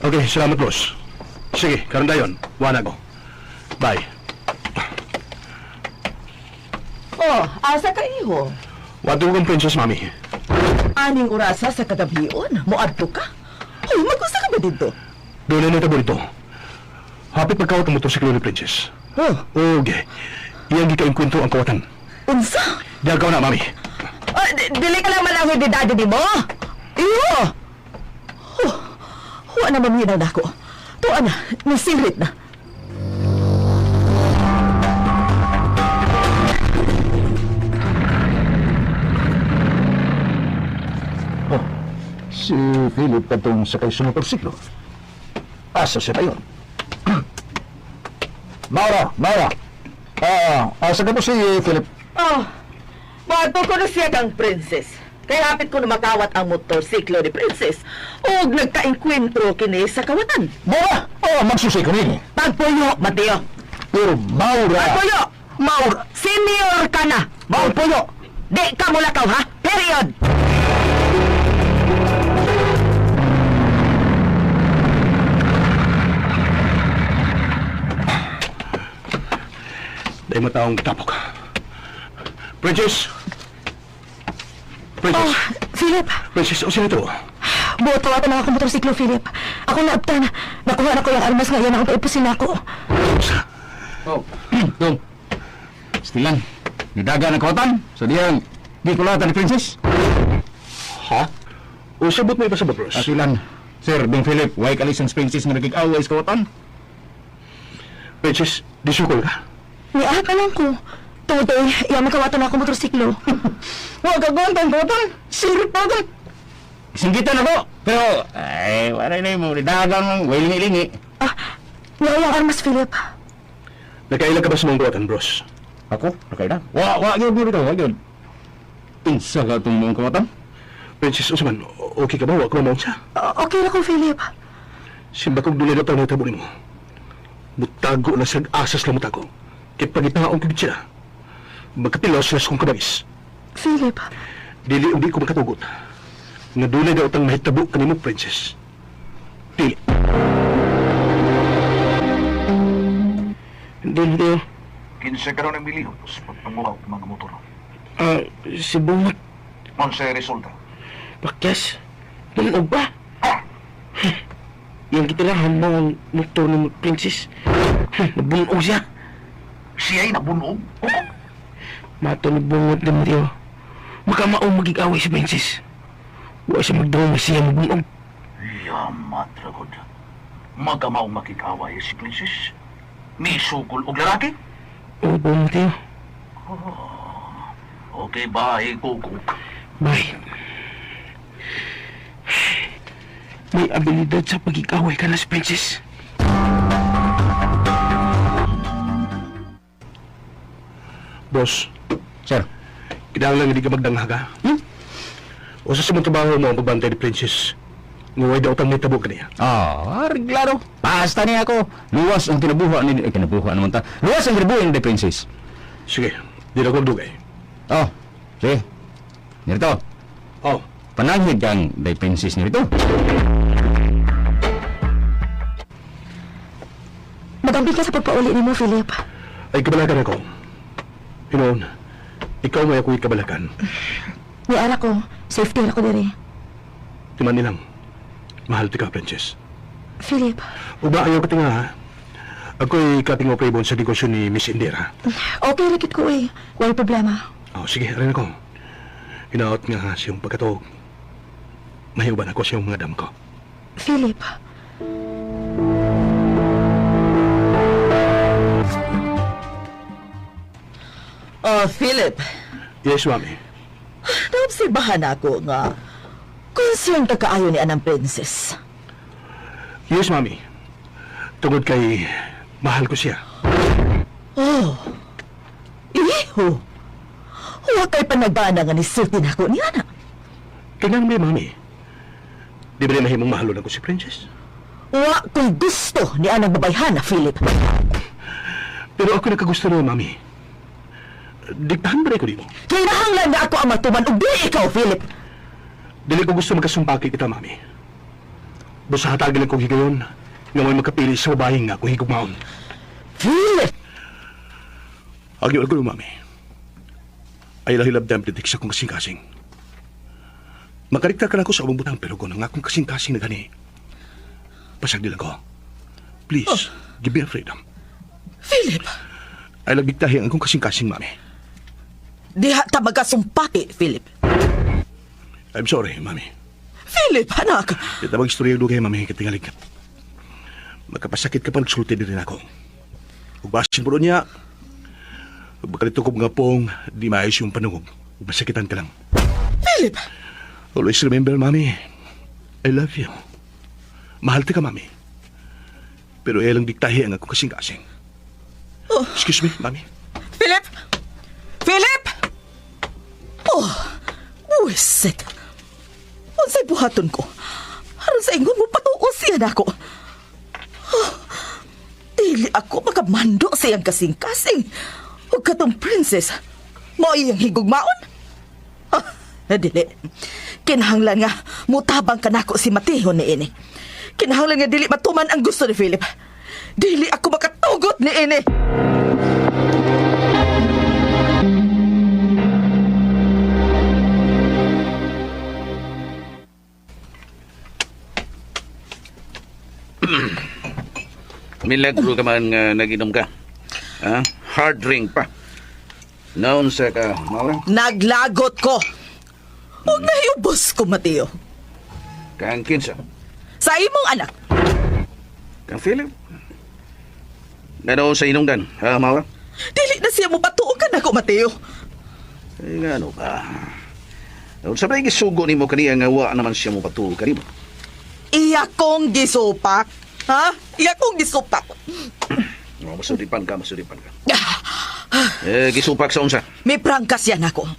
Okay, salamat, boss. Sige, karon dayon. Wala ko. Bye. Oh, asa ka iho? Wadto kong princess, mami. Aning orasa sa kagabhion, moadto ka? Hoy, magusta ka ba dito? Doon na nitabo dito. Hapit magkawat ang motorsiklo ni Princess. Oh, Okay. Iyang gikainkwento ang kawatan. unsa? Diyan na, mami. Ah, dili ka lang manangoy di daddy ni mo? Iyo! Oh, wa na maminaw na ako. Tuwa na, nasirit na. Oh, si Philip katong sakay sa motorsiklo. Asa siya tayo? Maura, Maura. Ah, asa ka po si Philip? Oh, bato ko na siya kang princess. Kaya hapit ko na makawat ang motorsiklo ni princess. Og nagkainkwentro kini sa kawatan. Maura! Oh, magsusay ko nini. Pagpuyo, Mateo. Pero Maura! Pagpuyo! Maura! Senior ka na! Maura! Di ka mulakaw, ha? Period! Dahil mataong tapok. Princess! Princess! Oh, Philip, Princess, o sino ito? buot kawatan ang akong motorsiklo, Philip. Ako naabtan. Nakuha na ko yung armas ngayon akong paipusin ako. Oh, dong. Stilan. Nidaga ng kawatan. Sa diyang gikulatan ni Princess. Ha? Usabot mo ipasabot, bros. Asilan. Sir, Dong Philip, why kalis ang princess nga nagkikaway sa kawatan? Princess, disukol ka. Niaha ka lang ko. Tungod kay, iya makawatan ako motorsiklo. Wa ka gontan kawatan. Sir pa ka. Singgitan ako. Pero, ay, wala na mo. Dagang mong, way lingi-lingi. Ah, niya ang armas, Philip. Nakaila ka ba sa mga kawatan, bros? Ako? Nakaila? Wa, yun, yun, wa, yun. Unsa ka itong mong kawatan? Princess Usman, okay ka ba? Wa ko maunsa. Okay ra ko, Philip. Simba kong dulay na taon na tabo nimo. Mutago na sag asas lang mutago. Kaya pagitaong kong sila, magkapilaw sila sa kong kabagis. Philip, Dili ug di ko makatugot. Nga dunay daw tang mahitabo kanimo, Princess. Dili. Don Mateo, Kinsa karon ang milihot sa pagpanguha og mga motor. ah, si Bungot, Unsay resulta? Pakyas, bunog ba? Yang kitirahan mo ang motor ni Princess. Nabunog siya. Siya'y nabunog? Mato ni Bungot ni Mateo. Makamao magigaway si Princess. Wa siya magdawag siya mabunog. Yamat, ragod. Magamaong makikaway si Princess. Misukol og lalaki? Oo, Don Mateo. Okay, bye, kukuk. Bye. May abilidad sa pagigaway ka na si Princess. Boss, Sir. kinahanglan hindi ka magdanghag, ha? Hmm? Usa sa mong trabaho mo ang pagbantay ni Princess. Nga way daw tang mahitabo kaniya. Ah, klaro. Basta niya ako. Luwas ang kinabuha ni... Eh, kinabuha naman ta. Luwas ang kinabuhi ni the princess. Sige, di na ko magdugay. Oh, sige. Nirito. Oh, Pananghid kang the princess nirito. Magampit ka sa pagpauli nimo, Philip. Ay kabalakan ako. Hinoon, ikaw may ako'y kabalakan. Niara ko, safety ra ko diri. Timan nilang, mahal ti ka, Princess. Philip, Uba ayaw ka tinga, ha? Ako'y katingo pribon sa negosyo ni Miss Indira. okay ra kit ko eh. Walay problema. Oh, sige, rin ako. Hinaot nga siyang pagkatuog. Mahiuban ako siyang mga dam ko. Philip, Oh, Philip, Yes, mami. naobserbahan ako nga concerned ka kaayo ni anang princess. Yes, mami. Tungod kay mahal ko siya. Oh. Iho. Wa kay panagbana nga nisulti nako ni ana. Kaya nga mami. Di ba na mahimong mahalon ako si Princess? Wa ko'y gusto ni anang babayhana, Philip. Pero ako nakagusto na, mami. Diktahan ba rin ko di mo? Kinahanglan na ako ang matuman ug di ikaw, Philip. Dili ko gusto magkasumpaki kita, mami. Basta hatagin lang kong higayon nga may makapili sa babae nga kung higugmaon. Philip! Agyo ko, mami. Ay lahilab template sa akong kasing-kasing. Makarikta ka na ako sa ubang butang pero kung ang akong kasing-kasing na gani, pasag nila ko. Please, give me a freedom. Philip! Ay lagigtahi ang akong kasing-kasing, mami. Diha ta magkasumpaki, Philip. I'm sorry, mami. Philip, anak! Di ta mag-istorya dugay, mami, katingalig ka. Magkapasakit ka pa nagsulti din ako. Ug basin po niya, ug makalito ko nga pong di maayos yung panungog. Ug masakitan ka lang. Philip! Always remember, mami, I love you. Mahal ta ka, mami. Pero ilang diktahi ang akong kasing-kasing. Oh. Excuse me, mami. Philip! Philip! Oh, buwisit. Unsay buhaton ko? Aron sa ingon mo patuo siya nako. Oh, dili ako makamando sa iyang kasing-kasing. Ug katong princess, mao iyang higugmaon. Ah, dili. Kinahanglan nga mutabang kanako si Mateo ni ini. Kinahanglan nga dili matuman ang gusto ni Philip. Dili ako makatugot ni ini. Milagro ka man nga naginom ka. Ha? Hard drink pa. Noon sa ka, Maura? Naglagot ko. Huwag nahiubos ko, Mateo. Kang kinsa? Sa imong anak. Kang Philip? Ngano sa inungdan, ha, Maura? Dili na siya mo patuo ka nako, Mateo. Eh, ngano ba? Unsa ba gisugo nimo kaniya nga wa naman siya mo patuo kanimo? Iya kong gisupak. Ha? Iya kong gisupak. Oh, masudipan ka, masudipan ka. Eh, gisupak sa unsa? May prangka siya nako.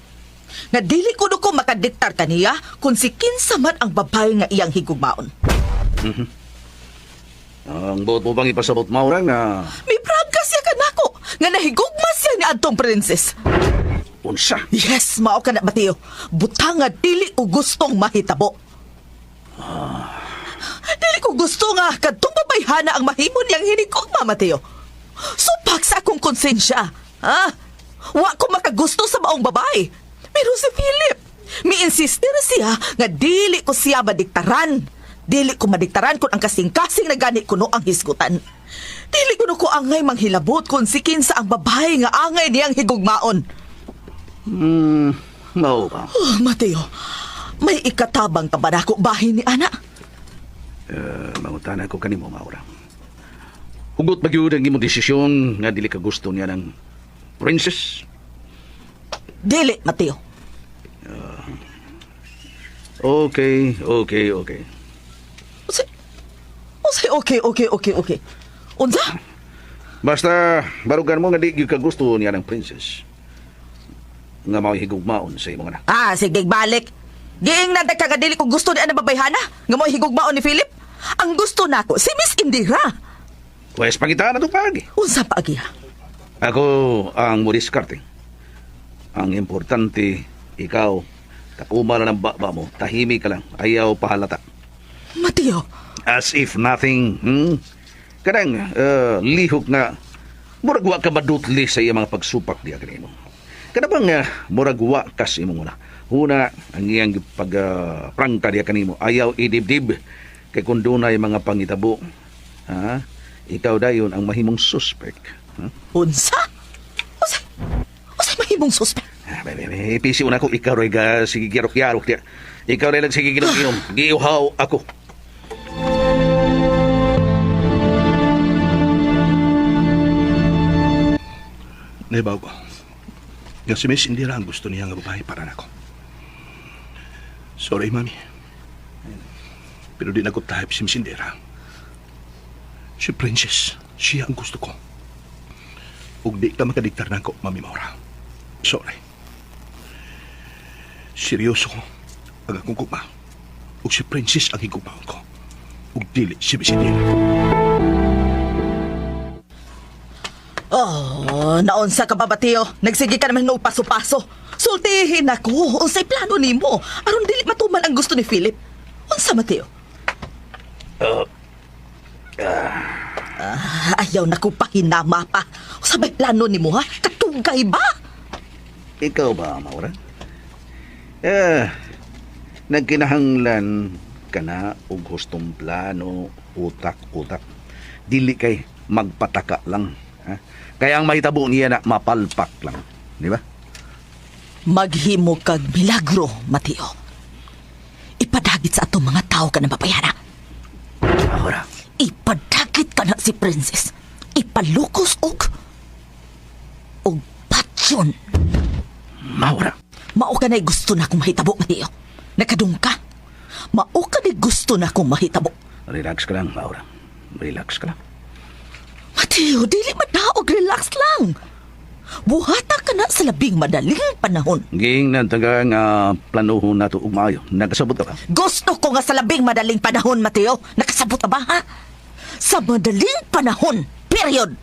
Nga dili ko ko makadiktar kaniya kung si kinsa man ang babae nga iyang higugmaon. Ang buot mo bang ipasabot, Maura, nga May prangka siya kanako nga nahigugma siya ni adtong princess. unsa? Yes, mao ka na, Mateo. Butang nga dili ko gustong mahitabo. Dili ko gusto nga kadtong babayhana ang mahimo niyang hinigugma, Mateo. Supak sa akong konsensya. Ha? Wa ko makagusto sa maong babae. Pero si Philip, mi-insistir siya nga dili ko siya madiktaran. Dili ko madiktaran kung ang kasing-kasing na gani kuno ang hisgutan. Dili kuno ko angay manghilabot kung si kinsa ang babae nga angay niyang higugmaon. Mao ba? Oh, Mateo, may ikatabang ka ba nako bahin ni ana? Eh, mangutana ko kanimo, Maura. Hugot ba gyud ang imong desisyon nga dili ka gusto niya ng princess? Dili, Mateo. Okay, okay, okay. Unsay, unsay okay, okay, okay, okay. Unsa? Basta barugan mo nga di gyud ka gusto niya ng princess. Nga mao'y higugmaon sa imong anak. Ah, sige, balik. Giing na ka nga dili ko gusto ni ana babayhana nga mo higugmaon ni Philip. Ang gusto nako si Miss Indira. Pwes pangitaan na pagi. Unsa pa agiha? Ako ang mo diskarte. Ang importante, ikaw, takuma na ng baba mo, tahimik ka lang, ayaw pahalata. Mateo, As if nothing, Kanang lihok nga, murag wa ka madutli sa iyang mga pagsupak diya kanimo. Kana bang murag wa ka sa imong una. Huna, ang iyang pag prangka diya kanimo, ayaw idibdib kay kung dunay mga pangitabo, ha? Ikaw dayon ang mahimong suspect. Ha? unsa? Unsay? Unsay mahimong suspect? Ah, be, be, be, Pisi una ko, ikaw rin ga, sige gyarok-yarok diya. Ikaw rin lang sige ginom-inom. Giuhaw ako. Nahibaw ko. Nga si Miss Indira ang gusto niya nga babae para nako. Sorry, Mami. Pero di na ko type si Miss Indira. Si Princess, siya ang gusto ko. Ug di ka makadiktar nako, Mami Maura. Sorry. Seryoso ko ang akong gugma. Ug si Princess ang higugmaon ko. Ug dili si Miss Indira. Oh, naunsa ka ba, Mateo? Nagsige ka naman og paso-paso. Sultihin ako. Unsay plano nimo? Aron dili matuman ang gusto ni Philip. Unsa, Mateo? Ah, ayaw na ko pahinama pa. Unsa may plano nimo ha? Katugay ba? Ikaw ba, Maura? Eh, nagkinahanglan ka na og hustong plano, utak-utak. Dili kay magpataka lang. Ha? Kaya ang mahitabo niya na mapalpak lang. Di ba? Maghimo kag milagro, Mateo. Ipadagit sa atong mga tao ka ng babayana. Maura, Ipadagit ka na si Princess. Ipalukos og patsyon. Maura. Mao ka na'y gusto na akong mahitabo, Mateo. Nakadung ka. Mao ka na'y gusto na akong mahitabo. Relax ka lang, Maura. Relax ka lang. Mateo, dili madaog, relax lang. Buhata ka na sa labing madaling panahon. Ging nagtaga nga planuhon nato og maayo. Nakasabot ka ba? Gusto ko nga sa labing madaling panahon, Mateo. Nakasabot ka ba, ha? Sa madaling panahon. Period.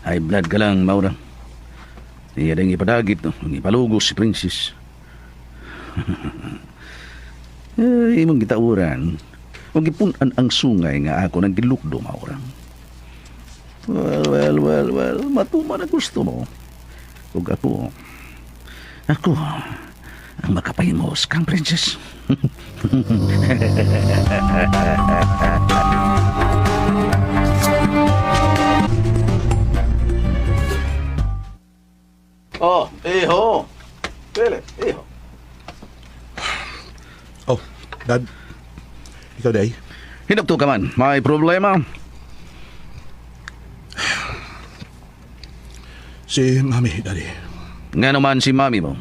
High blood ka lang, Maura. Iya ding ipadagit, no? Ang ipalugos si Princess. Eh, imong gitauran. Ug gipun-an ang sungay nga ako nang gilukdo, Maura. Well, well, well, well, matuman ang gusto mo. Ug ako, ang makapahimos kang princess. Oh, iho. Philip, iho. Dad, ikaw day? Hinabto ka man. May problema. Si Mami, Daddy. Nga naman si Mami mo.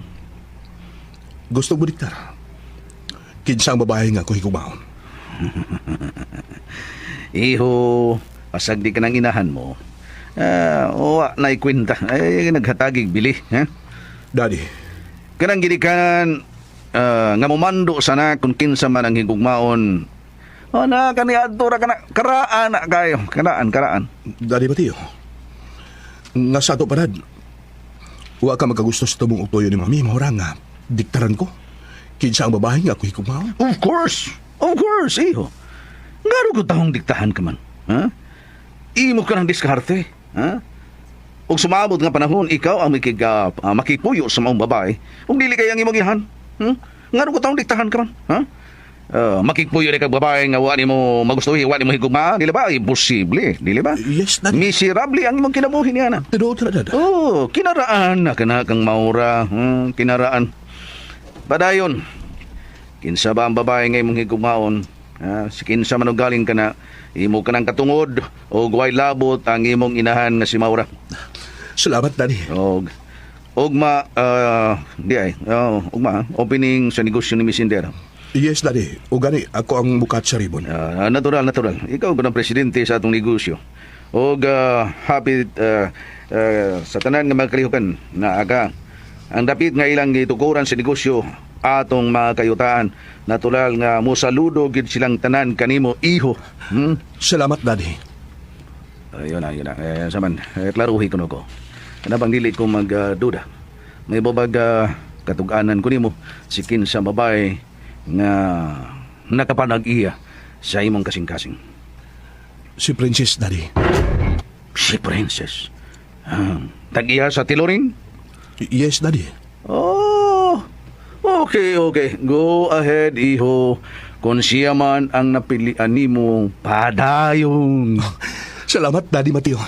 Gusto mo diktar. Kinsa ang babae nga ko higumaon. Iho, pasag di ka ng inahan mo. Ah, owa na ikwenta. Ay, naghatagig bili. Ha? Daddy. Kanang gidikan nga mumando sana kung kinsa man ang higugmaon. O na, kani adto ra kana karaan na kayo. Karaan, karaan. Daddy Mateo. Nga sa ato pa, Dad. Wa ka magkagusto sa tumong uktoyo ni Mami. Mahura nga, diktaran ko. Kinsa ang babae nga ako higumaon. Of course. Of course, iho. Ngano ko tahong diktahan ka man? Ha? Imo ka ng diskarte. Ha? Ug sumabot nga panahon, ikaw ang makipuyo sa maong babae. Ug dili kay ang imong gihan. Ngano ko tahong diktahan ka man? Ha? Makipuyo ni kag babae nga wa nimo magustuhi, wa nimo higugmaa, dili ba? Imposible, dili ba? Yes, Daddy. Miserable ang imong kinabuhi niya na. Tinuod na, Dad. Oh, kinaraan na kana kang maura, kinaraan. Padayon. Kinsa ba ang babae nga imong higugmaon? Si kinsa man og galing kana, imo ka nang katungod og way labot ang imong inahan nga si Maura. Salamat, Daddy. Og ugma di ay, oh, ugma opening sa negosyo ni Miss Indera. Yes, Daddy. O gani, ako ang mukat sa ribbon. Natural, natural. Ikaw ba ang presidente sa atong negosyo? Og happy sa tanan nga mga kalihukan na aga. Ang dapit nga ilang gitukuran sa negosyo atong mga kayutaan. Natural nga mosaludo gid silang tanan kanimo iho. Salamat, Daddy. Ayun na, ayun na. Saman, klaruhi ko no ko. Kanabang dili ko magduda. May babag katug-anan ko nimo si kinsa babae nga nakapanag-iya sa imong kasing-kasing. Si Princess, Daddy. Si Princess? Tag-iya sa tiloring? Yes, Daddy. Oh, okay, okay. Go ahead, iho. Kung siya man ang napilian nimo, padayon. Salamat, Daddy Mateo.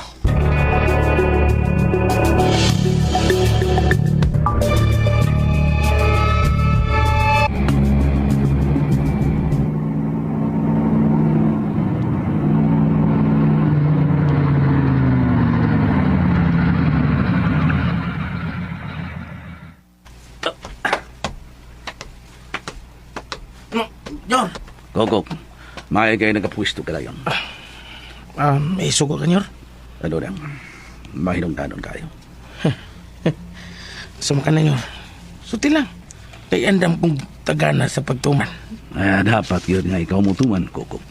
Nyor. Gogok, may kay nagapwisto ka dayon. May sugo ka, Nyor? Ano na? Mahinungdanon kayo. Sama ka na, Nyor. Suti lang. Kay andam kong tagana sa pagtuman. Dapat yun nga ikaw mo tuman, Kokok.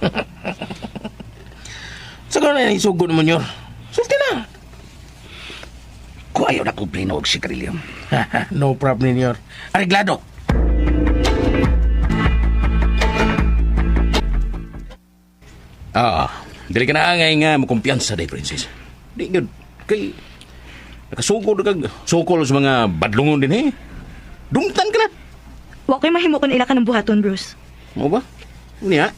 Sa na isugo mo, Nyor. Sulti lang. Ko ayaw na kong plino og sigarilyo. No problem, Nyor. Areglado. Dili ka na angay nga makumpiyansa day, Princess. Di gyud kay nakasugod kag sukol sa mga badlungon din eh. Dungtan ka na. Wa ko'y mahimo kung ila ka ng buhaton, Bruce. Mo ba? Niya?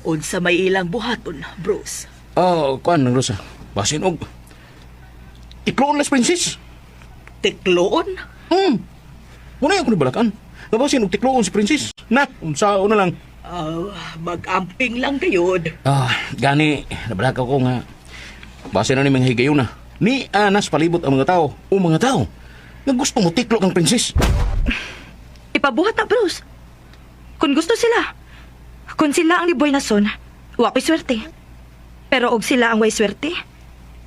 Unsa may ilang buhaton, Bruce. Oh, kuan nang Rosa. Basin og tikloon las Princess. Tikloon? Wala yung nabalakan. Nabasin og tikloon si Princess. Na, unsa na lang. Mag-amping lang kayod. Gani, nabalaka ko nga. Basin na ni mga higayon na. Ni anas palibot ang mga tao o mga tao nga gusto mo tiklo kang princess. Ipabuhat na, Bruce. Kung gusto sila. Kung sila ang ni Boy Nason, wa ko'y swerte. Pero og sila ang way swerte,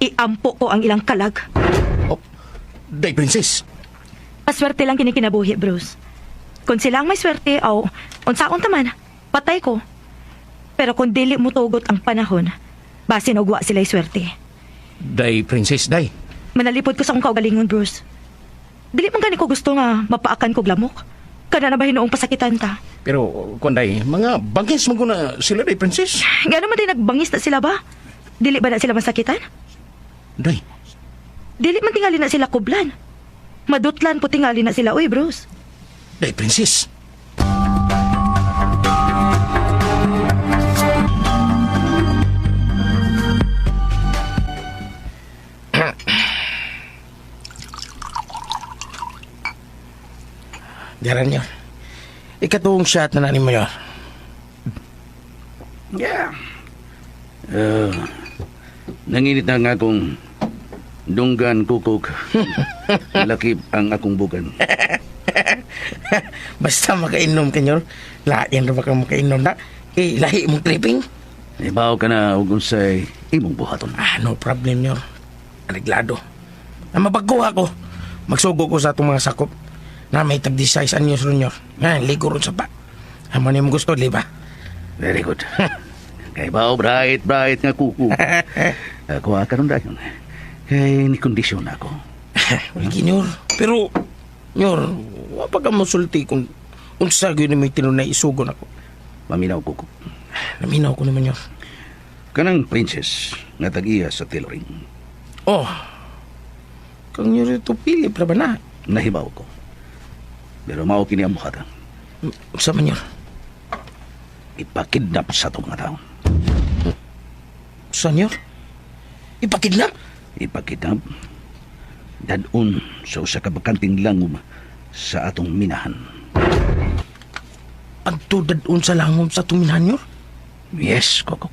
iampo ko ang ilang kalag. Oh, day princess. Paswerte lang kinikinabuhi, Bruce. Kung sila ang may swerte, aw, unsaon taman, patay ko. Pero kung dili mo tugot ang panahon, basin og wa sila'y swerte. Day princess, day. Manalipod ko sa akong kaugalingon, Bruce. Dili man gani ko gusto nga mapaakan kog lamok. Kana na ba hinuong pasakitan ta? Pero, kung day, mga bangis mo na sila, day princess. Gano man din nagbangis na sila ba? Dili ba na sila masakitan? Day. Dili man tingali na sila kublan. Madutlan po tingali na sila, uy, Bruce. Day, princess. Diyan niyo. Ikatong shot na nani Mayor. Yeah. Nanginit na nga akong dunggan kukok. Lakip ang akong bugan. Basta makainom ka, Nyor. Lain ra ba kang makainom na? Eh, lahi mong tripping. Ibaw ka na og unsay imong buhaton. Ah, no problem, Nyor. Areglado. Na mapagkuha ko. Magsugo ko sa atong mga sakop. Na may tag-decide anyos ron, Nyor. Nga, ligo ron sa pa. Amo na imong gusto, di ba? Very good. Kay bao bright bright nga kuko. Ako karon dayon. Kay ni kondisyon ako. Lagi, Nyor. Pero, Nyor, wa pa ka mosulti kung unsa gyud ni tinunay isugon ako. Maminaw kuko. Naminaw ko naman, Nyor. Kanang princess nga tag-iya sa tailoring. Oh. Kang Nyor ito Philip ra ba na? Nahibaw ko. Pero mao kini ang buhata. Unsa man, Nyor? Ipakidnap sa itong mga tao. Unsa, Nyor? Ipakidnap? Ipakidnap. Dadun sa usa ka bakanting langom sa atong minahan. Adto dadun sa langom sa atong minahan, Nyor? Yes, Kokok.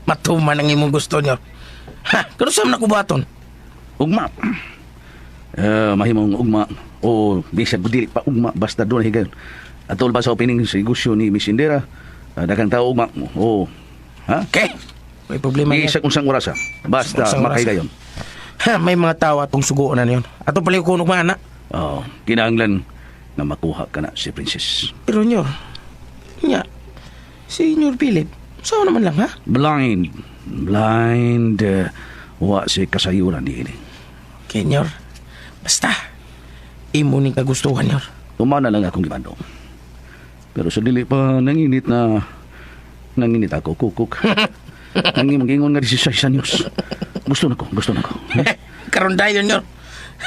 Matuman ang imong gusto, Nyor. Ha, kano saan na kubaton? Ugma. Mahimong ugma o bisag dili pa ugma basta doon higayon. Atol ba sa opening sa negosyo ni Miss Indira, daghang tao ugma. O ha? Okay. May problema niya. Bisag unsang orasa. Basta Unsang orasa. makahigayon. Ha, may mga tao atong sugoon na niyon. Ato pala yung ugma na. Oh, kinahanglan na makuha ka na si Princess. Pero Nyor, nya, si Nyor Philip, saan naman lang ha? Blind. Blind. Wa si kasayuran ni ini. Okay, Nyor. Basta, imo ning kagustuhan, Nyor. Tumana lang akong gimando. Pero sa dili pa nanginit na nanginit ako kukuk. Ang imong gingon nga 16 anyos. Gusto na ko, gusto na ko. Karon dayon, Nyor.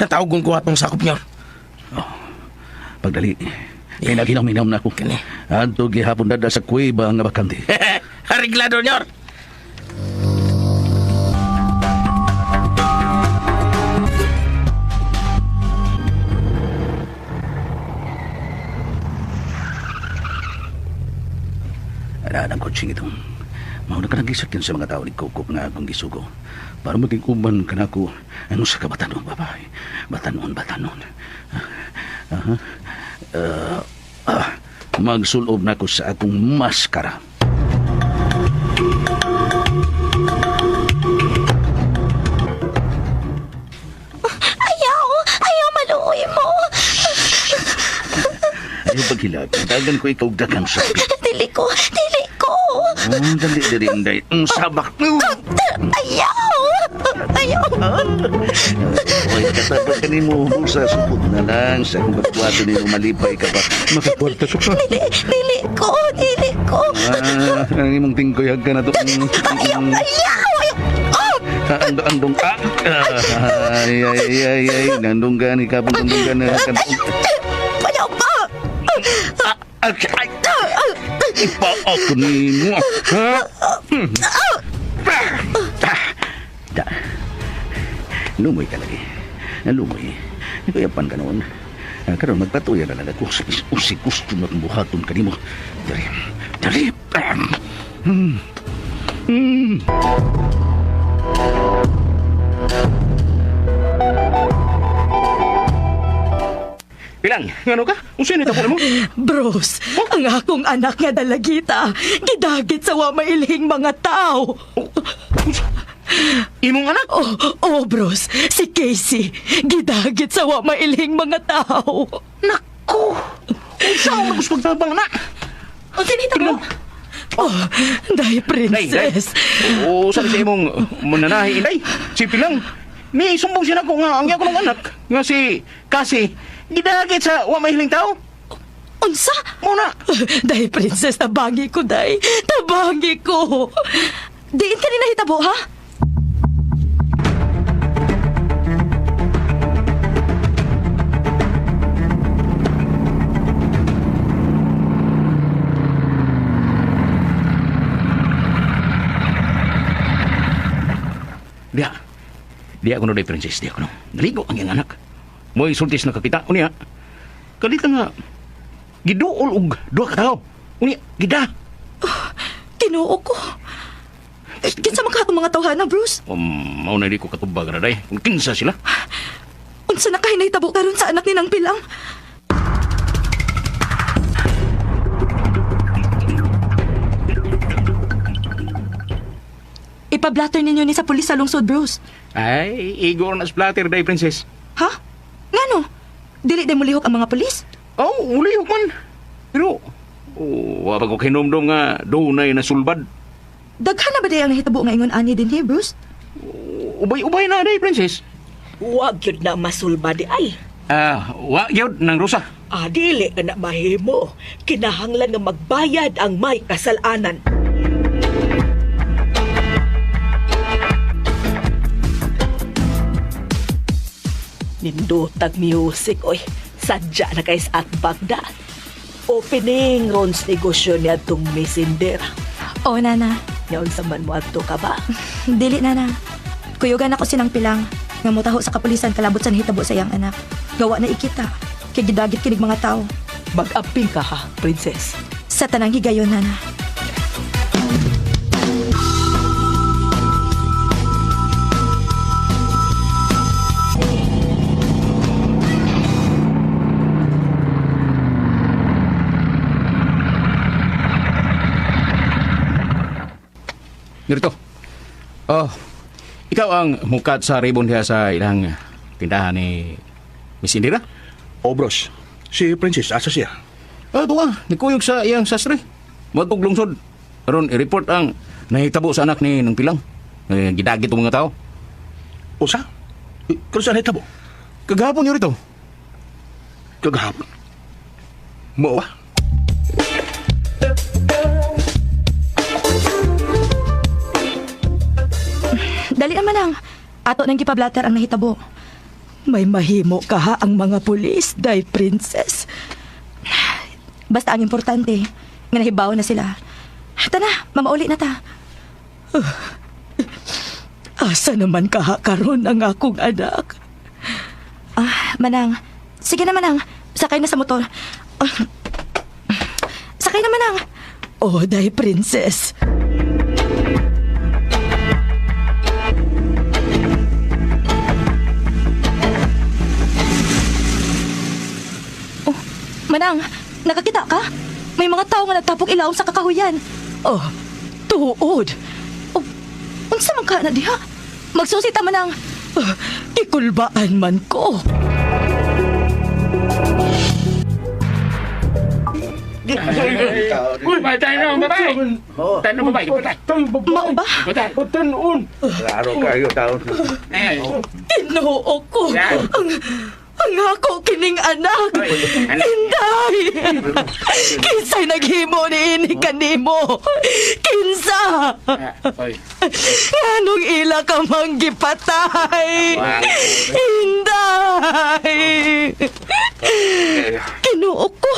Tawgon ko atong sakop, Nyor. Oh, pagdali. Kay naginom-inom na ako. Kani. Adto gihapon dada sa kuweba nga bakante. Ariglado, Nyor. Ana ang kutsing ito. Mauna ka nagisakyan sa mga tao ni Kukuk nga akong gisugo. Para maging uban ka na ako ano sa kabatanon, babae. Batanon, batanon. Magsulob na ako sa akong maskara. Ayaw! Ayaw maluoy mo! Ayaw paghilag. Dagan ko ikaw dagang sakit. Dili ko! Dili ko! Dali, dali, dali. Ang sabak. Ayaw! Ayaw! Oy, katabang ka nimo. Bulsa, supot na lang. Sa akong kapwato nimo, malipay ka pa. Makakwarta ko pa. Dili! Dili ko! Dili ko! Ang imong tingkoy, hag ka na to. Ayaw! Ayaw! Ayaw! Oh! Andong, ay, ay, ay, ay, nandunggan, ikabong tundunggan. Ayaw! Ayaw pa! Ay, ay, ipaako nimo. Ha? Da. Lumoy ka lagi. Lumoy. Kuyapan ka noon. Karon magpatuya na lang ako sa usi gusto na buhaton kanimo. Dali. Dali. Bilang, ngano ka? Unsa ni mo? Bros, ang akong anak nga dalagita, gidagit sa wa mailhing mga tao. Imong anak? Oh, bros, si Casey, gidagit sa wa mailhing mga tao. Nako! Unsa ang gusto magtabang na? Unsa ni tabo? Oh, dahil princess. Oo, sa sa imong mananahi inday. Si Pilang, ni sumbong siya nako nga ang iya ko ng anak nga si Casey gidagit sa wa mahiling tao. Unsa? Muna. Dahil princess, tabangi ko, day. Tabangi ko. Diin ka ni nahitabo ha? Diya. Diya ko no, day princess. Diya ko no. Naligo ang iyang anak. Mo'y sultis na kakita. Unya. Kalita nga. Giduol og duha ka tawo. Unya, gida. Tinuo ko. Kinsa man ka atong mga tawhana, Bruce? Mao na di ko katubag ra day. Kung kinsa sila. Unsa na kay nahitabo karon sa anak ni Nang Pilang? Ipablatter ninyo ni sa pulis sa lungsod, Bruce. Ay, igor na splatter day, princess. Ha? Ngano? Dili day mulihok ang mga pulis? Oh, ulihok man. Pero, oh, wa pa ko kinomdom nga dunay na sulbad. Daghan na ba day ang nahitabo nga ingon ani dinhi, Bruce? Ubay-ubay na day, princess. Wag yun na masulba di ay. Ah, wa gyud nang rusa. Ah, dili ka na mahimo. Kinahanglan nga magbayad ang may kasalanan. Nindotag music, oy. Sadya na kay sa atbagda. Opening rons negosyo niya itong mesendera. Oo, Nana. Ngayon sa man mo adto ka ba? Dili, Nana. Kuyugan ako sinang Pilang. Nga motaho sa kapulisan kalabot sa nahitabo sa iyang anak. Gawa na ikita. Kay gidagit kinig mga tao. Mag-aping ka ha, princess. Sa tanang higayon, Nana. Nirito. Oh, ikaw ang mukat sa ribbon diha sa ilang tindahan ni Miss Indira? Oh, bros. Si Princess, asa siya? Ah, tuwa. Nikuyog sa iyang sastre. Matug lungsod. Aron, i-report ang nahitabo sa anak ni Nang Pilang. Eh, gidagit ang mga tao. Usa? Kung saan nahitabo? Kagahapon yun rito. Kagahapon? Mo ba? Dali naman ang ato nang gipablatter ang nahitabo. May mahimo ka ha ang mga pulis, day princess. Basta ang importante, nga nahibaw na sila. Tana, mamauli na ta. Asa naman ka ha karon ang akong anak? Ah, Manang. Sige na, Manang. Sakay na sa motor. Ah, sakay na, Manang. Oh, day princess. Oh, Manang, nakakita ka? May mga tao nga nagtapok ilawom sa kakahuyan. Oh, tuod. Oh, unsa man ka na diha? Magsusi ta, Manang. Oh, gikulbaan man ko. Uy, patay na, babae! Patay na, babae! Patay! Mao ba? Patay! Tanon! Klaro kayo, taon. Ginoo ko. Ang ako kining anak. Inday! Kinsa'y naghimo ni ini kanimo? Kinsa? Nganong ila ka mang gipatay? Inday! Ginoo ko.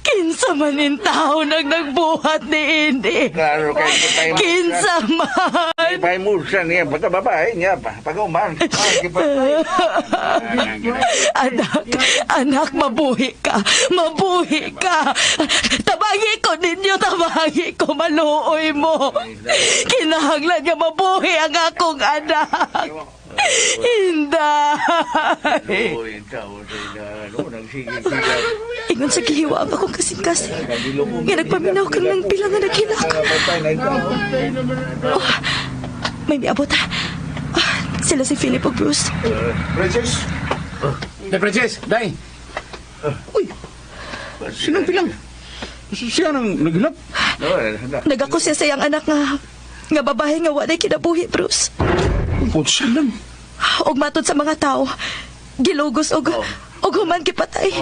Kinsa man in tao nang nagbuhat ni ini? Klaro kayo, patay. Kinsa man? Patay mo siya niya, pagka babae niya pa. Pag-uman. Anak, anak, mabuhi ka. Mabuhi ka. Tabangi ko ninyo, tabangi ko, maluoy mo. Kinahanglan nga mabuhi ang akong anak. Inday. Ingon sa gihiwa ang akong kasing-kasing. Nga nagpaminaw kang nang bilang nga naghilak. Oh, may miabot. Ah, sila si Philip ug Bruce. Princess? Day, princess, day. Uy, sinong Pilang? Siya nang naghilak. Nagako siya sa iyang anak nga babae nga walay kinabuhi, Bruce. Unsa lang? Og matod sa mga tao, gilugos og human gipatay.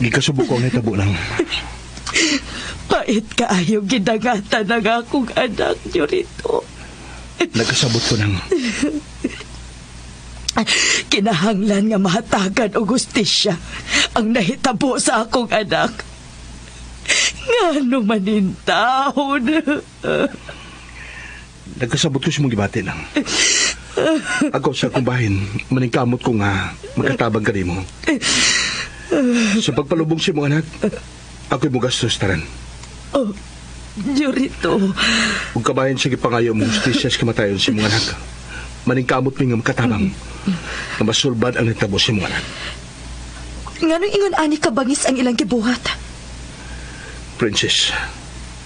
Gikasubo ko ang nahitabo lang. Pait kaayo gidangatan ang akong anak niyo rito. Nagkasabot ko nang Kinahanglan nga mahatagan og hustisya ang nahitabo sa akong anak. Ngano man intawon. Nagkasabot ko sa mong gibati lang. Ako sa akong bahin, maningkamot ko nga magkatabang kanimo. Sa pagpalubong sa imong anak, ako'y mugastos taran. Oh, Nyorito. Ug kabahin sa gipangayo mong hustisya sa kamatayon sa imong anak. Maningkamot mi nga makatabang. Nga masulbad ang nagtabo sa imong anak. Nganong ingon ani kabangis ang ilang gibuhat? Princess,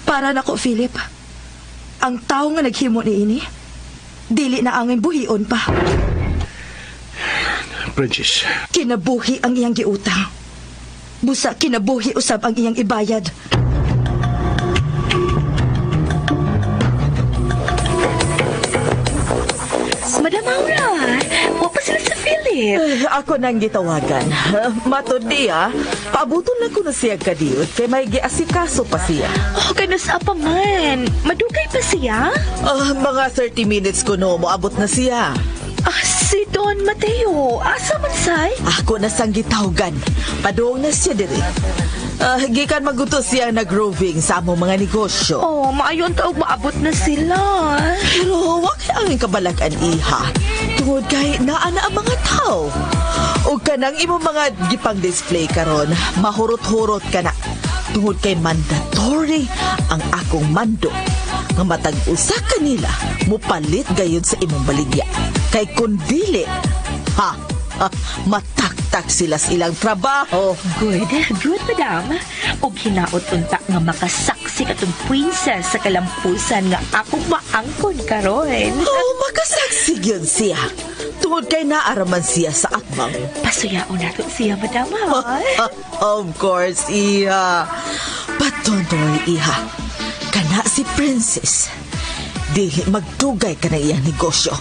Para nako, Philip. Ang tao nga naghimo ni ini, dili na angay buhion pa. Princess, Kinabuhi ang iyang giutang. Busa kinabuhi usab ang iyang ibayad. Madam Aura, wa pa sila sa Philip. Eh, ako nang gitawagan. Matod niya, paabuton lang ko na siya kadiyot kay may giasikaso pa siya. Oh, kanus pa man. Madugay pa siya? Ah, mga 30 minutes ko no, moabot na siya. Ah, si Don Mateo. Asa man say? Ako na sang gitawgan. Padung na siya diri. Ah, gikan maguto siya nag-roving sa among mga negosyo. Oh, maayon taog maabot na sila. Pero wa kay ang kabalakan iha. Tungod kay naa na ang mga tao. O kanang imong mga gipang-display karon, mahurot-hurot ka na. Tungod kay mandatory ang akong mando nga matag usa kanila mupalit gayud sa imong baligya. Kay kun dili, ha, ha, mataktak sila sa ilang trabaho. Good, good, madam. Og hinaot unta nga makasaksi katong princess sa kalampusan nga akong maangkon karon. Oh, makasaksi gyud siya. Tungod kay naaraman siya sa akbang. Pasuyaon nato siya, madam. Ha? Of course, iha. But don't worry, iha. Kana si Princess. Dili magdugay ka na iyang negosyo.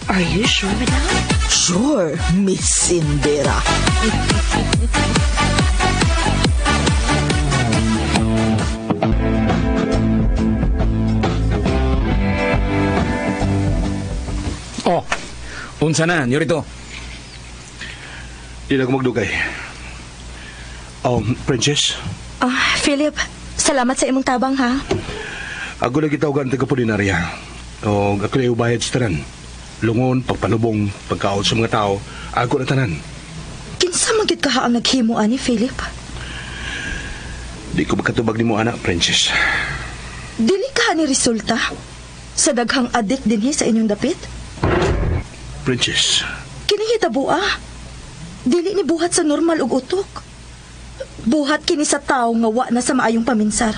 Are you sure, madam? Sure, Miss Indira. Oh, unsa na, Nyorito? Di na ako magdugay. Princess, Ah, Philip, salamat sa imong tabang ha. ako na gitawagan taga pulinarya. O ako na ubayad sa tanan. Lungon, pagpalubong, pagkaon sa mga tao, ako na tanan. Kinsa man gyud kaha ang naghimo ani, Philip? Di ko makatubag nimo anak, Princess. Dili ka ni resulta sa daghang adik dinhi sa inyong dapit? Princess, Kini hitabo ah. Dili ni buhat sa normal ug utok. Buhat kini sa tawo nga wa na sa maayong paminsar.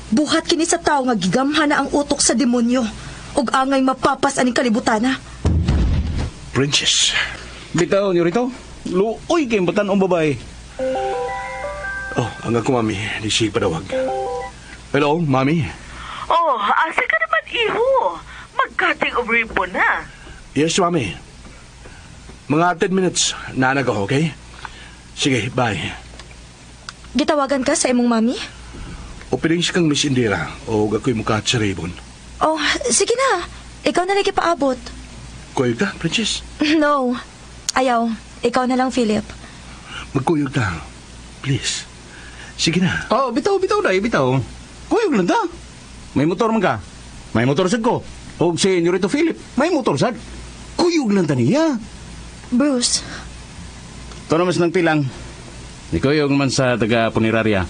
Buhat kini sa tawo nga gigamhan na ang utok sa demonyo ug angay mapapas aning kalibutana. Princess. Bitaw, Nyorito. Luoy kay batan-ong babae. Oh, ang ako, mami, di siya padawag. Hello, mami. Oh, asa ka naman, iho? Mag-cutting of ribbon na. Yes, mami. Mga 10 minutes, naanag ako, okay? Sige, bye. Gitawagan ka sa imong mami? Opening siya kang Miss Indira o ako'y mukha sa ribbon. Oh, sige na. Ikaw na lagi paabot. Kuyog ta, Princess. No. Ayaw. Ikaw na lang, Philip. Magkuyog ta. Please. Sige na. Oh, bitaw, bitaw dai, bitaw. Kuyog lang ta. May motor man ka. May motor sad ko. Og si Nyorito Philip, may motor sad. Kuyog lang ta niya. Bruce, Ito naman ng tilang. Ni kuyog man sa taga punerarya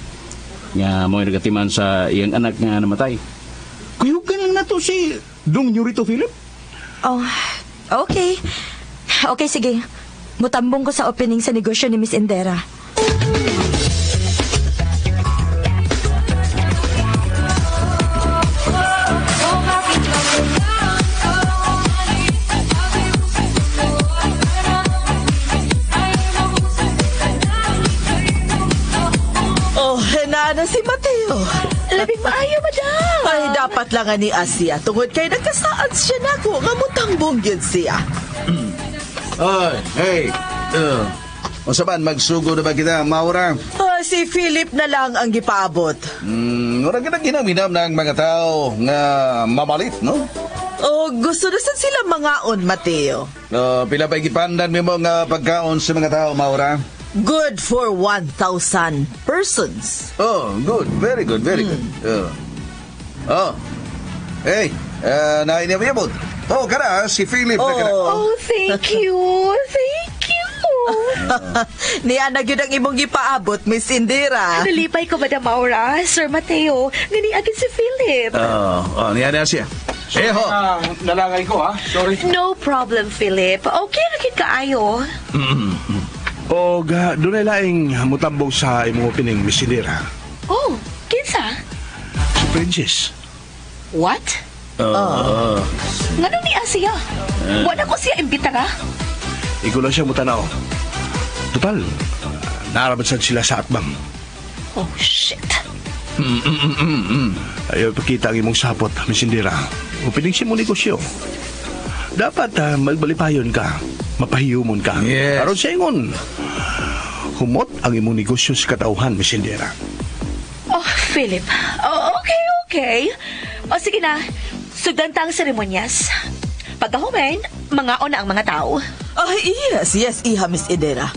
nga mo nagatiman sa iyang anak nga namatay. Kuyog ka lang nato si Dong Nyorito Philip. Oh, okay. Okay, sige. Mutambong ko sa opening sa negosyo ni Miss Indera. Oh, naa na si Mateo. Labing maayo, madam. Ay, dapat lang ni Asia. Tungod kay nagkasaad siya nako nga mutambong yun siya. Oy, hey. Unsa man magsugo na ba kita, Maura? Ah, si Philip na lang ang gipaabot. Mura ka na ginam-ginam ng mga tao nga mamalit, no? Oh, gusto na sad sila mangaon, Mateo. Pila pa gipandan mo nga pagkaon sa mga tao, Maura? Good for 1,000 persons. Oh, good. Very good, very good. Oh. Oh. Hey. Na inabot. Oh, kana si Philip na kana. Oh, thank you. Thank you. Niya na gyud ang imong gipaabot, Miss Indira. Nalipay ko, Madam Maura, Sir Mateo, gani agad si Philip. Oh, oh, niya na siya. Eho. Ah, nalangay ko ha. Sorry. No problem, Philip. Okay, rakit kaayo. Og dunay laing mutambog sa imong opening, Miss Indira. Oh, kinsa? Si Princess. What? Oh. Ngano ni siya? Wala ko siya imbitara. Ikaw lang siya mutanaw. Total, naarabat sad sila sa atbang. Oh, shit. Ayaw pakita ang imong sapot, Miss Indira. Opening siya mo negosyo. Dapat magbalipayon ka. Mapahiyumon ka. Yes. Aron sa ingon, humot ang imong negosyo sa katauhan, Miss Indira. Oh, Philip. Oh, okay, okay. O sige na, sugdan ta ang seremonyas. Pagkahumen, mga na ang mga tao. Oh, yes, yes, iha, Miss Indira.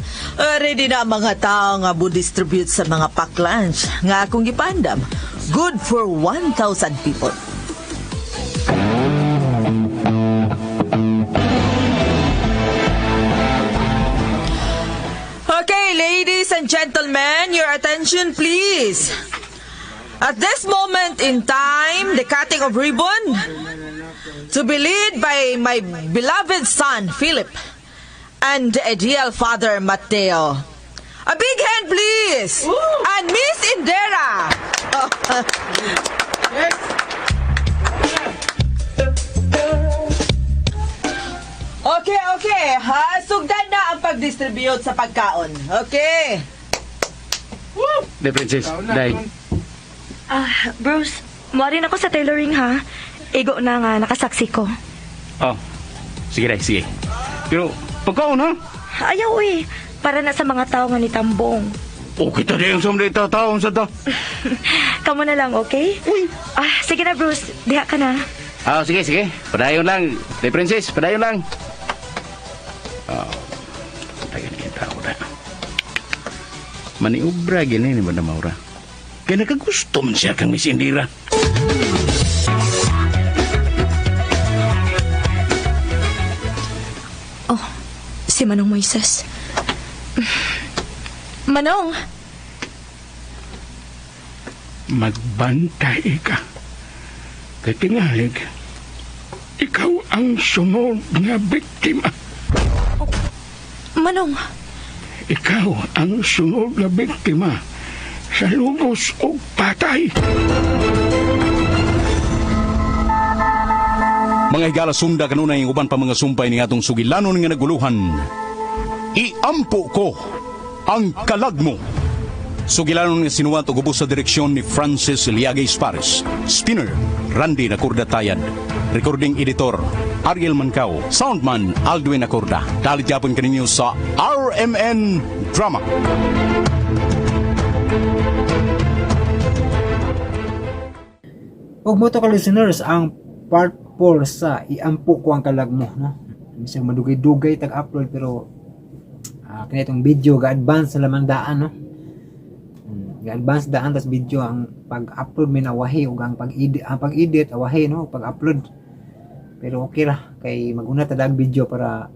Ready na ang mga tao nga bu-distribute sa mga pack lunch nga akong gipandam. Good for 1,000 people. Okay, ladies and gentlemen, your attention please. At this moment in time, the cutting of ribbon to be led by my beloved son, Philip, and the ideal father, Mateo. A big hand, please! And Miss Indira! Okay, okay. Ha, sugdan na ang pag-distribute sa pagkaon. Okay. Day Princess, day. Ah, Bruce, mo rin ako sa tailoring ha. Igo na nga nakasaksi ko. Oh. Sige day, sige. Pero pagkaon ha? Ayaw eh. Para na sa mga tao nga ni Tambong. Okay ta di ang sumday taon sa ta. Kamu na lang, okay? Uy. Ah, sige na Bruce. Diha ka na. Ah, sige, sige. Padayon lang. Day Princess, padayon lang. Ah, tagan kita tao na. Maniubra gini ni Madam Maura. Kaya nakagusto man siya kang Miss Indira. Oh, si Manong Moises. Manong! Magbantay ka. Kay tingalig, ikaw ang sunod nga biktima. Manong! Ikaw ang sunod nga biktima sa lubos o patay. Mga higala sunda kanunay ang uban pa mga sumpay ni atong sugilanon nga naguluhan. Iampo ko ang kalag mo. Sugilanon nga sinuwat og ubos sa direksyon ni Francis Liagay Pares. Spinner, Randy Nakurda Tayad. Recording editor, Ariel Mancao. Soundman, Aldwin Nakurda. Dalit yapon kaninyo sa RMN Drama. Ug mo to ka listeners ang part 4 sa Iampo ko ang kalag mo, no? Bisag madugay-dugay tag-upload pero kini itong video ga-advance sa lamang daan, no? Ga-advance daan tas video ang pag-upload may nawahi ug ang pag-edit awahi, no, pag-upload. Pero okay ra kay maguna ta dag video para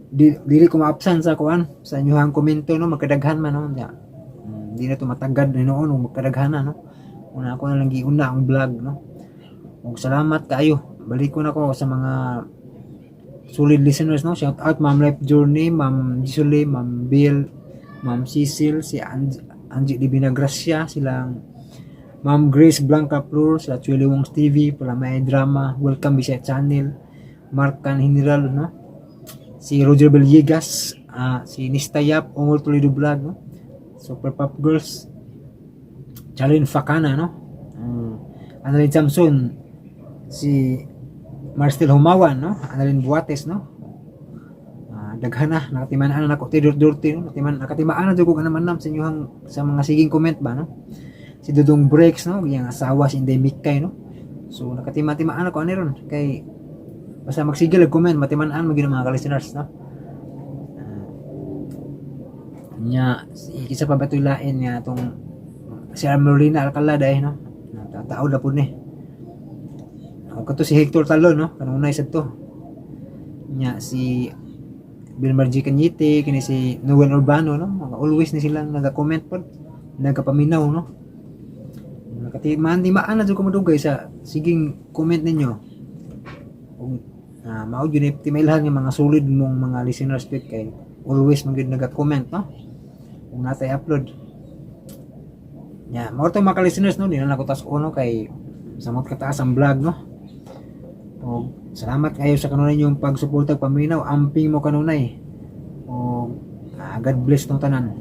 dili ko maabsan sa kuan sa inyong komento, no, magkadaghan man, no. Nya, di na to matagad noon ug magkadaghan na, no. Una ako na lang giuna ang vlog, no. Ug salamat kaayo. Balik ko na ko sa mga solid listeners, no. Shout out Ma'am Life Journey, Ma'am Gisole, Ma'am Bill, Ma'am Cecil, si Angie Divina Gracia, silang Ma'am Grace Blanca Flor, sila Chuely Wong's TV, pala may drama, Welcome Bisaya Channel, Marcan General, no? Si Roger Villegas, si Nista Yap, Ongol Toledo Vlog, no? Super Pop Girls, Charlene Facana, no? Annalyn Samson, si Marcel Humawan, no? Annalyn Buates, no? Daghan na, nakatiman-an na ako, Tidor-Dorte, no? Nakatimaan na jud ko ganam-anam sa inyong, sa mga siging comment ba, no? Si Dudong Breaks, no? Iyang asawa si Inday Mikay, no? So nakatima-timaan ako ani ron kay basta magsigil og comment, matiman-an mo gyud ang mga ka-listeners, no? Nya, si isa pa ba ito'y lain nga itong si Armorina Alcala dahil, no? Tao na po ni. Og kato si Hector Talon, no, kanunay sad to. Nya si Bill G. Cañete, kini si Noel Urbano, no, mga always ni silang naga-comment pod, nagapaminaw, no. Nakatimaan di maan na jud ko madugay sa siging comment ninyo. Ug mao jud ni timailhan nga mga solid mong mga listeners pit kay always man gyud naga-comment, no, kung natay upload. Nya, mao to, mga listeners, no, di na nako tas uno kay samot kataas ang vlog, no. Og salamat kayo sa kanunay ninyong pagsuporta ug paminaw. Amping mo kanunay. Og God bless tong tanan.